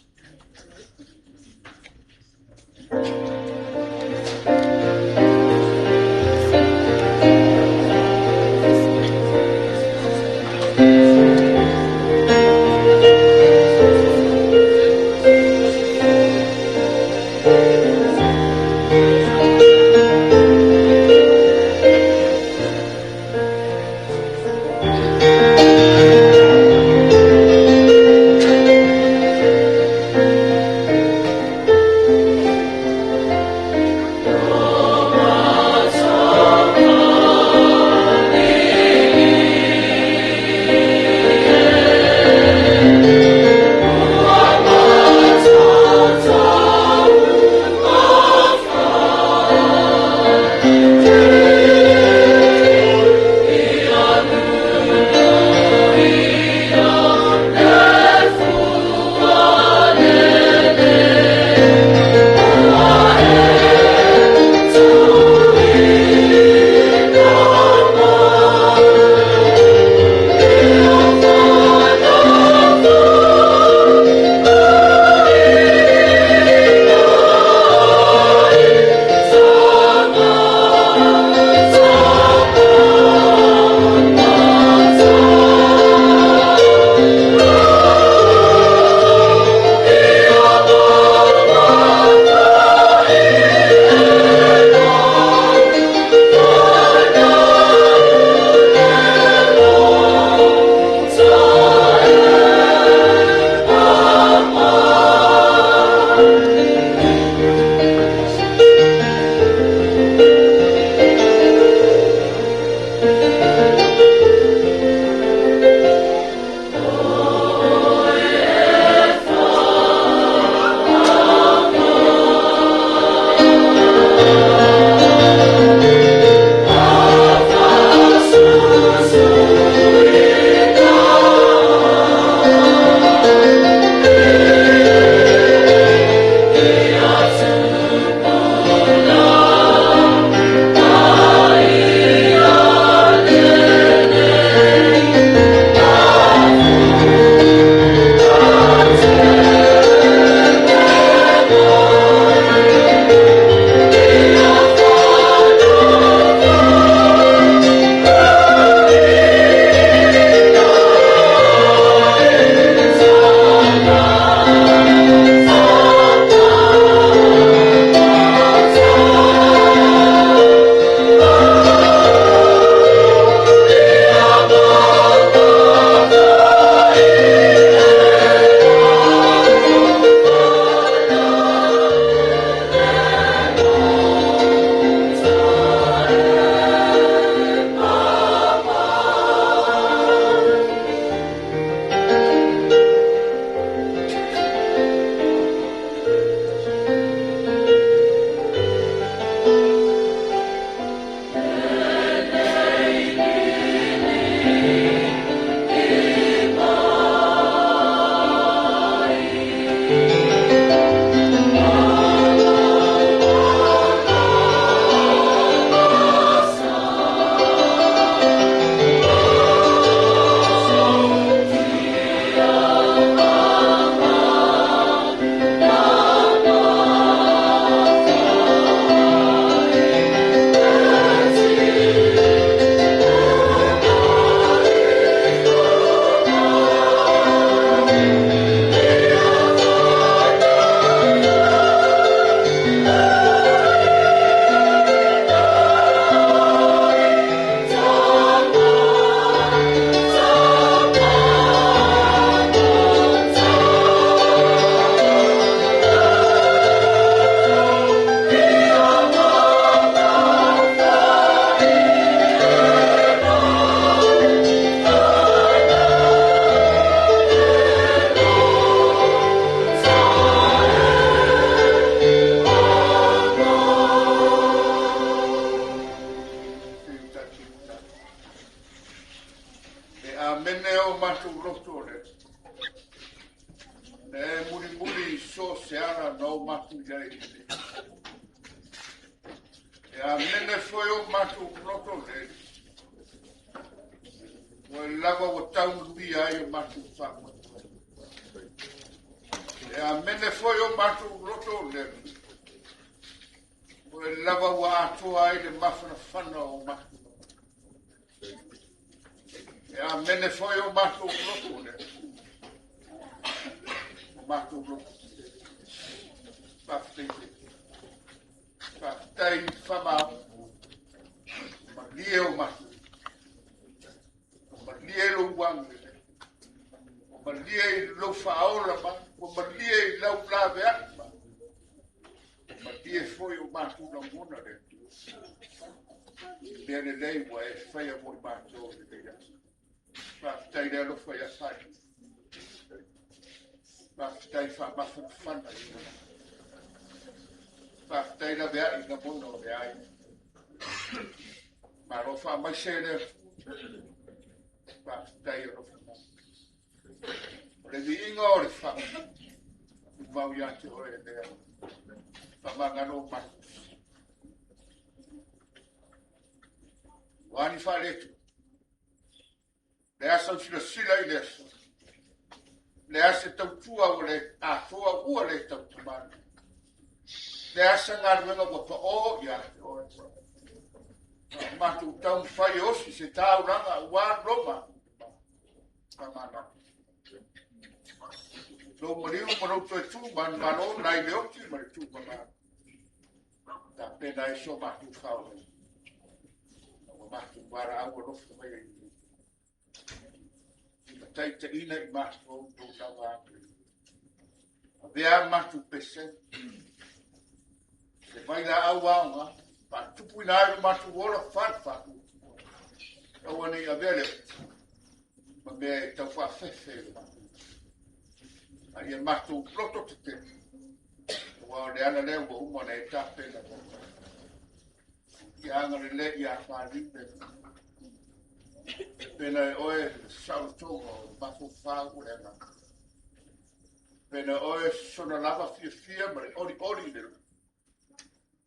S1: na o matou i ai. E amene foi o matou loto le. Ua lava ua taunui ai o matou faamoemoe. E amene foi o matou loto le. Ua lava ua atoa ai le mafanafana o matou. E amene foi o matou loto le. O matou loto. Faafetai tele. Faafetai famao. Malie o matou. O malie lou agalelei. O malie i lou faaola mai. Ua malie i lau laveai mai. O malie foi o matou lagona le Atua. I mea lelei ua e faia mo i matou i lenei aso. Faafetai le alofa ia fai. Faafetai faamafanafana i lou. Faafetai laveai i lagona o le aiga. Malo faamaise le Atua. Faafetai alofa mai. O le viiga o le faa. Tumau ia te oe lea. Faamagalo o matou. Ua ani faaletu. Le asa o silasila i le aso. Le asa tautua ua le atoa ua le tautamani. Le asa galuega ua pao ia te oe. Matou taumafai e osi se taulaga aua Roma. Faamagalo. Lou maliu ma lou toe tu manumalo nai le oti ma le tuumamalo. Tapena ai so matou faaola. Ua matou valaau alofa mai ai. I mataitaina i matou lou lava agalelei. Avea matou pese. Se vai laau aoga, faatupuina ai lo matou ola faatu. Aua nei avea le ma mea e tau faafefe le matou. A ia matou loto tetele. Ua o le ala lea ua uma ona e tapena mo matou. Ia agalelei ia faliu le Pena e oe saolotoga o mafaufau o le agaga. Pena e oe sona lava fiafia ma le olioli i le loto.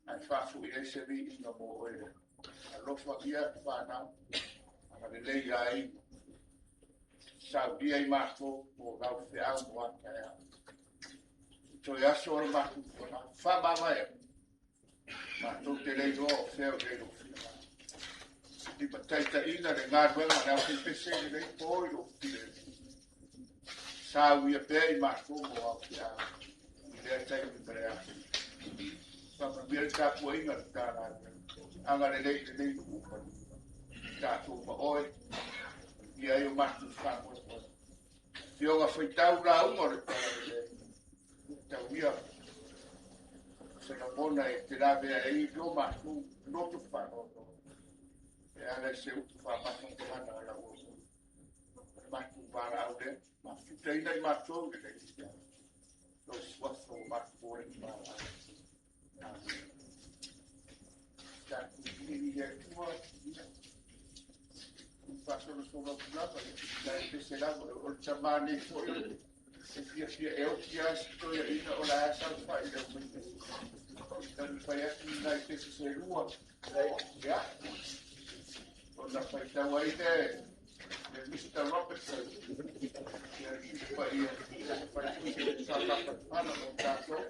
S1: Ae faafoi ai se viiga mo oe le alofa ia whanau. Agalelei ia aiga. Saunia i matou mo lau feau mo a taeao. I toe aso o le matou folau. Faamavae. Matou te le iloa o fea o i ai lou finagalo. Limataitaiina le galuega a le aufaipese i lenei po i lou filemu. Sauia pea i matou mo au feau i lea taimi ma le aso. Faamanuia le tapuaiga a le Matagaluega. Agalelei i lenei nuu ma tatou ma oe. Manuia ai o matou faamoemoe. Afioga faitau lauga o le Tala Lelei. Tauia se lagona e te lavea ai lo matou loto faanoanoa. E ala i se upu faamafanafana a lau auauna. O le matou valaau lea, mafutaina i matou i lenei taeao. Lou suafa ua matou momoli valaau. Amene. Tatou viliili i le Atua, ia, faasolosolo atu lava, ia, e pese lava, o le tamā nei foi o le e fiafia e oti lava si toeaina o la e saofai i le aufaipese. Taumafai atu ni nai pese se lua, ia, ona faitau ai lea le Mr. Robertson, ia le paia, faletupe sa faapalapala mo tatou.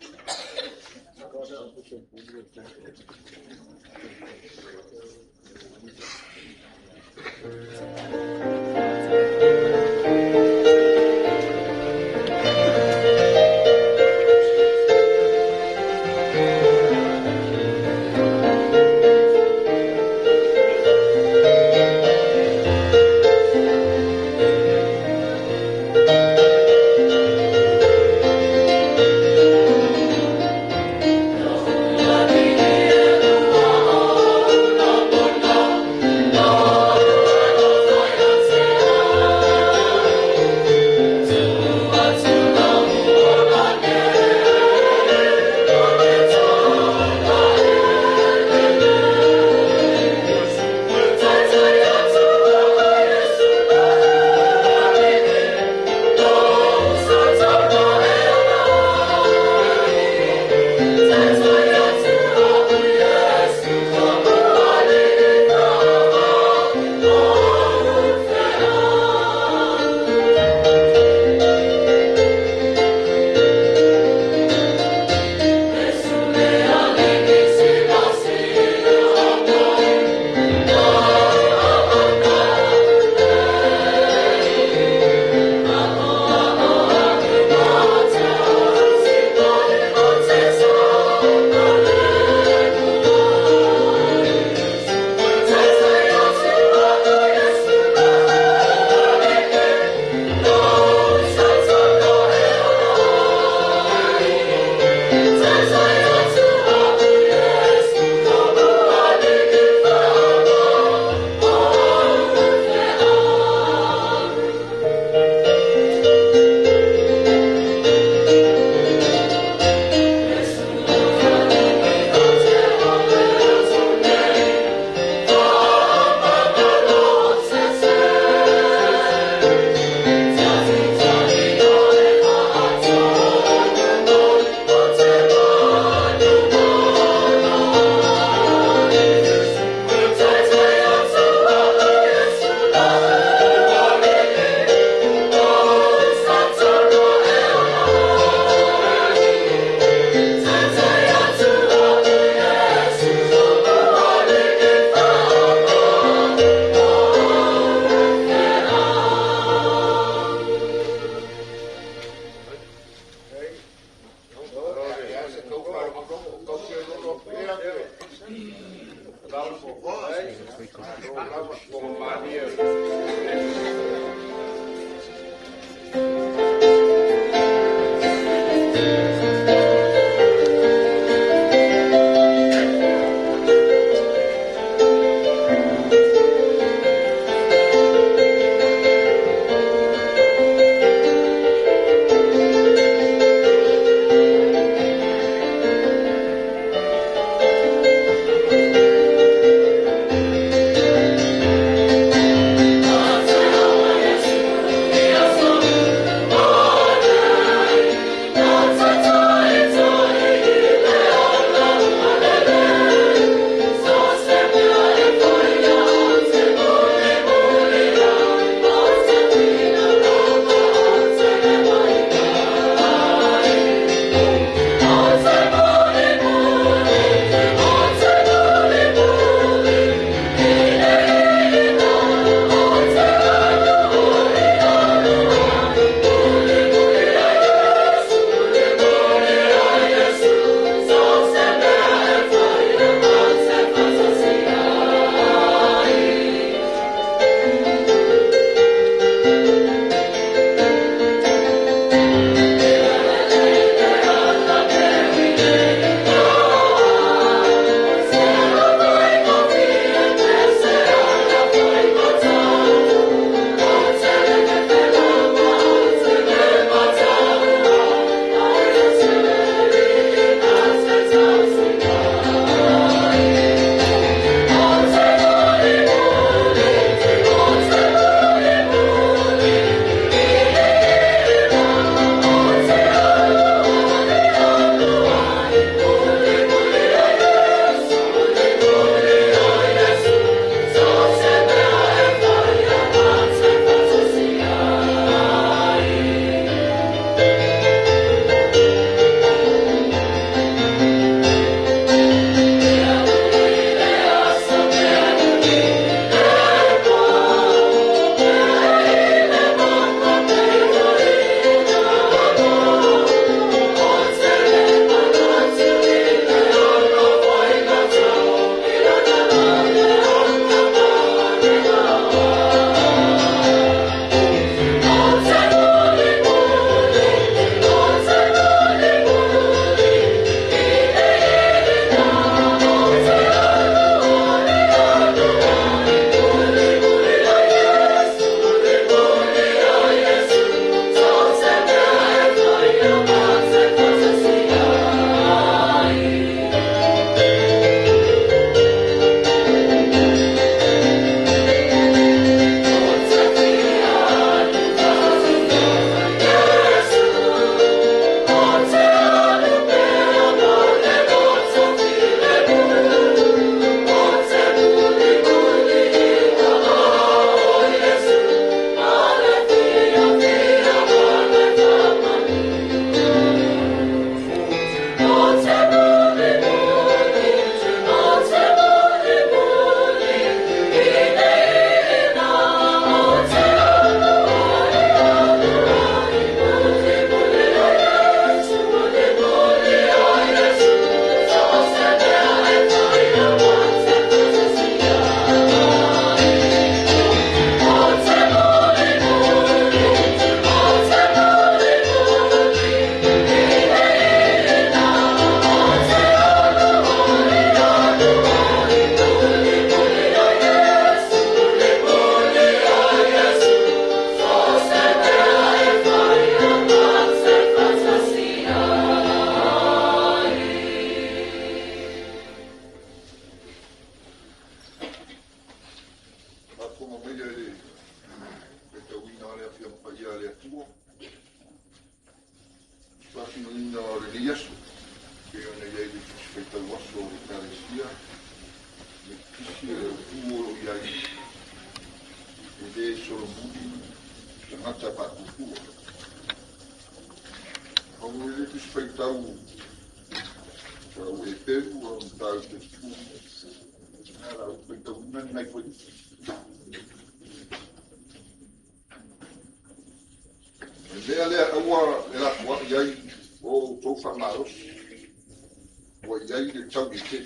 S2: Ua i ai le taugete.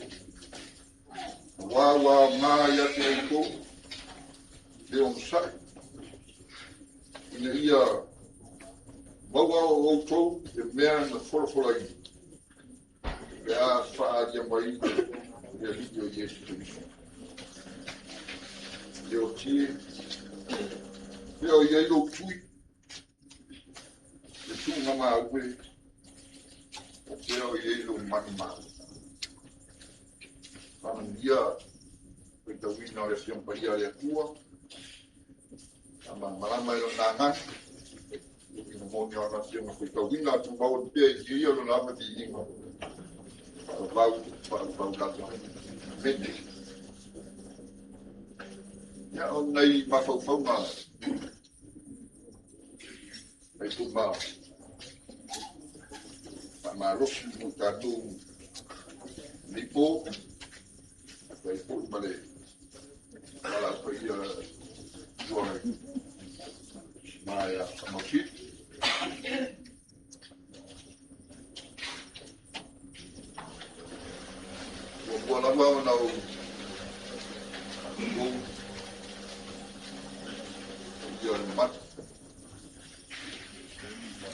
S2: Auā ua aoga ia te outou le onosai, ina ia maua o outou le mea na folafolaina, pe a faaalia mai le Alii o Iesu Keriso. Leotie, pea o i ai lou tui, le tuuga maue, o pea o i ai lou manumalo. Faamanuia faitauina o le Afioga Paia a le Atua, faamalamalama e Lona Agaga, uiga moni o ana Afioga faitauina tumau atu pea i ia Lona ava viiga, faavavau, faavavau lava. Amene. Ia, o nai mafaufauga ai tuma faamalosi mo tatou nei po, tai foi ma le alapaia ua maea mausi. Ua lava ona ou ia le mamalu.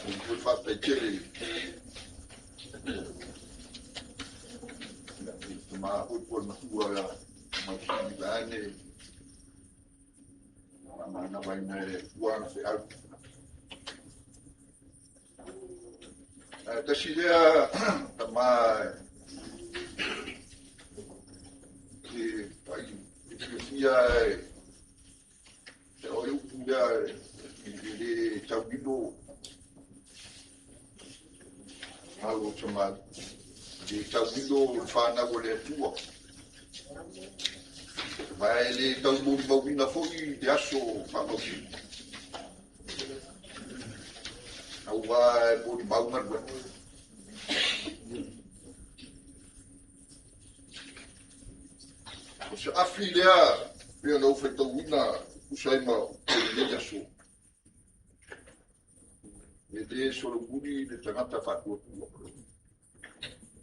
S2: Ou toe faafetai tele i tama foi po o le matua ia Mausili vaeane faamanavaina e le Atua ana feau. Ae tasi lea tama e e fiafia e te o le upu lea i le taulilo alo o tamali. Le taulilo le fanau o le Atua. Ma e le tau molimauina foi le aso faamausili. Auā e molimau galuega. O se afi lea pei ona ou faitauina tusa ai ma o lenei aso. E le solomuli le tagata faatuatua.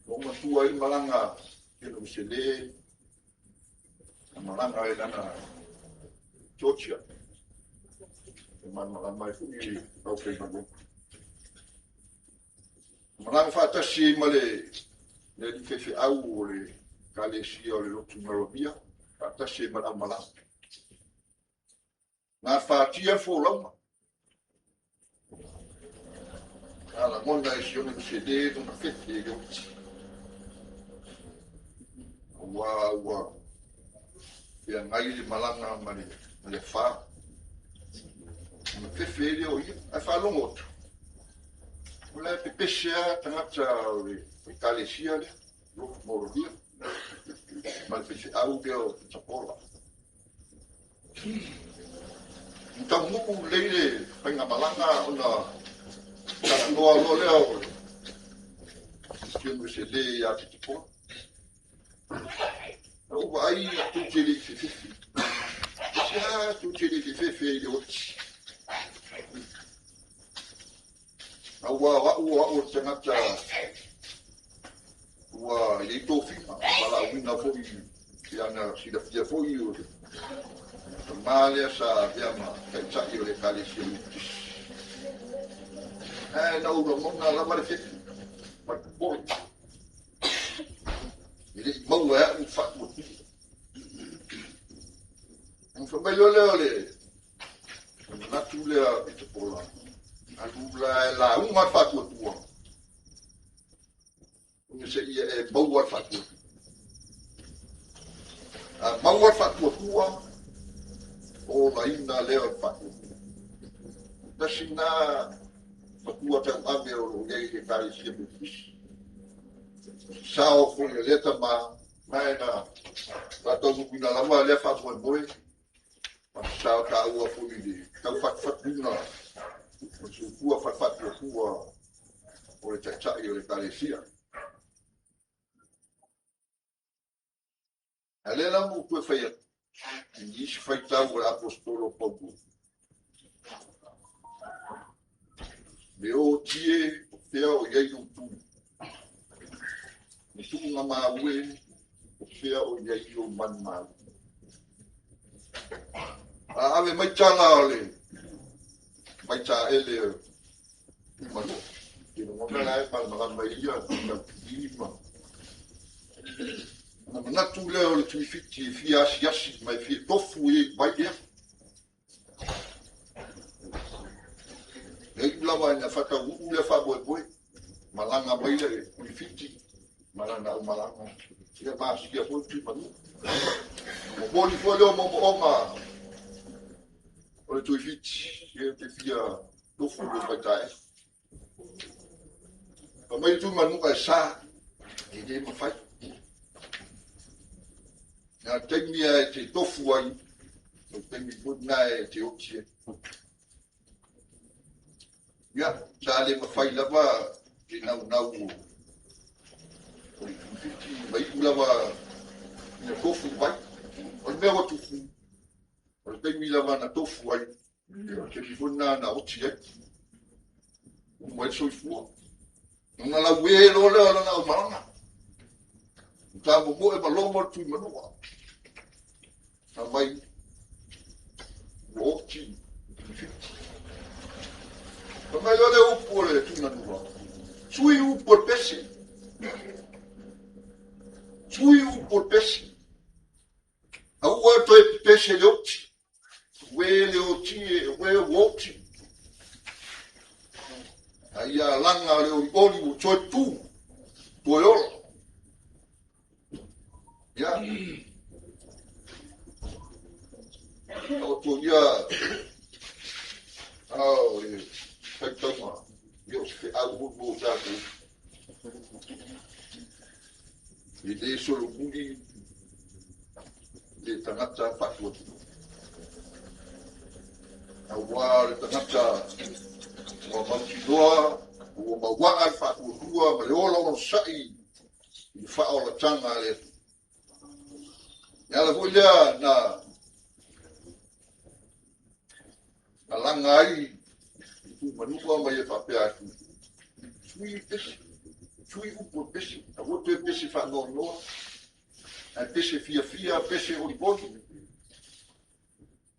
S2: O matua ai malaga Ierusele, na malaga ai lana Georgia. E malamalama ai foi au faigaluega. Malaga faatasi ai ma le alii faifeau o le Ekalesia o le Lotu Maroamia, faatasi ai ma le aumalaga. Gafatia le folauga. A lagona e si ona sele lona fefe i le oti. Auā ua feagai le malaga ma le afa. Ona fefe ai lea o ia, ae faalogo atu. O la e pepese lava tagata o le Ekalesia lea, Lotu Morovia, ma le faifeau lea o Pitapola. Na taunuu lelei le faigamalaga ona talanoa loa lea o le Afioga Sele ia Pitapola. Na ou vaai tou te le i fefefe. Se a tou te le i fefefe i le oti. Aua o au o au o le tagata ua i ai tofiga, valaauina foi i ana silafia foi o le tama lea sa avea ma taitai o le Ekalesia Metotisi. Ae na ou lagona lava le fefe ma le popole. E le i maua e au le faatuatua. Ona fai mai loa lea o le manatu lea i Tapola, alu la e lauga le faatuatua, ona seia e maua le faatuatua. A maua le faatuatua, olaina lea o le faatuatua. Tasi na matua tauave o lo o i ai i le Ekalesia Metotisi. Sao foi a lea tama, ma e na faataunuuina lava lea faamoemoe, ma sao taua foi i le taufatufatuina o le soifua faatuatua o le taitai o le Ekalesia. A lea la ua ou toe fai atu i nisi faitau o le aposetolo o Paulo. Le otie o fea o i ai lou tui. Le tuuga maue o fea o i ai lou manumalo. A ave mai tala o le vaitaele i Manua. Ke lagona la e malamalama ai ia tautili ma ona manatu lea o le Tuifiti e fia asiasi ma e fia tofu i ai vai lea. E iu lava ina faataunuu lea faamoemoe, malaga mai le Tuifiti ma lana aumalaga, ia ma asia foi le Tuimanua. Momoli foi lea o moomooga o le Tuifiti, ia ou te fia tofu i le vaitaele. Fai mai le Tuimanua e sa, e le mafai. Na le taimi e te tofu ai, o le taimi foi lena e te oti ai. Ia, sa le mafai lava le naunau o le Tuifiti ma iu lava ina tofu mai. O le mea ua tupu, o le taimi lava na tofu ai, o le taimi foi lena na oti ai. Uma ai le soifua. Ona laue loa lea o lana aumalaga. Ta momoe ma logo le Tuimanua. Na mai ua oti Tuifiti. Fai mai loa le upu o le Tuimanua. Sui upu o le pese. Sui upu o le pese. Aua toe pepese le oti. Uē le oti e, uē ua oti. A ia laga le olioli ua toe tu, toe ola. Ia. Taoto ia ao e faitauga, ia o se feau foi mo tatou. E le solomuli le tagata faatuatua. Auā le tagata ua mautinoa, ua mauaa le faatuatua ma le ola onosai i le faaolataga a le Atua. E ala foi lea na laga ai i Tuimanua ma ia faapea atu, sui pese, sui upu o pese, aua toe pese faanoanoa, ae pese fiafia, pese olivoli,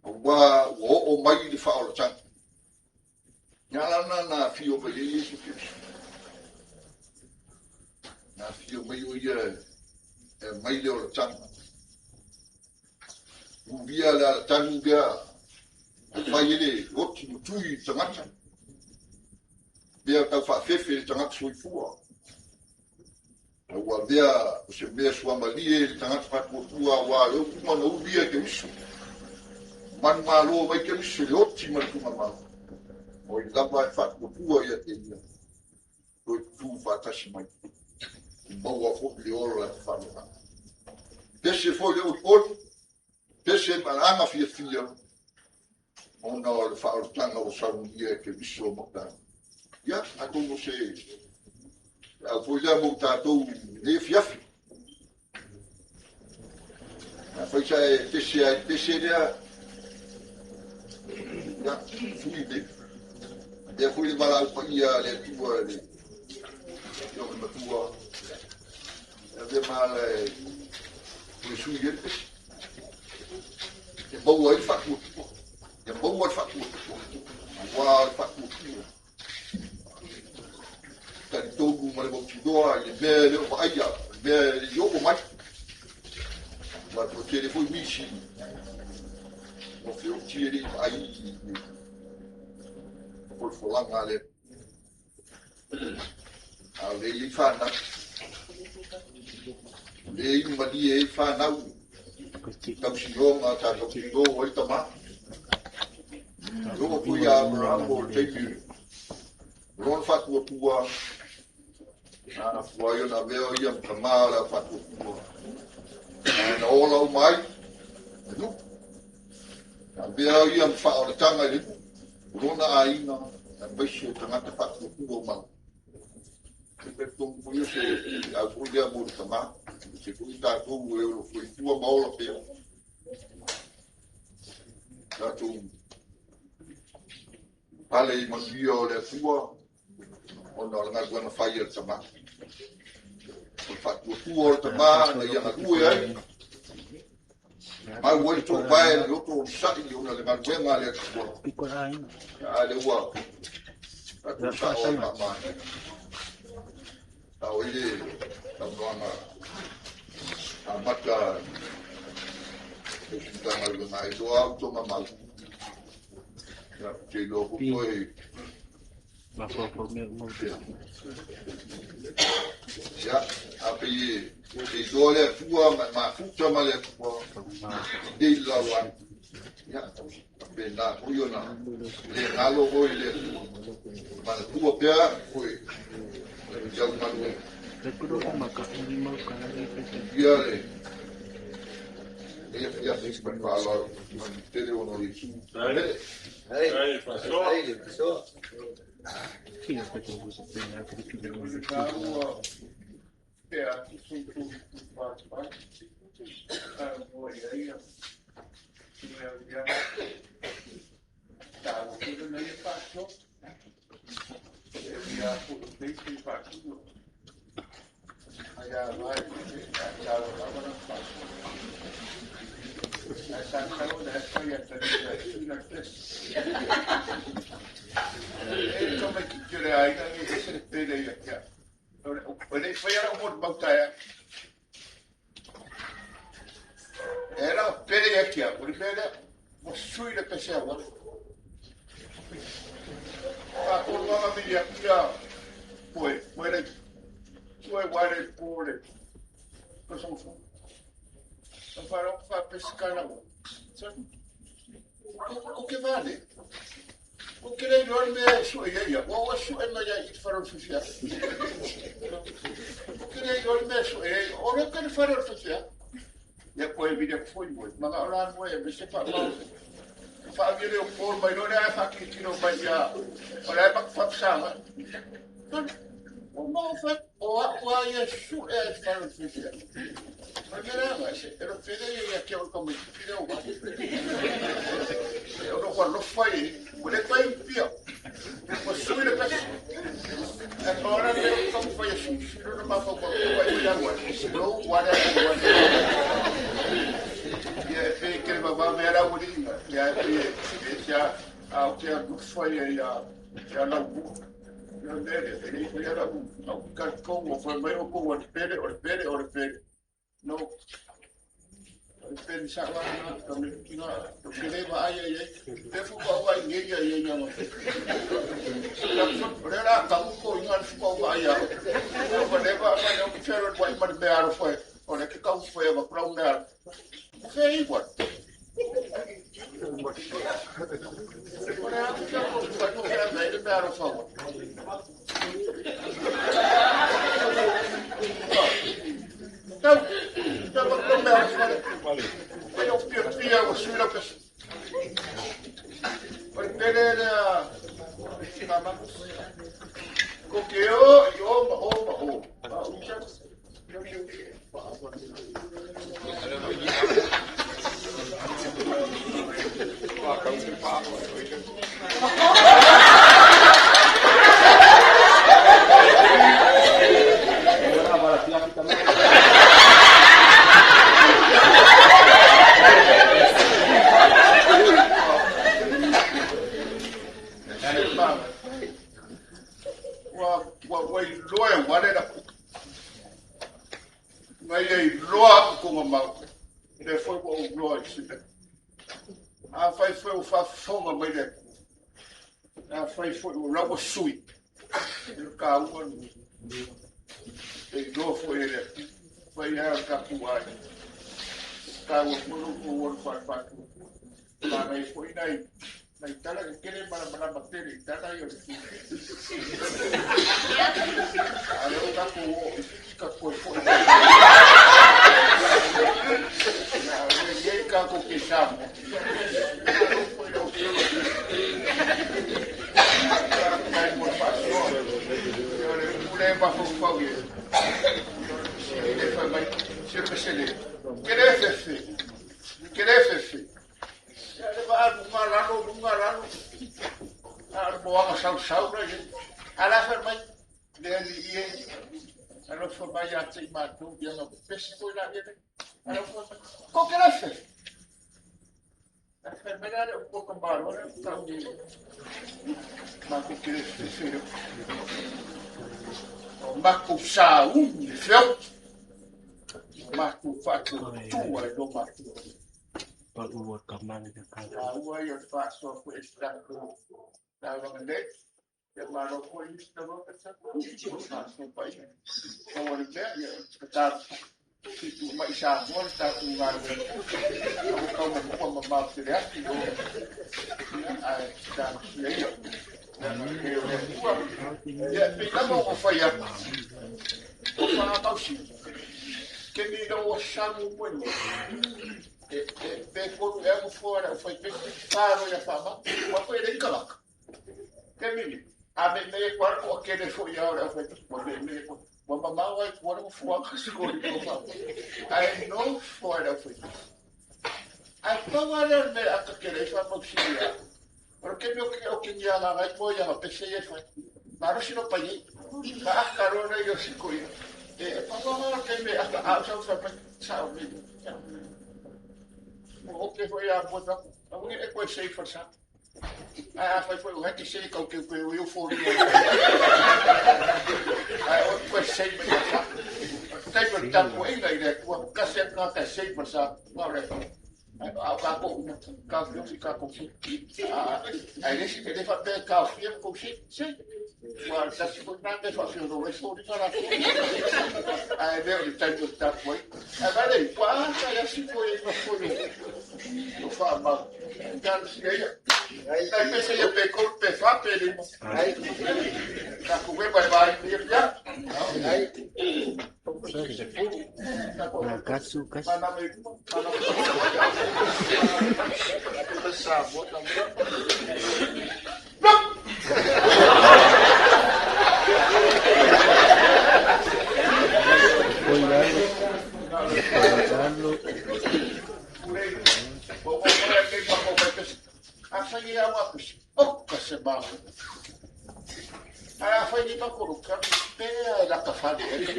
S2: auā ua oo mai le faaolataga. Nya la na na afio mai ai Iesu Keriso. Na afio mai o ia e mai le olataga. Ulia le alatanu lea na fai ai le oti ma tui i le tagata. Mea tau faafefe i le tagata soifua. A ua avea o se mea suamalie i le tagata faatuatua aua lea ua uma ona uli ia i Keriso. Manumalo mai Keriso i le oti ma le tugamalo. O ai lava e faatuatua ia te ia, toe tutū faatasi mai. E maua foi le ola e faalogo. Pese foi le olioli, pese ma le aga fiafia, ona o le faaolataga ua saunia e Keriso ma tatou. Ia, atonu o se au foi lea mo tatou i lenei afiafi. Afai sa e pese ai pese lea, ia, sui le. Lea foi le valaau paia a le Atua i le afioga matua, e avea ma ala e toe sui ai le pese. E maua ai le faatuatua. Ia maua le faatuatua. Aua le faatuatua. Talitonu ma le mautinoa i le mea e le o vaaia, le mea e le i oo mai. Ua toatele foi nisi o feoti e le i vaai i le folafolaga a le A o lea e i ai fanau. O lea e inu malie ai fanau i tausiloga sa tausilo ai tama. E oo atu ia Aperahama o le taimi o lona faatuatua, na afua ai ona avea o ia ma tama o le au faatuatua. Na ola uma ai le nuu. Na avea o ia ma faaolataga i le nuu, o lona aiga, aemaise o tagata faatuatua o mau. E talitonu foi o se au foi lea mo le tama, se foi tatou e o lo soifua ma ola pea. Tatou pale i manuia o le Atua ona o le galuega fai a le tama. O le faatuatua. Faatuatua o le Tama ina ia galue ai, mau ai le toovae le loto onosai ona le galuega a le Atua. A lea ua tatou sao ai faamaea. Sao ai le saunoaga amata le isi Matagaluega e iloa au tonga mau. Ia, ou te iloa foi toe Ia, a pei e iloa le Atua ma e mafuta ma le Atua i nei le lalolagi. Ia, faapena foi ona le galo oe i le Atua. Manatua pea oe i au galuega. Ia le nei afiafi ma le faaaloalo manuia tele ona o Iesu.
S1: matou ia na pepesi foi la ia nei. Ai o foi. Ko ke la fe. La fe me la o ko ka malo le tau ni. Ma ko ke le fe. O makou sauni le feau. O matou faatuatua i lo matou. Taua ia o le faasoa foi e si tatou taulaga nei. Ia malo foi i isi tauloga sa faasoa paia. Pau o le mea, ia o tatou fitu mai i Samoa le tatou galuega. Ua tau mamua mamao tele atu i o. Ia, ae talosia ia. Ia, e o le Atua. Ia, e pei lava ua fai atu. O faamausi, kemi ina ua salu moe moe. E, e, pe kolu ea nofoa le aufaipese, faro ia faamau, ua koe le ikalaka. Kemi ni, a me me ko ko kele fo ia o le aufaipese, ua me me ko, ua mamao ai kua le nofoa kasi ko i ko faamau. Ae no foa le aufaipese. Ae pau a lea le mea a ka kele i faamausi ia. O le kemi o ke o ke nia la ngai mo ia pese ia fai. Malosi no pai. Ka a ka ro nei o siko ia. E e pau a ke me a ka a sa sa pai sa o mi. Mo o ke foi a mo ta. A mo e ko sei fa sa. A a fai foi o heke sei kau ke ko o fo ni. A o ko sei mai sa. Tai pa ta ko inga i le tua ka se ka ka sei fa sa. Ma re. A o kākou uma, kaofiofi kākou si. Ae le isi e le faapea e kaofia le kou si, se. Ua tasi foi lena mea e faafeoloolo ai foliga latou. Ae le o le taimi o le tapuai. Ae vaai lea, ua ata i asi foi e nofo i o faamau. Talosia ia. Tai pese ia pe kolu pe fa pe lima. Tatou e vai vai ia pia. Ae afai nei makolu ka pea e lata fale ai ka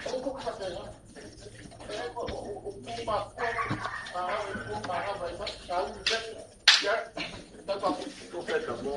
S1: ko ko ka pea. E ko o ku ma ko ma o ku ma ha mai ma sa u be ya ta pa ko fe ta mo.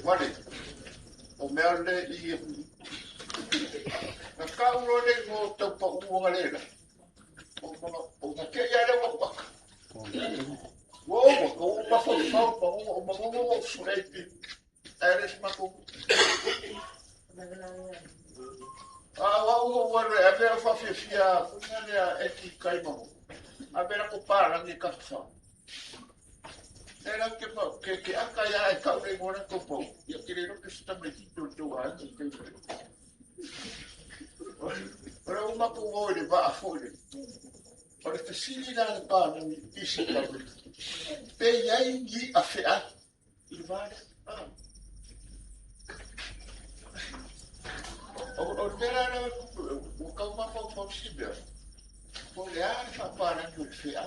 S1: Wale, o mea le i na kau lo le mo tau pa u nga le la. O o na ke ia le wa pa. Wo wo ko ma fo fa pa o ma mo mo su le pi. Eres ma ko. A wa o wa le a ve fa fi fi a kuna le a e ki kai mo. A ve la ko pa la ni ka fa. E la ke pa ke ke aka ia e kau le ngona ko po. Ia ke le ro ke sta me ti to to a ni te. Ora o maku o le va a fo le. O le fesili la le pa ni isi ka. Pe iai ni a fe a. I le va le. O o te la la o kau ma fo fo si bia. Po le a le fa pa la ni o fe a.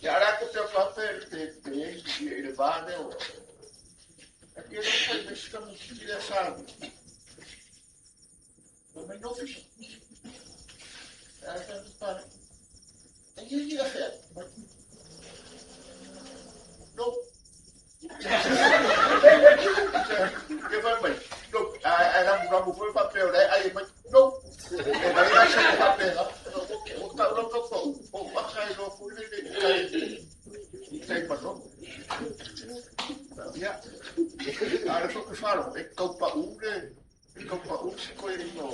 S1: Ia ara ko te fa pe te te i le va le o. A ke le fa me sta mo si le sa. O me no fi. A ta pa. E ni ni a fe. No. Que vai mai? No, a a la mu mu foi papel, né? Aí mas no. E vai vai ser papel. O ka o ka ko. O a kai no fu le le kai. I kai pa no. Ia. Ara fo ku faro, e kau pa u le. E kau pa u si ko e no.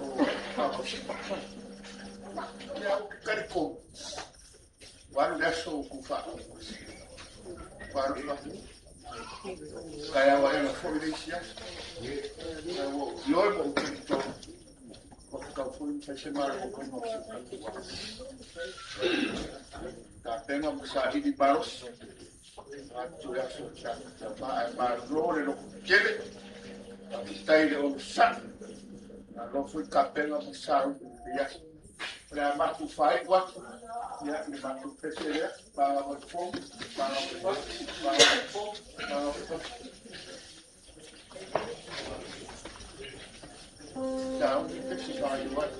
S1: O pa o si pa. Ia o ke kari ko. Waru le aso ku fa. Waru fa. Kai awa e la fo i le isi aso. Io e mo ke to. O ka fo i se mara o ko mo si ka tu. Ta tenga mo sa hidi baros. A tu le aso ta ta ma e ma ro le lo kele. A ki tai le o sa. A lo fo i ka penga mo sa u ia. Le a matu fai watu. Ia le matu pese lea. Pa o fo, pa o fo, pa o fo, pa o fo. Ta o ni pese pa i watu.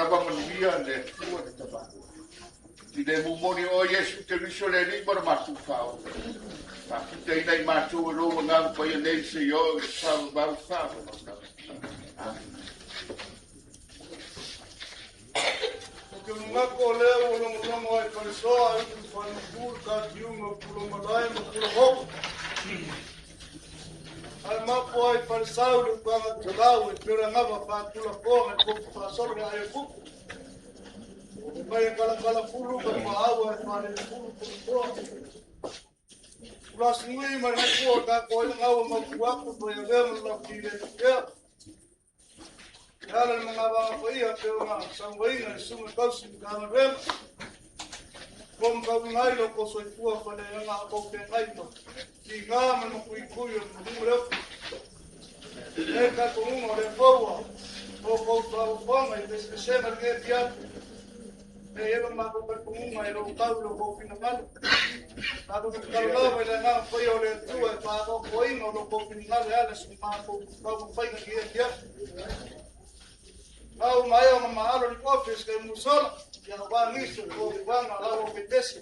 S1: lava manuia le Atua le Tama. I le mumoni o Iesu te viso le alii ma le matou faaola. Faafitaina i matou e lou agaga paia nei seia oo i le faavavau faavavau lava. Amene.
S3: Ou te manatu o lea ua logologo ai Falesoa, upu i Falemutu, le Tatiuga o Pulamalae ma Pulahoku. Ae mapo ai Falesau le upaga talau e pei o le anava faatulafoa nai kopu faasolo le ai o kupu. E mai e kalakala fulu ka faaua e faalelefulu pulefoa. Ulasinui ma le gaifua o tatou ai gaua mautu aku toe avea ma le lautile pea. E ala le magavaga paia pe ona sauaina le susuga tausi i Matagaluega. Ua matauina ai lo kou soifua faleaga a kou feagai ma tiga ma le makuikui o le maliu o le ofi. E talitonuga o lea foua o kou faaofoaga i pesepesega i lenei afiafi. E i ai lo matou talitonuga e lou tau i lo kou finagalo. Tatou te tatalo lava i le agaga paia o le Atua e faaoaoaina o lo kou finagalo e ala i se matou taumafaiga i lenei afiafi. Lau maea ona maalo le office kai musola ia wa nisi o wanga lau o fetese.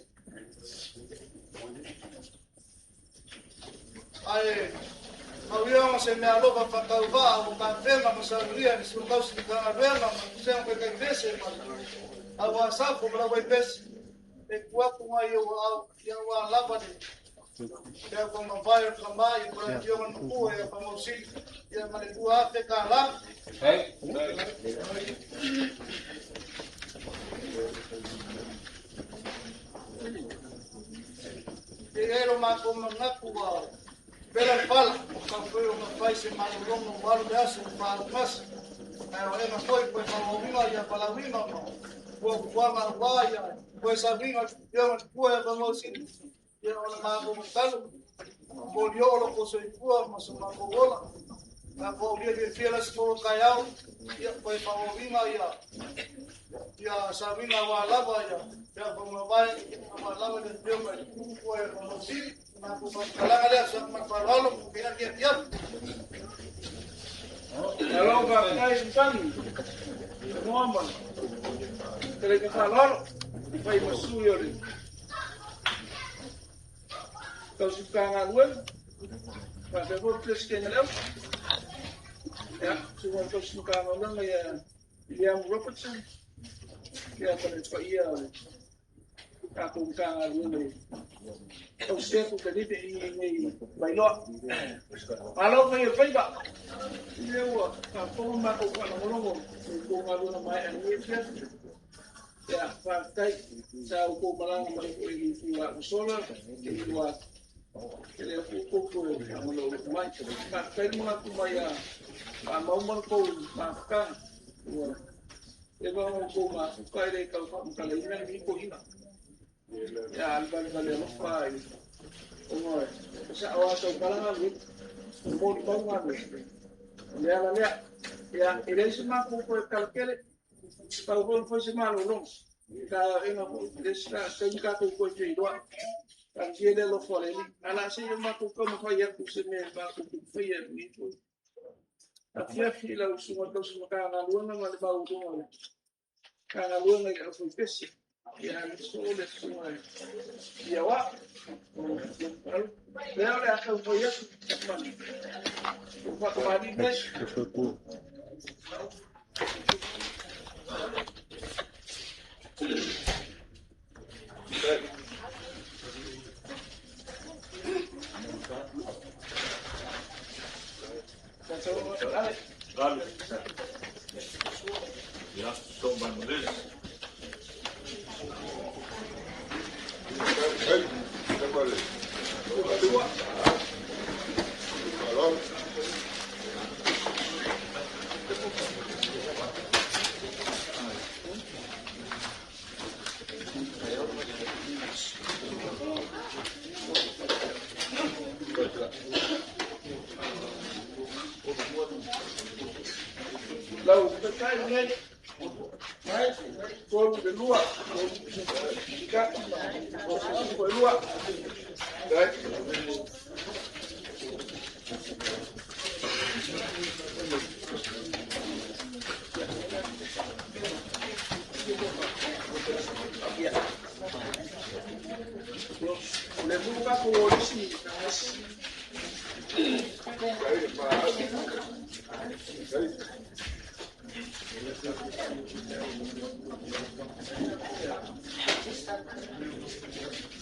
S3: Ae au ia ona se mea alofa whakauvaa o ka whenga ma sauria ni sukausi ni kanga ma kusenga kai kai pese ma au a safo ma lau ai pese. E kuaku ngai o au ia wa lava le ia ko mawai o ka mai ko la tio man ku e pa mo si ia ma le ku a te ka la. E ero ma ko mangaku wa pera pala o ka foi o mawhai se malolongo o alu le aso o whaarumasa. Ae o ena foi koe whawawinga ia palawinga ma kua kuanga wa ia koe sawinga ia ma kua e whamausi ia o le mākou matalo. Mo lio o loko soifua ma so mākou ola. Ka ko lia lia fia la se kai au ia koe whawawinga ia ia sawinga wa lava ia ia whamawai wa lava le pio mai kua e whamausi. Mākou whakalaga lea sa mawharalo ke ake ake ake.
S8: Alo ka kai sutani. Muhammad. Tele ka whalalo. Pai masui o le. Tau si ka ngā luen. Ka te fo presidente leo. Ya, si mo tau si ka ngā luen ia Liam Robertson. Ia pa le paia o le. Ka kou ka ngā luen le. Tau se ku ka lipe i nei vailoa. Malo fai e whaiba. I lea ua ka kou mākou ka longolongo. Ko ngā luen mai a nui fia. Ia, whātai, sa o kou malanga mai ko i whiwa o sola, i whiwa ke lea koukou e amalo mai. Whātai mga ku mai a wha maumara kou mā whakanga. Ua, e wā o kou mā whuka e rei kau whakamukala ina ni ko hina. Ia, alibali vale alofa i o ngoe. Sa o ātau paranga lui, o mōri paunga lui. O lea la lea. Ia, e rei se mā kou koe kalakele, pau hoi foi se malo longo. Ka ina ho le sa se ka ko ko te roa. Ka tie le lo fole ni. Ala se yo ma ko ko mo fa ya ku se me ba ko ku fa ya ni tu. A fia fi la usu mo to su ka na luanga ma le ba u do. Ka na luanga ya fu pese. Ya le so le su ma. Ya wa. Le le a ka fo ya. Ko fa ko ni ne.
S2: Ja, so man this.
S8: Lau kai nei. Mai, tolu le lua, ka, o le lua. Ia. O le mulu tatou o isi.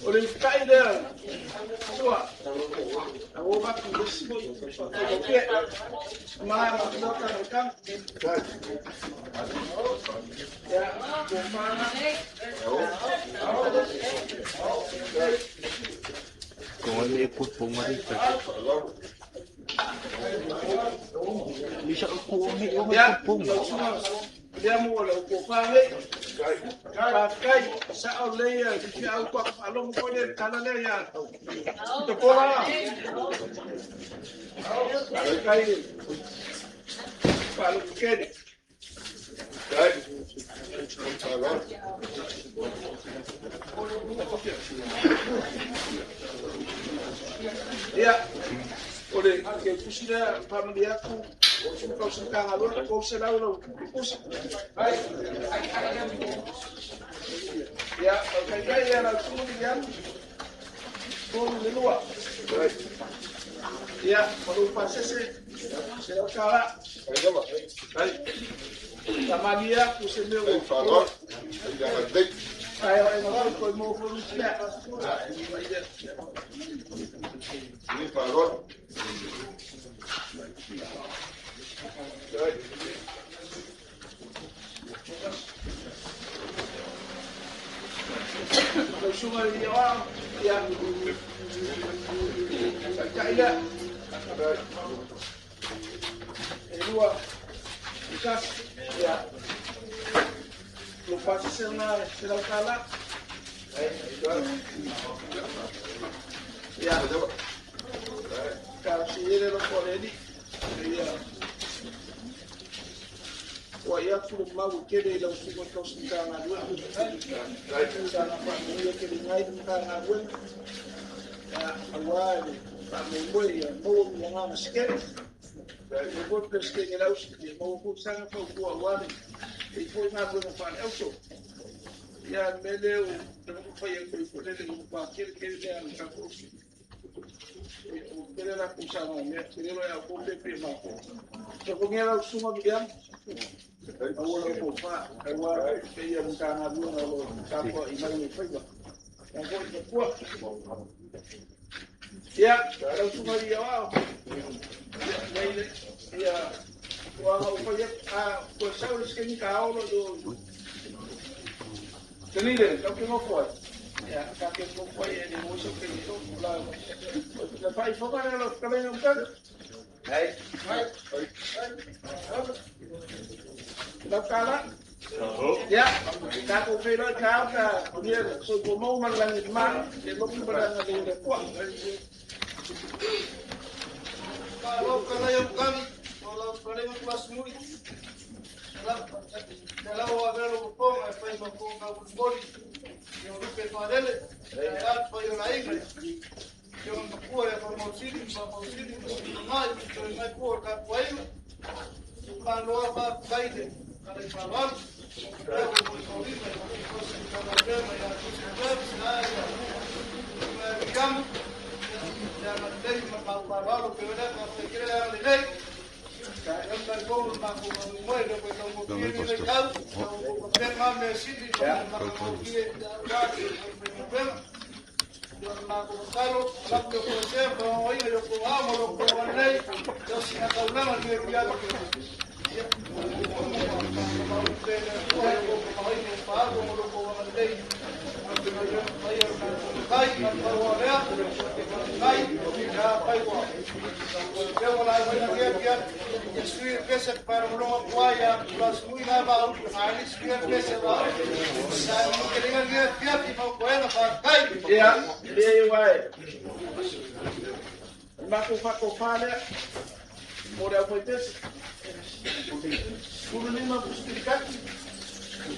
S8: O le ufitai lea sua. A o matou le isi foi. Ma ma ka ka. Ia, ko mana. Ia, lea mo le ko fa le. Ka kai sa o le ia ki au ko alo mo le kala le ia. Te pola. Kai pa lo ke. Ia, o le ke tusi lea pamali aku o se kau se ka ngalo ko se lau lau pusi. Ia, o kai kai ia lau tu ni ia. Ko le lua. Ia, o lo pasese se lau kala. Tamalia ku se meu. Ai ai ma ko mo ko ni tia. Lau sunga i ia ia. Kai ia. E lua. Ikas ia. Lo pasese na se lau kala. Ia. Ka si ele lo ko le ni. Ia. Ua ia fulu mau kele i lau suko tau sinta ngā lua. Sa ngā wha ia kele ngai ngā ngā lua. Ia awa e wha mui ia mau mi ngā ngā sikere. Ia ko preske ngi lau sikere mau ku sanga pa ku awa ni. E foi ngā lua ngā wha auto. Ia mele o te mo wha ia koi ko lele mo pa kele kele mea ngā ko. O kele la ku sa ngā mea kele lo ia ko pepe ma ko. Sa ko ngi lau sunga ki ia. Aua ko fa aua ke ia mo ka ngā lua ngā lo ka ko i mai i whaiwa. Ia ko i te kua. Ia, lau sunga i ia wao. Ia, nei, ia, ua ngau whai a ko sau le skeni ka aolo do. Te nile, kau ke ngofo ai. Ia, ka ke ngofo ai e ni mo so ke ni to. La, la whai whaka le lo ka le ngau Hai. Hai. Lau kala. Ia, tatou feiloai ka ka ia soifua maua ma le lagi ma le lotu ma le agalelei o le Atua.
S3: Malo kalai o kami, o lau kalai o kuasimui. Te lau o avela o ponga e fai ma konga ulimoli. Ia o lupe whalele, e atu fai o la inga. Ia o makua e whamausili, whamausili, mai, toi mai kua ka puaina. Maloa wha kaide, kalai whalwalu. Ia o mo taulima, ia o kosi kalaupema, ia tusi kalaupema, ia ia ia ma lei ma mau whalwalu, pe wena ka whaikere a le lei. Ka e mai pou ma ko mo le ko ko ko ki le kau, ko ko pe ma me sili ma ko ki le ka pe ma ko kalo la ko ko se ko oi le ko a mo ko lei yo si na kaulama le ki a ko ia ma pe le ko ko ko ai ko pa ko mo ko lei kai ka o lea kai ya kai ko ke wala wala ke ke sui pese para lo ko ya las muy na ba ani sui pese ba sa mo ke lenga ke fia ti mo ko na pa kai
S8: Ia, le wai. Ma ko fa ko fa le. Mo le au pese. Kuru lima pusi kaki.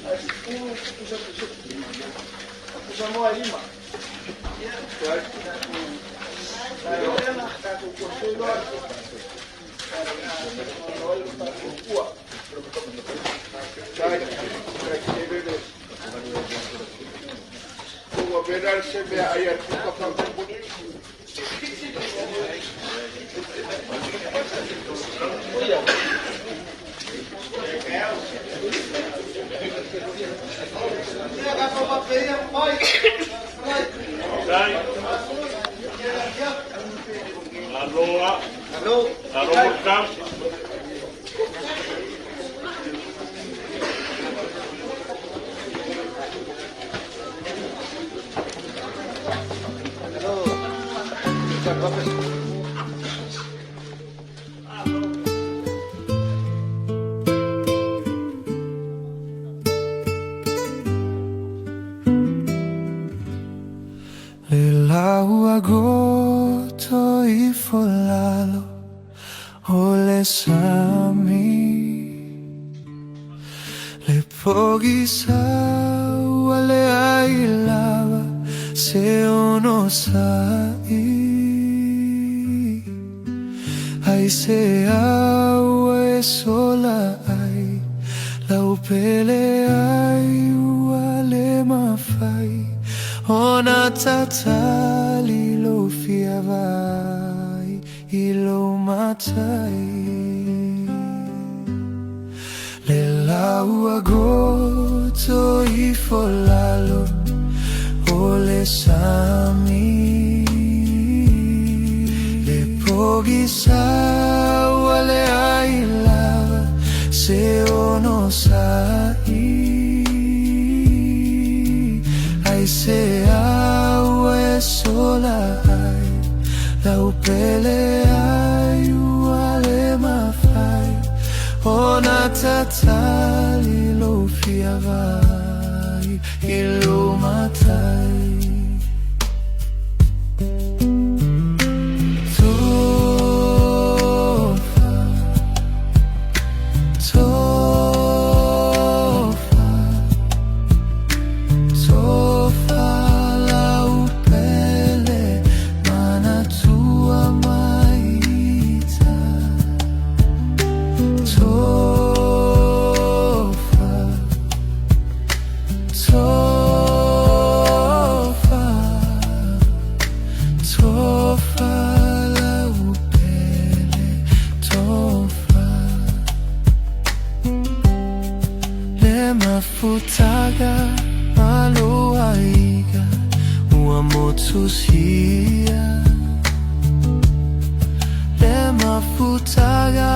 S8: Ai kuru pusa pusa. Pusa mo ai lima. Ia. Ai ena ka ko ko se lo. Ai ko kua.
S1: Kai, kai, faapena le se meaai a le puka faamolemole.
S12: Aloha. Aloha.
S11: Le lau goto ifo lalo o le sami. Le pogisa ua le ai lava se ono sa'i. Ai se au e sola ai lau pele ai ua le mafai ona tatali lou fia vaai i lou matai. Le lau ua goto ifo lalo o le sami. Le pogisa ua leai lava se onosa'i. Ai se au e sola ai lau pele ai ua le mafai ona tatali lou fia vaai i lou matai. Tofa, tofa, tofa lau pele manatua maita. Tofa, tofa, tofa lau pele, tofa. Le mafutaga maloaiga ua motusia. Le mafutaga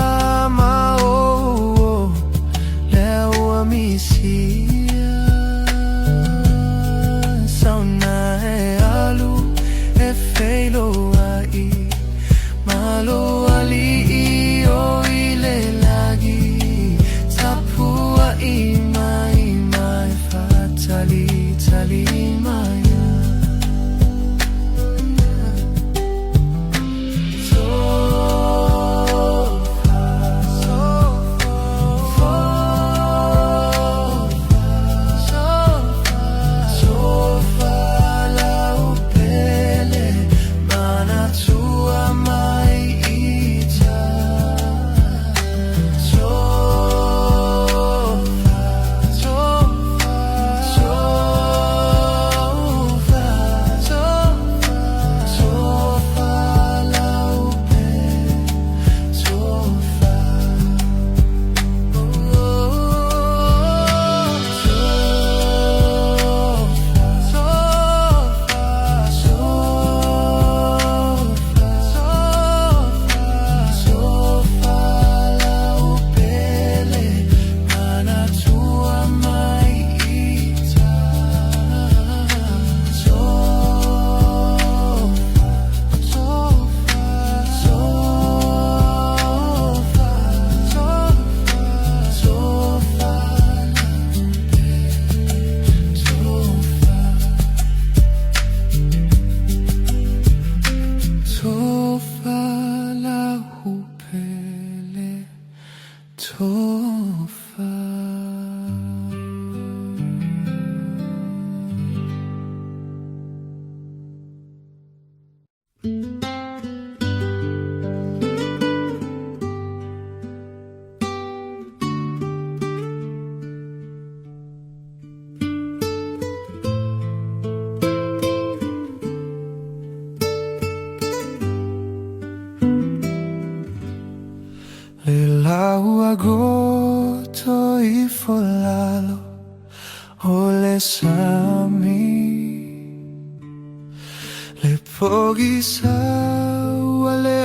S11: maoo le ua misia. Sauna e alu e feiloai malo alii o i le lagi. Tapuai mai mai faatalitali mai. Tofa, Fagoto ifo lalo o le sami. Le pogisa ua le.